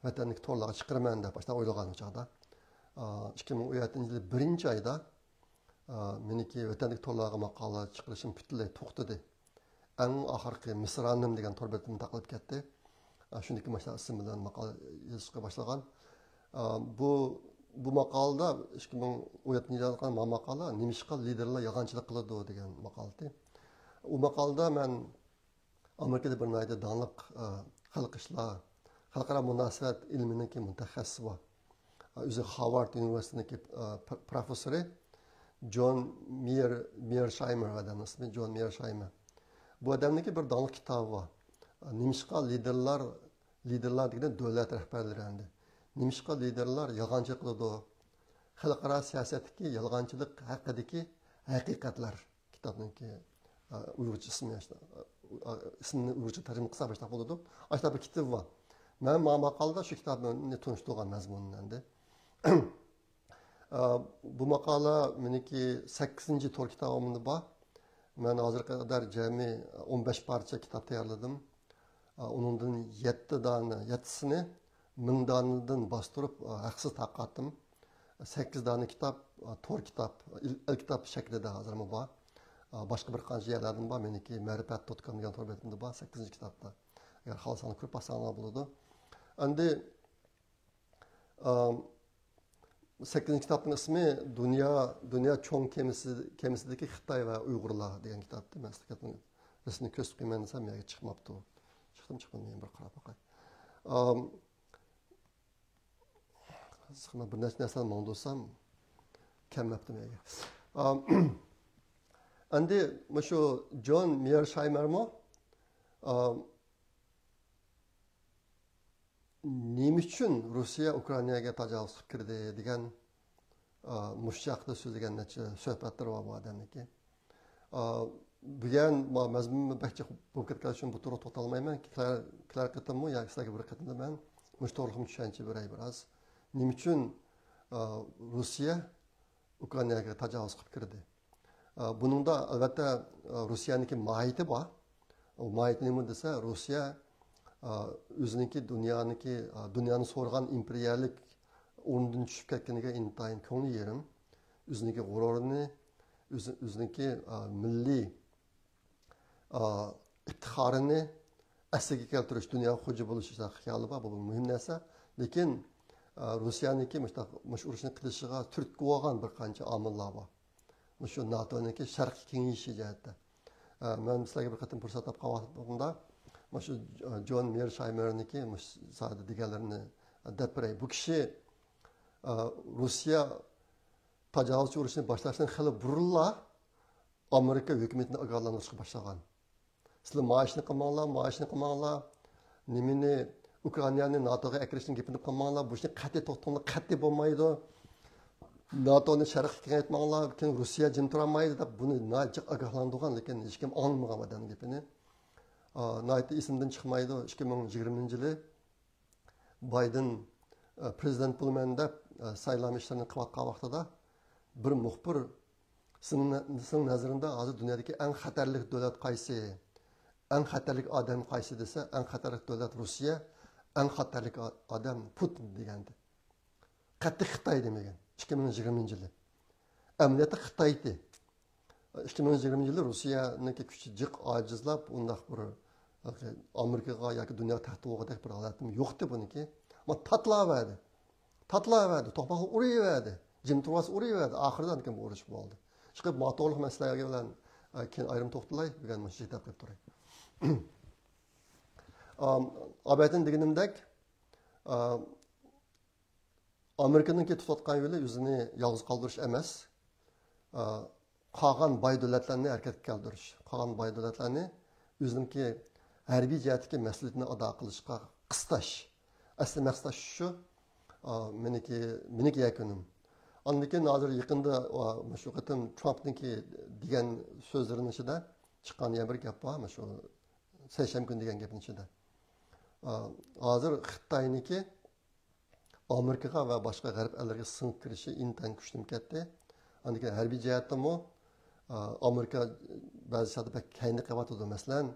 ۋەتەندىكى تورلارغا چىقىرىمەن دەپ باشتا ئويلىغان ئۇ چاغدا. ئا، ئىككى مىڭ ئون يەتتىنچى يىلى بىرىنچى ئايدا، ئا، مېنىڭكى ۋەتەندىكى تورلارغا ماقالە چىقىرىشىم پۈتۈنلەي توختىدى. ئەڭ ئاخىرقى مىسرانىم دېگەن تور بېتىم تاقىلىپ كەتتى. شۇنىڭدىكى ماشۇنداق ئىسىم بىلەن ماقالە يېزىشقا باشلىغان. بۇ، بۇ ماقالىدا، ئىككى مىڭ ئون يەتتىنچى يىلدا يازغان ما-، ماقالە، نېمىشقا لىدېرلار يالغانچىلىق قىلىدۇ دېگەن ماقالىدى. ئۇ ماقالىدا مەن ئامېرىكىدا بىر ناھايىتى داڭلىق، ئە، خەلق ئىشلار، خەلقئارا مۇناسىۋەت ئىلمىنىڭكى مۇتەخەسسىسى بار. ئە، ئۆزى خارۋارد ئۇنىۋېرسىتېتىنىڭكى، ئە، پر-، پروفېسسورى جون مېيېر، مېيېرشايمېر ئادەمنىڭ ئىسمى، جون مېيېرشايمېر. بۇ ئادەمنىڭكى بىر داڭلىق كىتابى بار. ئە، نېمىشقا لىدېرلار، لىدېرلار دېگىنى دۆلەت رەھبەرلىرى ئەمدى. نېمىشقا لىدېرلار يالغانچىلىق قىلىدۇ؟ خەلقئارا سىياسەتتىكى يالغانچىلىق ھەققىدىكى ھەقىقەتلەر. كىتابنىڭكى، ئە، ئۇيغۇرچە ئىسمى، ئە، ئىسمىنى ئۇيغۇرچە تەرجىمە قىلسا باشلاق بولىدۇ. ئاشۇنداق بىر كىتابى بار. مەن ما ماقالىدا شۇ كىتابنى تونۇشتۇرغان مەزمۇنىنى ئەمدى. ئە، بۇ ماقالە مېنىڭكى سەككىزىنچى تور كىتابىمدا بار. مەن ھازىرغا قەدەر جەمئىي ئون بەش پارچە كىتاب تەييارلىدىم. ئە، ئۇنىڭدىن يەتتە دانە، يەتتىسىنى مىڭ دانىدىن باستۇرۇپ، ئە، ھەقسىز تارقاتتىم. سەككىز دانە كىتاب، ئە، تور كىتاب، ئېل-، ئەلكىتاب شەكلىدە ھازىرمۇ بار. ئە، باشقا بىر قانچە يەرلەردىمۇ بار. مېنىڭكى مەرىپەت دوت كوم دېگەن تور بېتىمدە بار، سەككىزىنچى كىتابتا. ئەگەر خالىساڭلار كۆرۈپ باقساڭلار بولىدۇ. ئەمدى، ئە، سەككىزىنچى كىتابنىڭ ئىسمى دۇنيا، دۇنيا چوڭ كېمىسى، كېمىسىدىكى خىتاي ۋە ئۇيغۇرلار دېگەن كىتابتى. مەن سىزگە رەسىمنى كۆرسىتىپ قويىمەن دېسەم، يەرگە چىقماپتۇ. چىقتىمۇ چىقمىدىمۇ، يەنە بىر قاراپ باقاي. ئام، سىزغا بىر نەچچە نەرسىلەرنى ماڭدۇرسام، كەلمەپتۇ يەرگە. ئام، ئەمدى مۇشۇ جون مېيېرشايمېرمۇ، ئام، نېمە ئۈچۈن روسىيە ئۇكرائىناگە تاجاۋۇز قىلىپ كىردى دېگەن، ئا، مۇشۇ ھەققىدە سۆزلىگەن نەچچە سۆھبەتلىرى بار بۇ ئادەمنىڭكى. ئا، بۈگۈن ما-، مەزمۇن بەك جىق بولۇپ كەتكەن ئۈچۈن بۇ توغرىلىق توختالمايمەن. كېلەر، كېلەر قېتىممۇ ياكى سىلەرگە بىر قېتىمدا مەن مۇشۇ توغرىلىقمۇ چۈشەنچە بېرەي بىراز. نېمە ئۈچۈن، ئا، روسىيە ئۇكرائىناگە تاجاۋۇز قىلىپ كىردى. ئە، بۇنىڭدا ئەلۋەتتە، ئە، روسىيەنىڭكى ماھىيىتى بار. ئۇ ماھىيىتى نېمە دېسە، روسىيە، ئە، ئۆزىنىڭكى دۇنيانىڭكى، ئە، دۇنيانى سورىغان ئىمپېرىيەلىك ئورنىدىن چۈشۈپ كەتكىنىگە ئىنتايىن كۆڭلى يېرىم. ئۆزىنىڭكى غۇرۇرىنى، ئۆزى، ئۆزىنىڭكى، ئە، مىللىي ئا، ئىپتىخارىنى ئەسلىگە كەلتۈرۈش، دۇنياغا خوجا بولۇش خىيالى بار، بۇ مۇھىم نەرسە. لېكىن، ئا، روسىيەنىڭكى مۇشۇنداق، مۇشۇ ئۇرۇشنى قىلىشىغا تۈرتكە بولغان بىر قانچە ئامىللار بار. مۇشۇ ناتونىڭكى شەرققە كېڭىيىشى جەھەتتە. ئا، مەن سىلەرگە بىر قېتىم پۇرسەت تاپقان ۋاقتىمدا مۇشۇ جون مېيېرشايمېرنىڭكى مۇشۇ ساھەدە دېگەنلىرىنى دەپ بېرەي. بۇ كىشى، ئا، روسىيە تاجاۋۇزچى ئۇرۇشنى باشلاشتىن خېلى بۇرۇنلا ئامېرىكا ھۆكۈمىتىنى ئاگاھلاندۇرۇشقا باشلىغان. سىلەر مائىشنى قىلماڭلار، مائىشنى قىلماڭلار. نېمىنى، ئۇكرائىنانى ناتوغا ئەكىرىشنىڭ گېپىنى قىلماڭلار. بۇ ئىشنى قەتئىي توختىتىڭلار، قەتئىي بولمايدۇ. ناتونى شەرققە كېڭەيتمەڭلار، كېيىن روسىيە جىم تۇرالمايدۇ دەپ بۇنى ناھايىتى جىق ئاگاھلاندۇرغان، لېكىن ھېچكىم ئاڭلىمىغان ئادەمنىڭ گېپىنى. ئا، ناھايىتى ئېسىمدىن چىقمايدۇ، ئىككى مىڭ يىگىرمىنچى يىلى بايدېن، ئە، پرېزىدېنت بولىمەن دەپ، ئە، سايلام ئىشلىرىنى قىلىۋاتقان ۋاقتىدا بىر مۇخبىر، «سېنىڭ نە-، سېنىڭ نەزىرىڭدە ھازىر دۇنيادىكى ئەڭ خەتەرلىك دۆلەت قايسى؟ ئەڭ خەتەرلىك ئادەم قايسى؟» دېسە، «ئەڭ خەتەرلىك دۆلەت روسىيە، ئەڭ خەتەرلىك ئا-، ئادەم پۇتىن» دېگەنىدى. قەتئىي خىتاي دېمىگەن. ئىككى مىڭ يىگىرمىنچى يىلى. ئەمەلىيەتتە خىتاي ئىدى. ئىككى مىڭ يىگىرمىنچى يىلى روسىيەنىڭكى كۈچى جىق ئاجىزلاپ، ئۇنداق بىر ئامېرىكىغا ياكى دۇنياغا تەھدىت بولغۇدەك بىر ھالەتمۇ يوقتى بۇنىڭكى. ئەمما تاتلاۋەردى. تاتلاۋەردى، توقماقلار ئۇرۇۋەردى. جىم تۇرۇۋالسا ئۇرۇۋەردى. ئاخىرىدا ئاندىن كېيىن بۇ ئۇرۇش بولدى. ئىشقىلىپ، ما توغرىلىق مەسىلىلەرگە بىلەن، ئە، كېيىن ئايرىم توختىلاي. بۈگۈن مۇشۇ يەردە گەپ قىلىپ تۇراي. ئام، ئابەتىن دېگىنىمدەك، ئا، ئامېرىكىنىڭكى تۇتۇۋاتقان يولى ئۆزىنى يالغۇز قالدۇرۇش ئەمەس، ئا، قالغان باي دۆلەتلەرنى ھەرىكەتكە كەلتۈرۈش، قالغان باي دۆلەتلەرنى ئۆزىنىڭكى ھەربىي جەھەتتىكى مەسئۇلىيىتىنى ئادا قىلىشقا قىستاش. ئەسلى مەقسەت شۇ. ئا، مېنىڭكى، مېنىڭكى يەكۈنۈم. ئاندىن كېيىن ھازىر يېقىندا، ئا، مۇشۇ قېتىم ترامپنىڭكى دېگەن سۆزلىرىنىڭ ئىچىدە چىققان يەنە بىر گەپ بار، مۇشۇ سەيشەنبە كۈنى دېگەن گەپنىڭ ئىچىدە. ئا، ھازىر خىتاينىڭكى ئامېرىكىغا ۋە باشقا غەرب ئەللىرىگە سىڭىپ كىرىشى ئىنتايىن كۈچلىنىپ كەتتى. ئاندىن كېيىن ھەربىي جەھەتتىمۇ، ئا، ئامېرىكا بەزى چاغدا بەك كەينىدە قېلىۋاتىدۇ. مەسىلەن،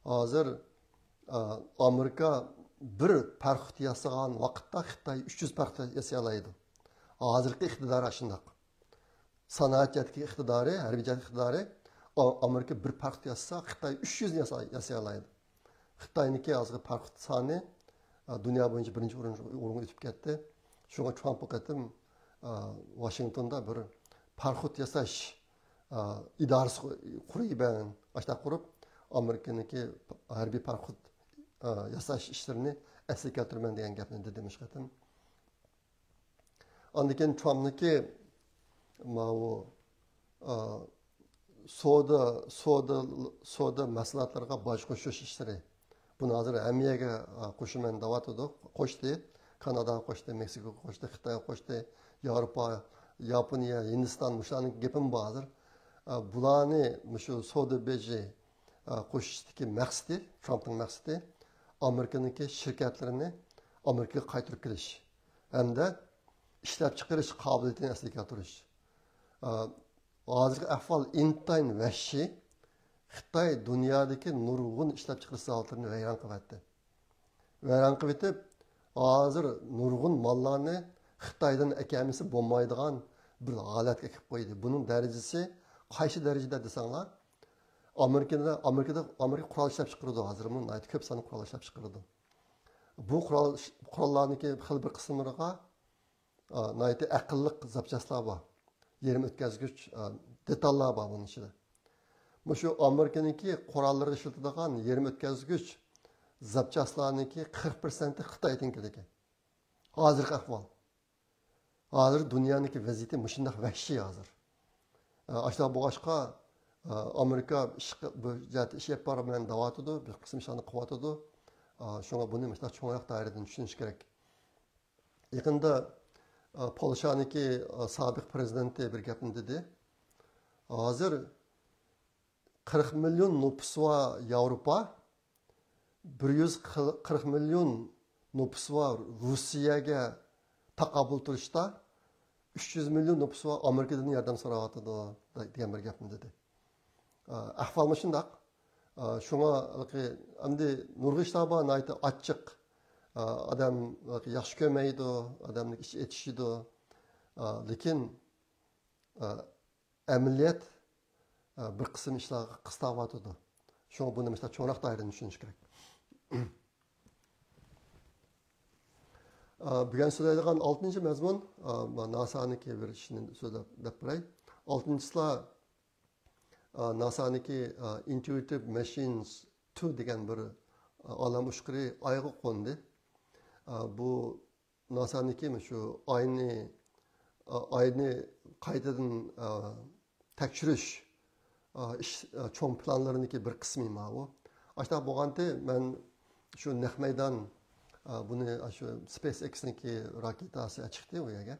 ھازىر، ئا، ئامېرىكا بىر پاراخوت ياسىغان ۋاقىتتا خىتاي ئۈچ يۈز پاراخوت ياسىيالايدۇ. ھازىرقى ئىقتىدارى ئاشۇنداق. سانائەت جەھەتتىكى ئىقتىدارى، ھەربىي جەھەتتىكى ئىقتىدارى، ئا-، ئامېرىكا بىر پاراخوت ياسىسا، خىتاي ئۈچ يۈزنى ياسا-، ياسىيالايدۇ. خىتاينىڭكى ھازىرقى پاراخوت سانى، ئا، دۇنيا بويىچە بىرىنچى ئورۇن، ئورۇنغا ئۆتۈپ كەتتى. شۇڭا ترامپ بۇ قېتىم، ئا، ۋاشىنگتوندا بىر پاراخوت ياساش، ئا، ئىدارىسى قۇرۇيمەن، ئاشۇنداق قۇرۇپ، ئامېرىكىنىڭكى ھەربىي پاراخوت، ئا، ياساش ئىشلىرىنى ئەسلىگە كەلتۈرىمەن دېگەن گەپنى دېدى مۇشۇ قېتىم. ئاندىن كېيىن ترامپنىڭكى ماۋۇ، ئا، سودا، سودا، سودا مەھسۇلاتلىرىغا باج قوشۇش ئىشلىرى. بۇنى ھازىر ھەممە يەرگە، ئا، قوشىمەن دەۋاتىدۇ. قوشتى. كاناداغا قوشتى، مېكسىكوغا قوشتى، خىتايغا قوشتى، ياۋروپا، ياپونىيە، ھىندىستان، مۇشۇلارنىڭ گېپىمۇ بار ھازىر. ئا، بۇلارنى مۇشۇ سودا بېجى، ئا، قوشۇشتىكى مەقسىتى، ترامپنىڭ مەقسىتى ئامېرىكىنىڭكى شىركەتلىرىنى ئامېرىكىغا قايتۇرۇپ كېلىش ھەمدە ئىشلەپچىقىرىش قابىلىيىتىنى ئەسلىگە كەلتۈرۈش. ئا، ھازىرقى ئەھۋال ئىنتايىن ۋەھشىي. خىتاي دۇنيادىكى نۇرغۇن ئىشلەپچىقىرىش زاۋۇتلىرىنى ۋەيران قىلىۋەتتى. ۋەيران قىلىۋېتىپ، ھازىر نۇرغۇن ماللارنى خىتايدىن ئەكەلمىسە بولمايدىغان بىر ھالەتكە ئەكىپ قويدى. بۇنىڭ دەرىجىسى قايسى دەرىجىدە دېسەڭلار، ئامېرىكىدا، ئامېرىكىدا، ئامېرىكا قورال ئىشلەپچىقىرىدۇ، ھازىرمۇ ناھايىتى كۆپ ساندا قورال ئىشلەپچىقىرىدۇ. بۇ قورال، قوراللارنىڭكى خېلى بىر قىسىملىرىغا، ئا، ناھايىتى ئەقىللىق زاپچاسلار بار. يېرىم ئۆتكەزگۈچ، ئا، دېتاللار بار بۇنىڭ ئىچىدە. مۇشۇ ئامېرىكىنىڭكى قوراللىرىغا ئىشلىتىدىغان يېرىم ئۆتكەزگۈچ زاپچاسلارنىڭكى قىرىق پىرسەنتى خىتايدىن كېلىدىكەن. ھازىرقى ئەھۋال. ھازىر دۇنيانىڭكى ۋەزىيىتى مۇشۇنداق ۋەھشىي ھازىر. ئا، ئاشۇنداق بولغاچقا، ئا، ئامېرىكا ئىش، بۇ جەھەتتە ئىش ئېلىپ بارىمەن دەۋاتىدۇ، بىر قىسىم ئىشلارنى قىلىۋاتىدۇ. ئا، شۇڭا بۇنى مۇشۇنداق چوڭراق دائىرىدىن چۈشىنىش كېرەك. يېقىندا، ئا، پولشانىڭكى، ئا، سابىق پرېزىدېنتى بىر گەپنى دېدى. ھازىر قىرىق مىليون نوپۇسى بار ياۋروپا، بىر يۈز قىرىق مىليون نوپۇسى بار روسىيەگە تاقابىل تۇرۇشتا ئۈچ يۈز مىليون نوپۇسى بار ئامېرىكىدىن ياردەم سوراۋاتىدۇ، دېگەن بىر گەپنى دېدى. ئەھۋال مۇشۇنداق. شۇڭا ئەمدى نۇرغۇن ئىشلار بار، ناھايىتى ئاچچىق. ئادەم ياخشى كۆرمەيدۇ، ئادەمنىڭ ئىچى ئېتىشىدۇ. لېكىن ئەمەلىيەت، ئە، بىر قىسىم ئىشلارغا قىستاۋاتىدۇ. شۇڭا بۇنى مۇشۇنداق چوڭراق دائىرىدىن چۈشىنىش كېرەك. ئە، بۈگۈن سۆزلەيدىغان ئالتىنچى مەزمۇن، ئە، ناسانىڭكى بىر ئىشىنى سۆزلەپ، دەپ بېرەي. ئالتىنچىسىلا، ئە، ناسانىڭكى، ئە، Intuitive Machines two دېگەن بىر، ئە، ئالەم ئۇچقۇرى ئايغا قوندى. ئە، بۇ ناسانىڭكى مۇشۇ ئاينى، ئاينى قايتىدىن، ئا، تەكشۈرۈش، ئا، ئىش، ئا، چوڭ پىلانلىرىنىڭكى بىر قىسمى ماۋۇ. ئاشۇنداق بولغانتى، مەن شۇ نەق مەيدان، ئا، بۇنى، ئا، شۇ SpaceX نىڭكى راكېتاسى چىقتى ئۇ يەرگە.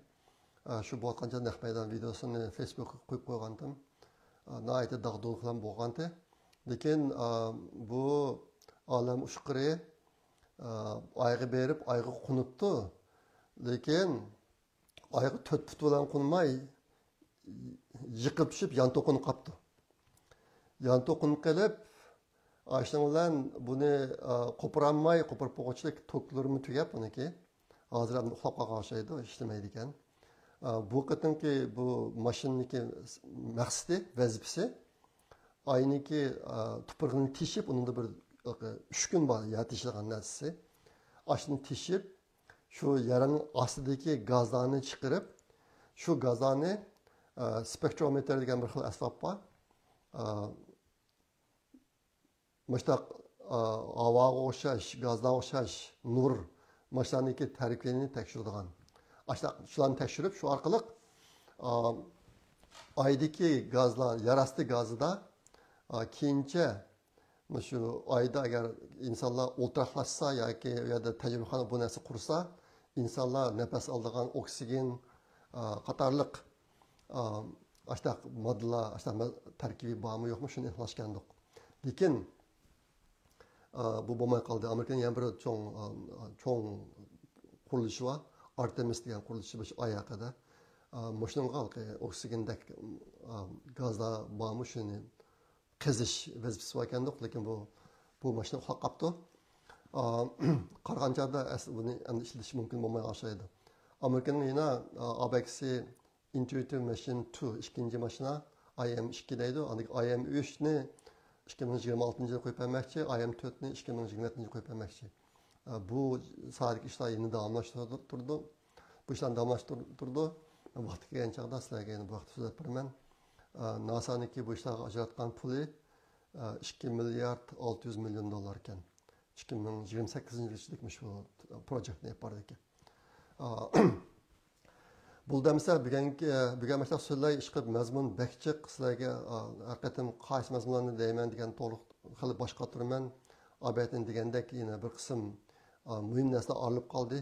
ئا، شۇ بولغانچە نەق مەيدان ۋىدېئوسىنى فېيسبۇكقا قويۇپ قويغانتىم. ئا، ناھايىتى داغدۇغىلىق بىلەن بولغانتى. لېكىن، ئا، بۇ ئالەم ئۇچقۇرى، ئا، ئايغا بېرىپ، ئايغا قونۇپتۇ. لېكىن ئايغا تۆت پۇت بىلەن قونماي، يىقىلىپ چۈشۈپ، يان توقۇنۇپ قاپتۇ. يان توقۇنۇپ قېلىپ، ئاشۇنىڭ بىلەن بۇنى، ئا، قوپۇرالماي، قوپۇرۇپ بولغۇچىلىك توكلىرىمۇ تۈگەپ ئۇنىڭكى. ھازىر ئەمدى ئۇخلاپ قالغان ئوخشايدۇ، ئىشلىمەيدىكەن. ئا، بۇ قېتىمقى بۇ ماشىنىنىڭكى مەقسىتى، ۋەزىپىسى ئاينىڭكى، ئا، تۇپرىقىنى تېشىپ، ئۇنىڭدا بىر، ئۈچكۈن بار يەر تېشىلغان نەرسىسى. ئاشۇنى تېشىپ، شۇ يەرنىڭ ئاستىدىكى گازلارنى چىقىرىپ، شۇ گازلارنى، ئا، سپېكترومېتىر دېگەن بىر خىل ئەسۋاب بار. ئا، مۇشتاق، ئا، ھاۋاغا ئوخشاش، گازلارغا ئوخشاش نۇر، ماشۇلارنىڭكى تەركىبىنى تەكشۈرىدىغان. ئاشۇنداق شۇلارنى تەكشۈرۈپ، شۇ ئارقىلىق، ئا، ئايدىكى گازلار، يەر ئاستى گازىدا، ئا، كېيىنچە مۇشۇ ئايدا ئەگەر ئىنسانلار ئولتۇراقلاشسا ياكى ئۇ يەردە تەجرىبىخانا بۇ نەرسە قۇرسا، ئىنسانلار نەپەس ئالىدىغان ئوكسىگېن، ئا، قاتارلىق، ئا، ئاشتاق ماددىلار، ئاشتاق مە-، تەركىبى بارمۇ يوقمۇ، شۇنى ئېنىقلاشقانىدۇق. لېكىن، ئا، بۇ بولماي قالدى. ئامېرىكىنىڭ يەنە بىر چوڭ، ئا، چوڭ قۇرۇلۇشى بار. ئارتېمىس دېگەن قۇرۇلۇشى، مۇشۇ ئاي ھەققىدە. ئا، مۇشۇنىڭغا ھېلىقى ئوكسىگېندەك، ئا، گازلار بارمۇ، شۇنى قېزىش ۋەزىپىسى بار ئىكەندۇق، لېكىن بۇ، بۇ ماشىنا ئۇخلاپ قاپتۇ. ئا، قارىغان چاغدا ئەس-، بۇنى ئەمدى ئىشلىتىش مۇمكىن بولماي ئوخشايدۇ. ئامېرىكىنىڭ يەنە، ئا، ئابەكسى Intuitive Machine two، ئىككىنچى ماشىنا، ئاي ئېم ئىككى دەيدۇ. ئاندىن كېيىن ئاي ئېم ئۈچنى، ئىككى مىڭ يىگىرمە ئالتىنچى يىل قويۇپ بەرمەكچى، ئاي ئېم تۆتنى ئىككى مىڭ يىگىرمە يەتتىنچى يىل قويۇپ بەرمەكچى. بۇ ساھەدىكى ئىشلار يەنە داۋاملاشتۇرۇلىدۇ. بۇ ئىشلارنى داۋاملاشتۇرۇلىدۇ. ۋاقتى كەلگەن چاغدا سىلەرگە يەنە بۇ ھەقتە سۆزلەپ بېرىمەن. ناسانىڭكى بۇ ئىشلارغا ئاجراتقان پۇلى ئىككى مىليارد ئالتە يۈز مىليون دوللار ئىكەن. ئىككى مىڭ يىگىرمە سەككىزىنچى يىلغىچە مۇشۇ پروجېكتنى ئېلىپ بارىدىكەن. بولدى ئەمىسە، بۈگۈنكى، بۈگۈن مەشتاق سۆزلەي ئىشقىلىپ مەزمۇن بەك جىق. سىلەرگە ھەر قېتىم قايسى مەزمۇنلارنى دەيمەن دېگەن توغرىلىق خېلى باش قاتۇرىمەن. ئابەتىن دېگەندەك يەنە بىر قىسىم مۇھىم نەرسىلەر ئايرىلىپ قالدى.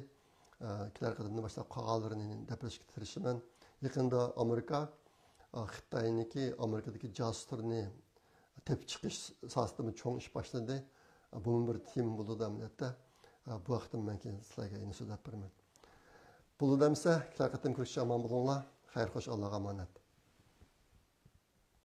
كېلەر قېتىمدىن باشلاپ قالغانلىرىنى دەپ بېرىشكە تىرىشىمەن. يېقىندا ئامېرىكا خىتاينىڭكى ئامېرىكىدىكى جاسۇسلىرىنى تېپىپ چىقىش ساھەسىدىمۇ چوڭ ئىش باشلىدى. بۇمۇ بىر تېما بولىدۇ ئەمەلىيەتتە. بۇ ھەقتە مەن كېيىن سىلەرگە يەنە سۆزلەپ بېرىمەن. بولىدۇ ئەمىسە، كېلەر قېتىم كۆرۈشكىچە ئامان بولۇڭلار. خەير خوش، ئاللاغا ئامانەت.